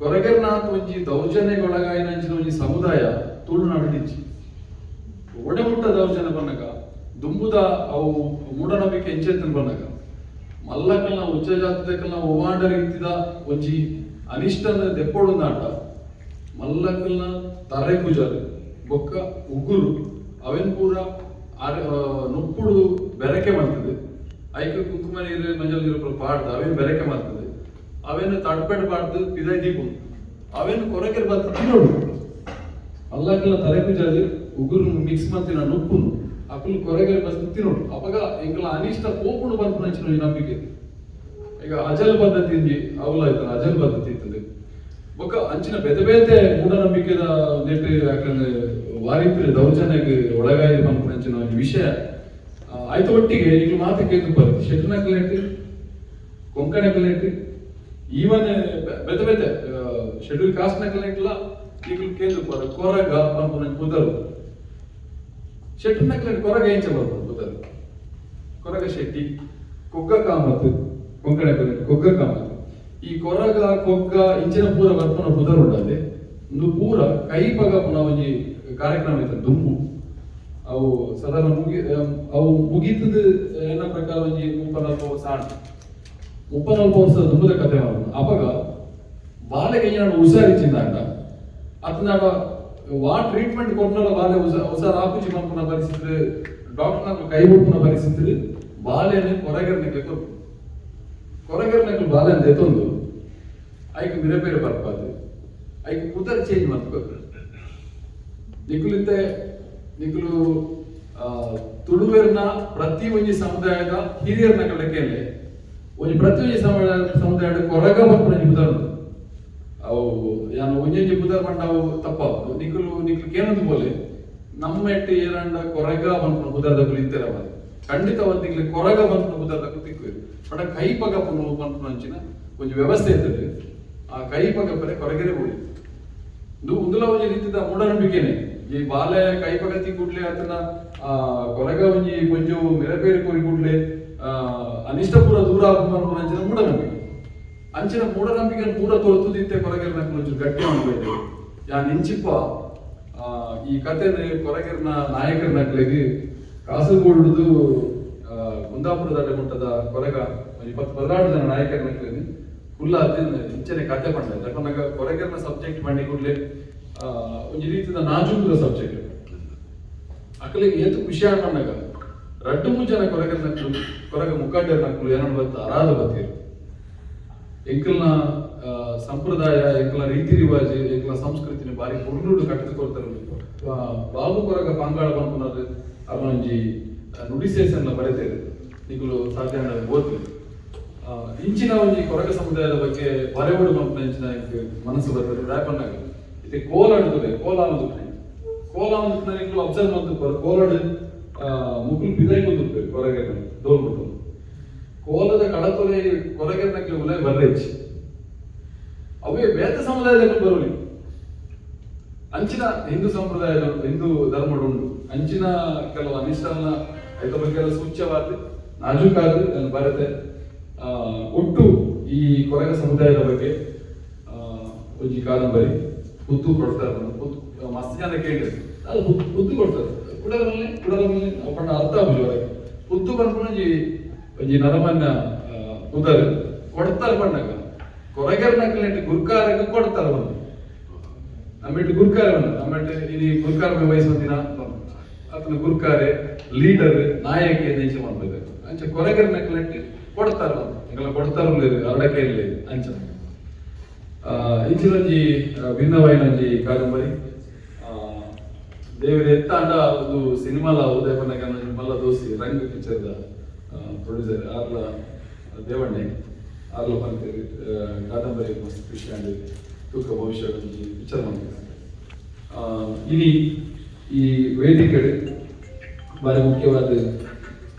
ಕೊರಗೆರ್ನಾಥ್ ಒಂಜಿ ದೌರ್ಜನ್ಯಗೊಳಗಾಯಿನಂಚಿನ ಒಂಜಿ ಸಮುದಾಯ ತುಳುನಾಡು ಇಜ್ಜಿ. ಒಡೆಮುಟ್ಟ ದೌರ್ಜನ್ಯ ಬನ್ನಗ ದುಂಬುದ ಅವು ಮೂಢನಂಬಿಕೆ ಎಂಚೆತ್ತನ್ ಬನ್ನಗ ಮಲ್ಲಕಲ್ನ ಉಚ್ಚ ಜಾತಿದಕಲ್ನ ಒವಾಂಡ ರೀತಿದ ಒಂಜಿ ಅನಿಷ್ಟನ ದೆಪ್ಪೊಡುಂದಾಂಡ ಮಲ್ಲಕಲ್ನ ತರೆ ಕುಜಲ್ ಬೊಕ್ಕ ಉಗುರು ಅವೆನ್ ಪೂರ ನುಪ್ಪುಡು ಬೆರಕೆ ಮಾಡ್ತದೆ. ಐಕ್ ಕುಂಕುಮ ನೀರು ಮಂಜಲ್ ನೀರು ಪೂರ ಪಾಡ್ದು ಅವೇನು ಬೆರಕೆ ಮಾಡ್ತದೆ. ಅವೇನು ತಡ್ಪೆಡ್ ಪಾಡ್ದು ಪಿದೈ ದೀಪುಂಡು. ಅವೇನು ಕೊರಕೆರ್ ಬತ್ತು ತಿನ್ನೋಡು. ಮಲ್ಲಕಲ್ನ ತರೆ ಕುಜಲ್ ಉಗುರು ಮಿಕ್ಸ್ ಮಂತಿನ ನುಪ್ಪುನು ಅಕುಲು ಕೊರಗೆರ್ ಬಸ್ ತಿನ್ನೋಡು. ಅಪಗ ಎಂಕಲ ಅನಿಷ್ಟ ಪೋಪುಂಡು ಪನ್ಪುನಂಚಿನ ಒಂಜಿ ನಂಬಿಕೆ. ಈಗ ಅಜಲ್ ಪದ್ಧತಿ ಇಂಜಿ ಅವಲ ಆಯ್ತಲ್ಲ, ಅಜಲ್ ಪದ್ಧತಿ ಇರ್ತದೆ. ಬೊಕ್ಕ ಅಂಚಿನ ಬೇತೆ ಬೇತೆ ಮೂಢನಂಬಿಕೆದ ನೆಟ್ ಯಾಕಂದ್ರೆ ವಾರಿತ್ರೆ ದೌರ್ಜನ್ಯಕ್ಕೆ ಒಳಗಾಯಿ ಪನ್ಪುನಂಚಿನ ಒಂಜಿ ವಿಷಯ ಆಯ್ತು. ಒಟ್ಟಿಗೆ ಈಗ ಮಾತು ಕೇಂದ್ರ ಬರುತ್ತೆ ಶೆಟ್ನಕಲೆಟ್, ಕೊಂಕಣಕಲೆಟ್, ಈವನ್ ಬೇತೆ ಬೇತೆ ಶೆಡ್ಯೂಲ್ ಕಾಸ್ಟ್ ನಕಲೆಟ್ಲ ಈಗ ಕೇಂದ್ರ ಬರ ಕೊರಗ ಪನ್ಪುನ ಪುದರು. ಶೆಟ್ನಕಲೆಟ್ ಕೊರಗ ಎಂಚ ಬರ್ಪುಂಡು ಪುದರು? ಕೊರಗ ಶೆಟ್ಟಿ, ಕೊಗ್ಗ ಕಾಮತ್, ಕೊಂಕಣ ಕೊಗ್ಗ ಕಾಮತ್. ಈ ಕೊರಗ ಕೊಗ್ಗ ಇಂಚಿನ ಪೂರ ಬರ್ಪುನ ಪುದರ್ ಉಂಡದೆ. ಒಂದು ಪೂರ ಕೈ ಪಗ ಪುನ ಒಂಜಿ ಕಾರ್ಯಕ್ರಮ ಇತ್ತು ದುಂಬು. ಅವು ಸಾಧಾರಣ ಅವು ಮುಗೀತದ ಎನ್ನ ಪ್ರಕಾರ ಒಂಜಿ 34 ವರ್ಷ ಆಂಡ್. 34 ವರ್ಷ ದುಂಬುದ ಕತೆ ಮಾಡೋದು. ಅಪಗ ಬಾಲೆಗೆ ಏನಾದ್ರು ಹುಷಾರಿಚ್ಚಿಂದಾಂಡ ಅತನಾಡ ವಾ ಟ್ರೀಟ್ಮೆಂಟ್ ಕೊಟ್ಟನಲ್ಲ, ಬಾಲೆ ಹುಷಾರ್ ಆಪುಜಿ ಪನ್ಪುನ ಪರಿಸ್ಥಿತಿ, ಡಾಕ್ಟರ್ ಕೈ ಬಿಡ್ಪುನ ಪರಿಸ್ಥಿತಿ, ಬಾಲೆನ್ ಕೊರಗೆರ್ನೆಕ್ಲೆ ಕೊರ್ಪು. ಕೊರಗೆರ್ನೆಕ್ಲು ಬಾಲೆನ್ ದೆತ್ತೊಂದು ಐಕ್ ಮಿರಪೇರು ಬರ್ಪಾದು ಐಕ್ ಪುದರ್ ಚೇಂಜ್ ಮಲ್ತ್ಕೊರ್ಪು. ನಿಕುಲಿತ್ತೆ ನಿಕುಲು ತುಳುವೆರ್ನ ಪ್ರತಿ ಒಂಜಿ ಸಮುದಾಯದ ಹಿರಿಯರ್ನ ಕಡೆ ಕೇಳಿ, ಒಂಜಿ ಪ್ರತಿ ಒಂಜಿ ಸಮುದಾಯದ ಕೊರಗ ಪನ್ಪುನ ಒಂಜಿ ಪುದರ್ ಉಂಡು. ಅವು ಯಾನ್ ಒಂಜೊಂಜಿ ಪುದರ್ ಪಂಡ ಅವು ತಪ್ಪಾವು. ನಿಕುಲು ನಿಕುಲು ಕೇನೊಂದು ಬೋಲೆ, ನಮ್ಮ ಎಟ್ಟು ಏರಂಡ ಕೊರಗ ಪನ್ಪುನ ಪುದರ್ದಕುಲು ಇತ್ತೆರ ಮಾರಿ ಖಂಡಿತವಾದ್ ನಿಕ್ಲೆ ಕೊರಗ ಪನ್ಪುನ ಪುದರ್ದಕುಲು ತಿಕ್ಕುವೆರು. ಪಂಡ ಕೈ ಪಗ ಪುನು ಪನ್ಪುನ ಅಂಚಿನ ಒಂಜಿ ವ್ಯವಸ್ಥೆ ಇರ್ತದೆ. ಆ ಕೈ ಪಗಪರೆ ಕೊರಗೆರೆ ಬೋಡಿ. ಇದು ಉಂದುಲ ಒಂಜಿ ರೀತಿದ ಮೂಢನಂಬಿಕೆನೆ. ಈ ಬಾಲೆ ಕೈ ಪಗತಿ ಕೂಡ್ಲೆ ಆತನ ಕೊರಗ ಒಂಜಿ ಕೊಂಚ ಮಿರಪೇರು ಕೋರಿ ಕೂಡ್ಲೆ ಅನಿಷ್ಟ ಪೂರ ದೂರ ಆಪುಂಡು ಪನ್ಪುನ ಅಂಚಿನ ಮೂಢನಂಬಿಕೆ. ಅಂಚಿನ ಮೂಢನಂಬಿಕೆ ಪೂರ ತೊರ್ತುದಿತ್ತೆ ಕೊರಗೆರ್ನ ಒಂಚೂರು ಗಟ್ಟಿ ಮಾಡ್ಬೇಕು. ಯಾನ್ ಇಂಚಿಪ್ಪ ಈ ಕತೆನ ಕೊರಗೆರ್ನ ನಾಯಕರನಕ್ಲೆಗ್ ಕಾಸರಗೋಡುದು ಕುಂದಾಪುರದ ಮುಟ್ಟದ ಕೊರಗ ಒಂಜಿ 10-12 ಜನ ನಾಯಕರನಕ್ಲೆಗ್ ಕುಲ್ಲಾದ್ ಇಂಚನೆ ಕತೆ ಪಂಡ. ಯಾಕಂದಾಗ ಕೊರಗೆರ್ನ ಸಬ್ಜೆಕ್ಟ್ ಮಾಡಿ ಕೂಡ್ಲೆ ಒಂಜಿ ರೀತಿದ ನಾಜೂಕುದ ಸಬ್ಜೆಕ್ಟ್. ಅಕಲಿಗೆ ಏತ್ ಖುಷಿ ಆಂಡ್ ರಡ್ಡು ಮೂರು ಜನ ಕೊರಗರ್ನಕ್ಲು, ಕೊರಗ ಮುಖಂಡರ್ನಕ್ಲು ಏನೋ ಬತ್ತ ಅರಾಧ ಬತ್ತೀರು. ಎಂಕಲ್ನ ಸಂಪ್ರದಾಯ, ಎಂಕಲ್ನ ರೀತಿ ರಿವಾಜ್, ಎಂಕಲ್ನ ಸಂಸ್ಕೃತಿನ ಬಾರಿ ಪೊರ್ಲುಡು ಕಟ್ಟದು ಕೊರ್ತಾರೆ. ಬಾಬು ಕೊರಗ ಪಾಂಗಾಳ ಪನ್ಪುನದು ಅರ್ನ ಒಂಜಿ ನುಡಿಸೇಸನ್ನ ಬರೆತೇರು. ನಿಕುಲು ಸಾಧ್ಯ ಓದ್ಲಿ. ಇಂಚಿನ ಒಂಜಿ ಕೊರಗ ಸಮುದಾಯದ ಬಗ್ಗೆ ಬರೆವಡು ಪನ್ಪುನ ಇಂಚಿನ ಎಂಕ್ ಮನಸ್ಸು ಬರ್ತದೆ. ದಾಯೆ ಪನ್ನಗ ಇತ್ತೆ ಕೋಲಾಡ್ ತುಲೆ, ಕೋಲ ಆವೊಂದು ಕೋಲ ಆವೊಂದು ನಿಕುಲು ಅಬ್ಸರ್ವ್ ಮಂತು ಕೋಲಾಡ್ ಮುಕುಲು ಪಿದಾಯಿ ಕುಂದುಪ್ಪೆರ್. ಕೊರಗೆರ್ನ ದೋಲ್ ಮುಟ್ಟು ಕೋಲದ ಕಡತೊಲೆ ಕೊರಗೆರ್ನಕ್ಲೆ ಉಲೈ ಬರ್ರೆಚ್ಚಿ. ಅವೇ ಬೇತ ಸಮುದಾಯದ ಬರೋಲಿ. ಅಂಚಿನ ಹಿಂದೂ ಸಂಪ್ರದಾಯದ, ಹಿಂದೂ ಧರ್ಮಡು ಉಂಡು. ಅಂಚಿನ ಕೆಲವು ಅನಿಷ್ಟನ ಐತ ಬಗ್ಗೆ ಎಲ್ಲ ಸೂಚ್ಯವಾದ ನಾಜೂಕಾದ ನಾನು ಬರತೆ. ಒಟ್ಟು ಈ ಕೊರಗ ಸಮುದಾಯದ ಬಗ್ಗೆ ಒಂಜಿ ಕಾದಂಬರಿ ಪುತ್ತು ಕೊಡ್ತಾರೆ. ಪುತ್ತು ಮಸ್ತ್ ಜನ ಕೇಳಿದ್ರು ಅದು. ಪುತ್ತು ಕೊಡ್ತಾರೆ ಕುಡರ ಮೇಲೆ, ಕುಡರ ಮೇಲೆ ಪಂಡ ಅರ್ಥ ಆಪುಜಿ ಹೊರಗೆ. ಪುತ್ತು ಪನ್ಪುನ ಒಂಜಿ ಒಂಜಿ ನರಮಾನ್ಯ ಪುದರ್ ಕೊಡ್ತಾರೆ ಪಣ್ಣಗ ಕೊರಗೆರ್ನಕ್ಲೆಟ್ ಗುರ್ಕಾರಗ್ ಕೊಡ್ತಾರೆ. ಒಂದು ನಮ್ಮೆಟ್ಟು ಗುರ್ಕಾರೆ ಬಂದ ನಮ್ಮೆಟ್ಟು ಇನಿ ಗುರ್ಕಾರ ವಹಿಸುವ ದಿನ ಆತನ ಗುರ್ಕಾರೆ, ಲೀಡರ್, ನಾಯಕಿ ಅಂಚ ಮಾಡ್ಬೇಕು. ಅಂಚ ಕೊರಗೆರ್ನಕ್ಲೆಟ್ ಕೊಡ್ತಾರೆ ಬಂದು ಎಂಕಲ್ನ ಕೊಡ್ತಾರ ಅರಡಕ್ಕೆ ಇರಲಿ. ಅಂಚ ಇಂಚಿನೊಂಜಿ ಭಿನ್ನವಾಯಿನ ಒಂಜಿ ಕಾದಂಬರಿ. ದೇವರ ಎತ್ತಾಂಡ ಒಂದು ಸಿನಿಮಾಲ ಉದಯ ಪನ್ನಗ ಮಲ್ಲ ದೋಸಿ ರಂಗ್ ಪಿಕ್ಚರ್ದ ಪ್ರೊಡ್ಯೂಸರ್ ಆರ್ಲ ದೇವಣ್ಣೆ ಆರ್ಲ ಪಂತೇರು, ಕಾದಂಬರಿ ಮಸ್ತ್ ಖುಷಿ ಆಂಡ್, ತೂಕ ಭವಿಷ್ಯ ಒಂಜಿ ಪಿಕ್ಚರ್ ಮಾಡ್ತಾರೆ. ಇನಿ ಈ ವೇದಿಕೆ ಬಾರಿ ಮುಖ್ಯವಾದ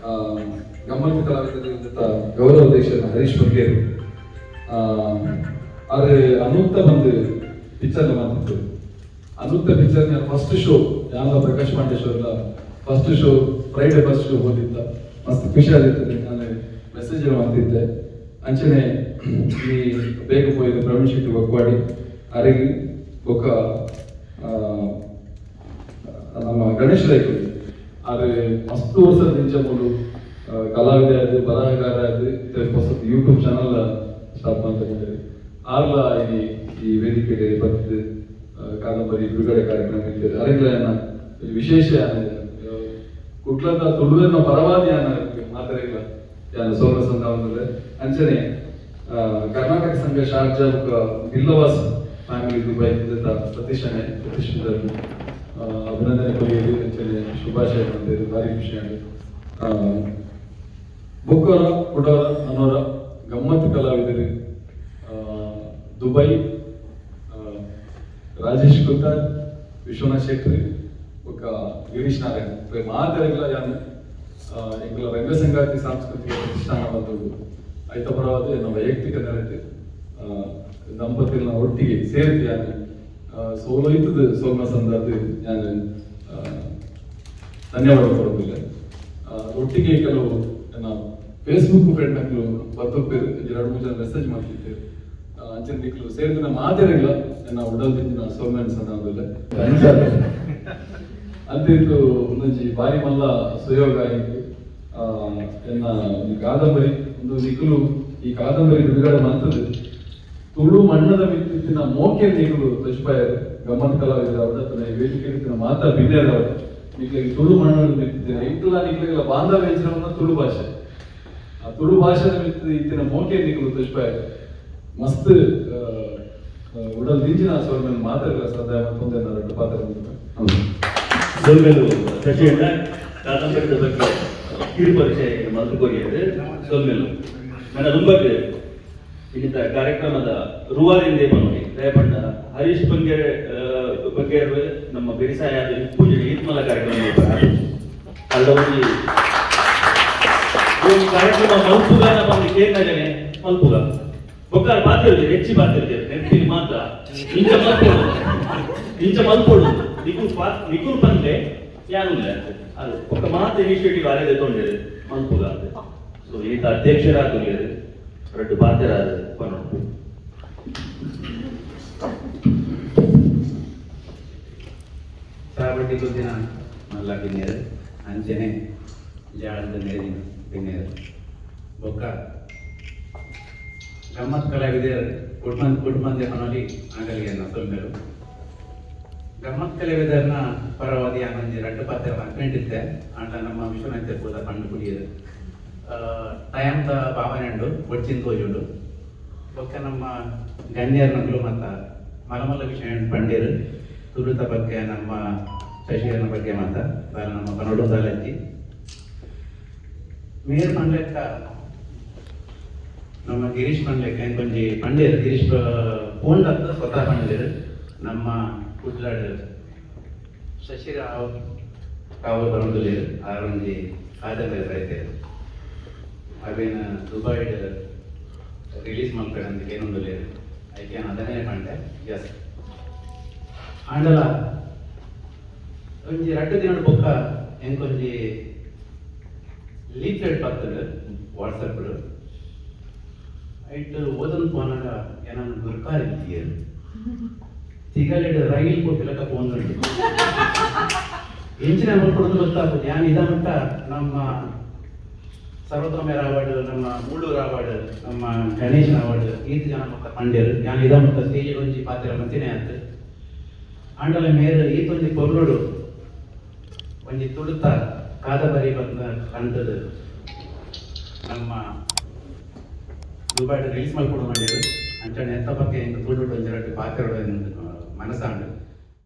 ಗಮ್ಮತ್ತು ಕಲಾವಿದರ ಗೌರವ ದೇಶದ ಹರೀಶ್ ಬಗ್ಗೇರು ಆದ್ರೆ ಅನುಕ್ತ ಬಂದು ಪಿಕ್ಚರ್ ಮಾಡ್ತಿತ್ತು. ಅನುಕ್ತ ಪಿಕ್ಚರ್ ಫಸ್ಟ್ ಶೋ ಯಾನ Prakash Pandeshwar first show, Friday first show ಹೋದಿತ್ತ. ಮಸ್ತ್ ಖುಷಿ ಆಗಿರ್ತದೆ. ನಾನು ಮೆಸೇಜ್ ಮಾಡ್ತಿದ್ದೆ. ಅಂಚನೆ ಈ ಬೇಗ ಪೋಯಿದ ಪ್ರವೀಣ್ ಶೆಟ್ಟಿ ಒಕ್ವಾಡಿ. ಅರೆಗ್ ಬೊಕ್ಕ ನಮ್ಮ ಗಣೇಶ್ ರೈಕುಲು ಆರು ಮಸ್ತ್ ವರ್ಷದ ದಿಂಚ ಮೂಲು ಕಲಾವಿದ ಆದ್, ಬರಹಗಾರ ಆದ್, ಹೊಸ ಯೂಟ್ಯೂಬ್ ಚಾನಲ್ ಸ್ಟಾರ್ಟ್ ಮಾಡ್ತಾರೆ. ಆರ್ಲ ಈ ಈ ವೇದಿಕೆಗೆ ಬತ್ತಿದ್ ಕಾದಂಬರಿ ಬಿಡುಗಡೆ ಕಾರ್ಯಕ್ರಮ ಇರ್ತದೆ. ಅರೆಗ್ಲ ವಿಶೇಷ ಕುಡ್ಲದ ತುಳುವೆರ್ನ ಪರವಾದಿ ಮಾತರೆಗ್ಲ ಯಾನ್ ಸೋಮ ಸಂದಾವೊಂದುಲ್ಲೆ. ಅಂಚನೆ ಕರ್ನಾಟಕ ಸಂಘ ಶಾರ್ಜಾ ಬೊಕ್ಕ ಬಿಲ್ಲವಾಸ್ ಫ್ಯಾಮಿಲಿ ದುಬೈ ಇಂದೆತ ಸತೀಶ್ ಅಣ್ಣೆ, ಸತೀಶ್ ಅಭಿನಂದನೆ ಕೊರಿಯೆರ್, ಅಂಚನೆ ಶುಭಾಶಯ ಪಂಡೆರ್. ಭಾರಿ ಖುಷಿ ಆಂಡ್. ಬೊಕ್ಕೊರ ಕುಡೋರ ನನೊರ ಗಮ್ಮತ್ ಕಲಾವಿದರು ದುಬೈ ರಾಜೇಶ್ ಕುತ್ತಾರ್, ವಿಶ್ವನಾಥ್ ಶೆಟ್ಟಿ ಬೊಕ್ಕ ಗಿರೀಶ್ ನಾರಾಯಣ್ ಮಾತೆರೆಗ್ಲ ಯಾನ್ ಎಂಕುಲ ರಂಗ ಸಂಗಾತಿ ಸಾಂಸ್ಕೃತಿಕ ಪ್ರತಿಷ್ಠಾನ ಬಂದವು ಐತ ಪರವಾದ ಎನ್ನ ವೈಯಕ್ತಿಕ ನೆಲೆಟ್ ದಂಪತಿನ ಒಟ್ಟಿಗೆ ಸೇರ್ತಿ ಯಾನ್ ಸೋಲೋ ಇತ್ತದ ಸೋಮ ಸಂದರ್ಭ ಯಾನ್ ಧನ್ಯವಾದ ಕೊಡೋದಿಲ್ಲ. ಒಟ್ಟಿಗೆ ಕೆಲವು ನನ್ನ ಫೇಸ್ಬುಕ್ ಫ್ರೆಂಡ್ ನಕ್ಲು ಬತ್ತೊಪ್ಪೇರು, ಎರಡು ಮೂರು ಜನ ಮೆಸೇಜ್ ಮಾಡ್ತಿದ್ದೇವೆ. ಅಂಚನೆ ನಿಕ್ಲು ಸೇರಿದ ಮಾತೆರೆಗ್ಲ ನನ್ನ ಉಡಲ್ ದಿಂಜಿನ ಸೋಮನ್ ಸಂದರ್ಭದಲ್ಲಿ ಅಂತ ಇತ್ತು. ಒಂದೊಂಜಿ ಬಾರಿ ಮಲ್ಲ ಸುಯೋಗ ಆಯಿತು. ಎನ್ನ ಈ ಕಾದಂಬರಿ ಒಂದು ನಿಕುಲು ಈ ಕಾದಂಬರಿ ಬಿಡುಗಡೆ ಮಂತದ್ದು ತುಳು ಮಣ್ಣದ ಮಿತ್ತಿನ ಮೋಕೆ ನಿಕುಲು ತೊಜ್ಪಾಯರು. ಗಮ್ಮತ್ ಕಲಾವಿದರವರು ಅಥವಾ ಈ ವೇದಿಕೆ ಮಾತಾ ಬಿನ್ನೆರವರು ನಿಕ್ಲಿಗೆ ತುಳು ಮಣ್ಣದ ಮಿತ್ತಿನ ಇಂಕುಲ ನಿಕ್ಲಿಗೆಲ್ಲ ಬಾಂಧವ್ಯ ಹೆಸರನ್ನ ತುಳು ಭಾಷೆ, ಆ ತುಳು ಭಾಷೆದ ಮಿತ್ತು ಇತ್ತಿನ ಮೋಕೆ ನಿಕುಲು ತೊಜ್ಪಾಯರು. ಮಸ್ತ್ ಉಡಲ್ ದಿಂಜಿನ ಸೊಲ್ಮೆನ್ ಮಾತೆರೆಗ್ಲ ಸದಾಯ ಮತ್ತೊಂದು ರಡ್ಡು ಪಾತ್ರ. ಸೊಲ್ಮೆಲು ಶಶಿಯಣ್ಣ. ಕಾದಂಬರಿದ ಬಗ್ಗೆ ಕಿರು ಪರಿಚಯ ಮಲ್ತು ಕೊರಿಯೆರ್, ಸೊಲ್ಮೆಲು. ನನ್ನ ದುಂಬಗ್ ಇನ್ನಿತ ಕಾರ್ಯಕ್ರಮದ ರೂವಾರಿಂದೇ ಪನೊಲಿ. ದಯಪಂಡ ಹರೀಶ್ ಬಂಗೇರ್ ಬಂಗೇರ್ ನಮ್ಮ ಬೆರಿಸಾಯ ಪೂಜೆ ಈತ್ಮಲ ಕಾರ್ಯಕ್ರಮ ಅಲ್ಲ. ಒಂಜಿ ಈ ಕಾರ್ಯಕ್ರಮ ಮಲ್ಪುಗಾನ ಬಂದು ಕೇಂದ್ರಗನೆ ಮಲ್ಪುಗ ಬೊಕ್ಕ ಪಾತಿರ್ಜೆರ್, ಹೆಚ್ಚಿ ಪಾತಿರ್ಜೆರ್ ನೆನಪಿನ ಮಾತ್ರ. ಇಂಚ ಮಲ್ಪೊಡು, ಇಂಚ ಮಲ್ಪೊಡು, ನಿಕುಲ್ ನಿಕುಲ್ ಪಂದೆ ಯಾನುಲ್ಲ ಅದು ಬೊಕ್ಕ ಮಾತ ಇನಿಷಿಯೇಟಿವ್ ಅರೆ ದೆತೊಂಡೆರ್ ಮಲ್ಪುಗ. ಸೊ ಈತ ಅಧ್ಯಕ್ಷರಾದುಲ್ಲೆರ್, ರಡ್ಡು ಪಾತೆರ ಪನೊಡು. ಚಾವಡಿ ಗುದ್ದಿನ ಮಲ್ಲ ಬಿನ್ನೇರು, ಅಂಚನೆ ಜಾಳದ ಮೇಲಿನ ಬಿನ್ನೇರು, ಬೊಕ್ಕ ಗಮ್ಮತ್ ಕಲಾವಿದರ್ ಕುಟುಂಬ ಕುಟುಂಬಂದೆ ಪನೊಲಿ ಆಗಲಿ ಅನ್ನ ಸೊಲ್ಮೆಲು. ಗಮ್ಮತ್ ಕಲಾವಿದರ್ನ ಪರವಾದಿ ಆನೊಂಜಿ ರಡ್ಡು ಪಾತ್ರ ಪನ್ಪೆಂಟಿತ್ತೆ. ಆಂಡ ನಮ್ಮ ವಿಶ್ವನಾಥ ಪೂದ ಪಂಡು ಕುಡಿಯರು ಟೈಮ್ದ ಭಾವನೆ ಉಂಡು ಒಚ್ಚಿನ ತೋಜುಂಡು. ಬೊಕ್ಕ ನಮ್ಮ ಗಣ್ಯರ್ನಕುಲು ಮತ್ತ ಮಲಮಲ್ಲ ವಿಷಯ ಪಂಡೇರು ತುಳುತ ಬಗ್ಗೆ, ನಮ್ಮ ಶಶಿಯರ್ನ ಬಗ್ಗೆ ಮಾತ ದಾಲ ನಮ್ಮ ಕನ್ನಡ ದಾಲಜ್ಜಿ ಮೇರ್ ಪಂಡ್ಲೆಕ್ಕ, ನಮ್ಮ ಗಿರೀಶ್ ಪಂಡ್ಲೆಕ್ಕ ಒಂಜಿ ಪಂಡೇರು. ಗಿರೀಶ್ ಫೋನ್ ಸ್ವತಃ ಪಂಡೇರು. ನಮ್ಮ ಕುಡ್ಲಾಡ್ ಶಶಿರಾವ್ ಕಾವು ಬರೊಂದುಲ್ಲೆರ್, ಆರ್ ಒಂಜಿ ಕಾದಂಬರಿ ಬರೆತೆರ್. ಅವೇನ ದುಬೈಡ್ ರಿಲೀಸ್ ಮಲ್ಪೆರ್ ಕೇನೊಂದುಲ್ಲೆರ್. ಐಕೆ ಅದನ್ನೇ ಪಂಡೆ. ಎಸ್, ಆಂಡಲ ಒಂಜಿ ರಡ್ಡ್ ದಿನಡ್ ಬೊಕ್ಕ ಎಂಕೊಂಜಿ ಲೀಫ್ಲೆಟ್ ಬತ್ತುಂಡು ವಾಟ್ಸಪ್. ಐಟ್ ಓದನ್ ಪೋನಾಗ ಏನನ್ನು ಗುರ್ಕಾರ್ ಇತ್ತಿಯೆರ್. ತಿಗಲೆಡ್ ರೈಲ್ ಪೋಪಿಲಕ ಪೋಂದುಂಡು. ಎಂಚಿನ ಮಲ್ಪೊಡು ಗೊತ್ತಾಪುಜಿ. ಯಾನ್ ಇದ ಮಟ್ಟ ನಮ್ಮ ಸರ್ವೋತ್ತಮ ಅವಾರ್ಡ್, ನಮ್ಮ ಮೂಳೂರು ಅವಾರ್ಡ್, ನಮ್ಮ ಗಣೇಶ್ ಅವಾರ್ಡ್, ಈತ್ ಜನ ಮಕ್ಕ ಪಂಡೇರ್. ಯಾನ್ ಇದ ಮಟ್ಟ ಸ್ಟೇಜ್ ಒಂಜಿ ಪಾತ್ರ ಮಂತಿನೇ ಆತು. ಆಂಡಲ ಮೇರ್ ಈತೊಂಜಿ ಪೊರ್ಲುಡು ಒಂಜಿ ತುಳುತ ಕಾದಂಬರಿ ಬಂದ ಕಂತದು ನಮ್ಮ ದುಬೈಡ್ ರಿಲೀಸ್ ಮಲ್ಪೊಡು ಮಂಡೇರು. ಅಂಚನೆ ಎಂತ ಬಗ್ಗೆ ಇಂದು ತುಳುಡು ಒಂಜಿ ರಡ್ಡ್ ಪಾತೆರೊಡು ಮನಸಾಂಡ್.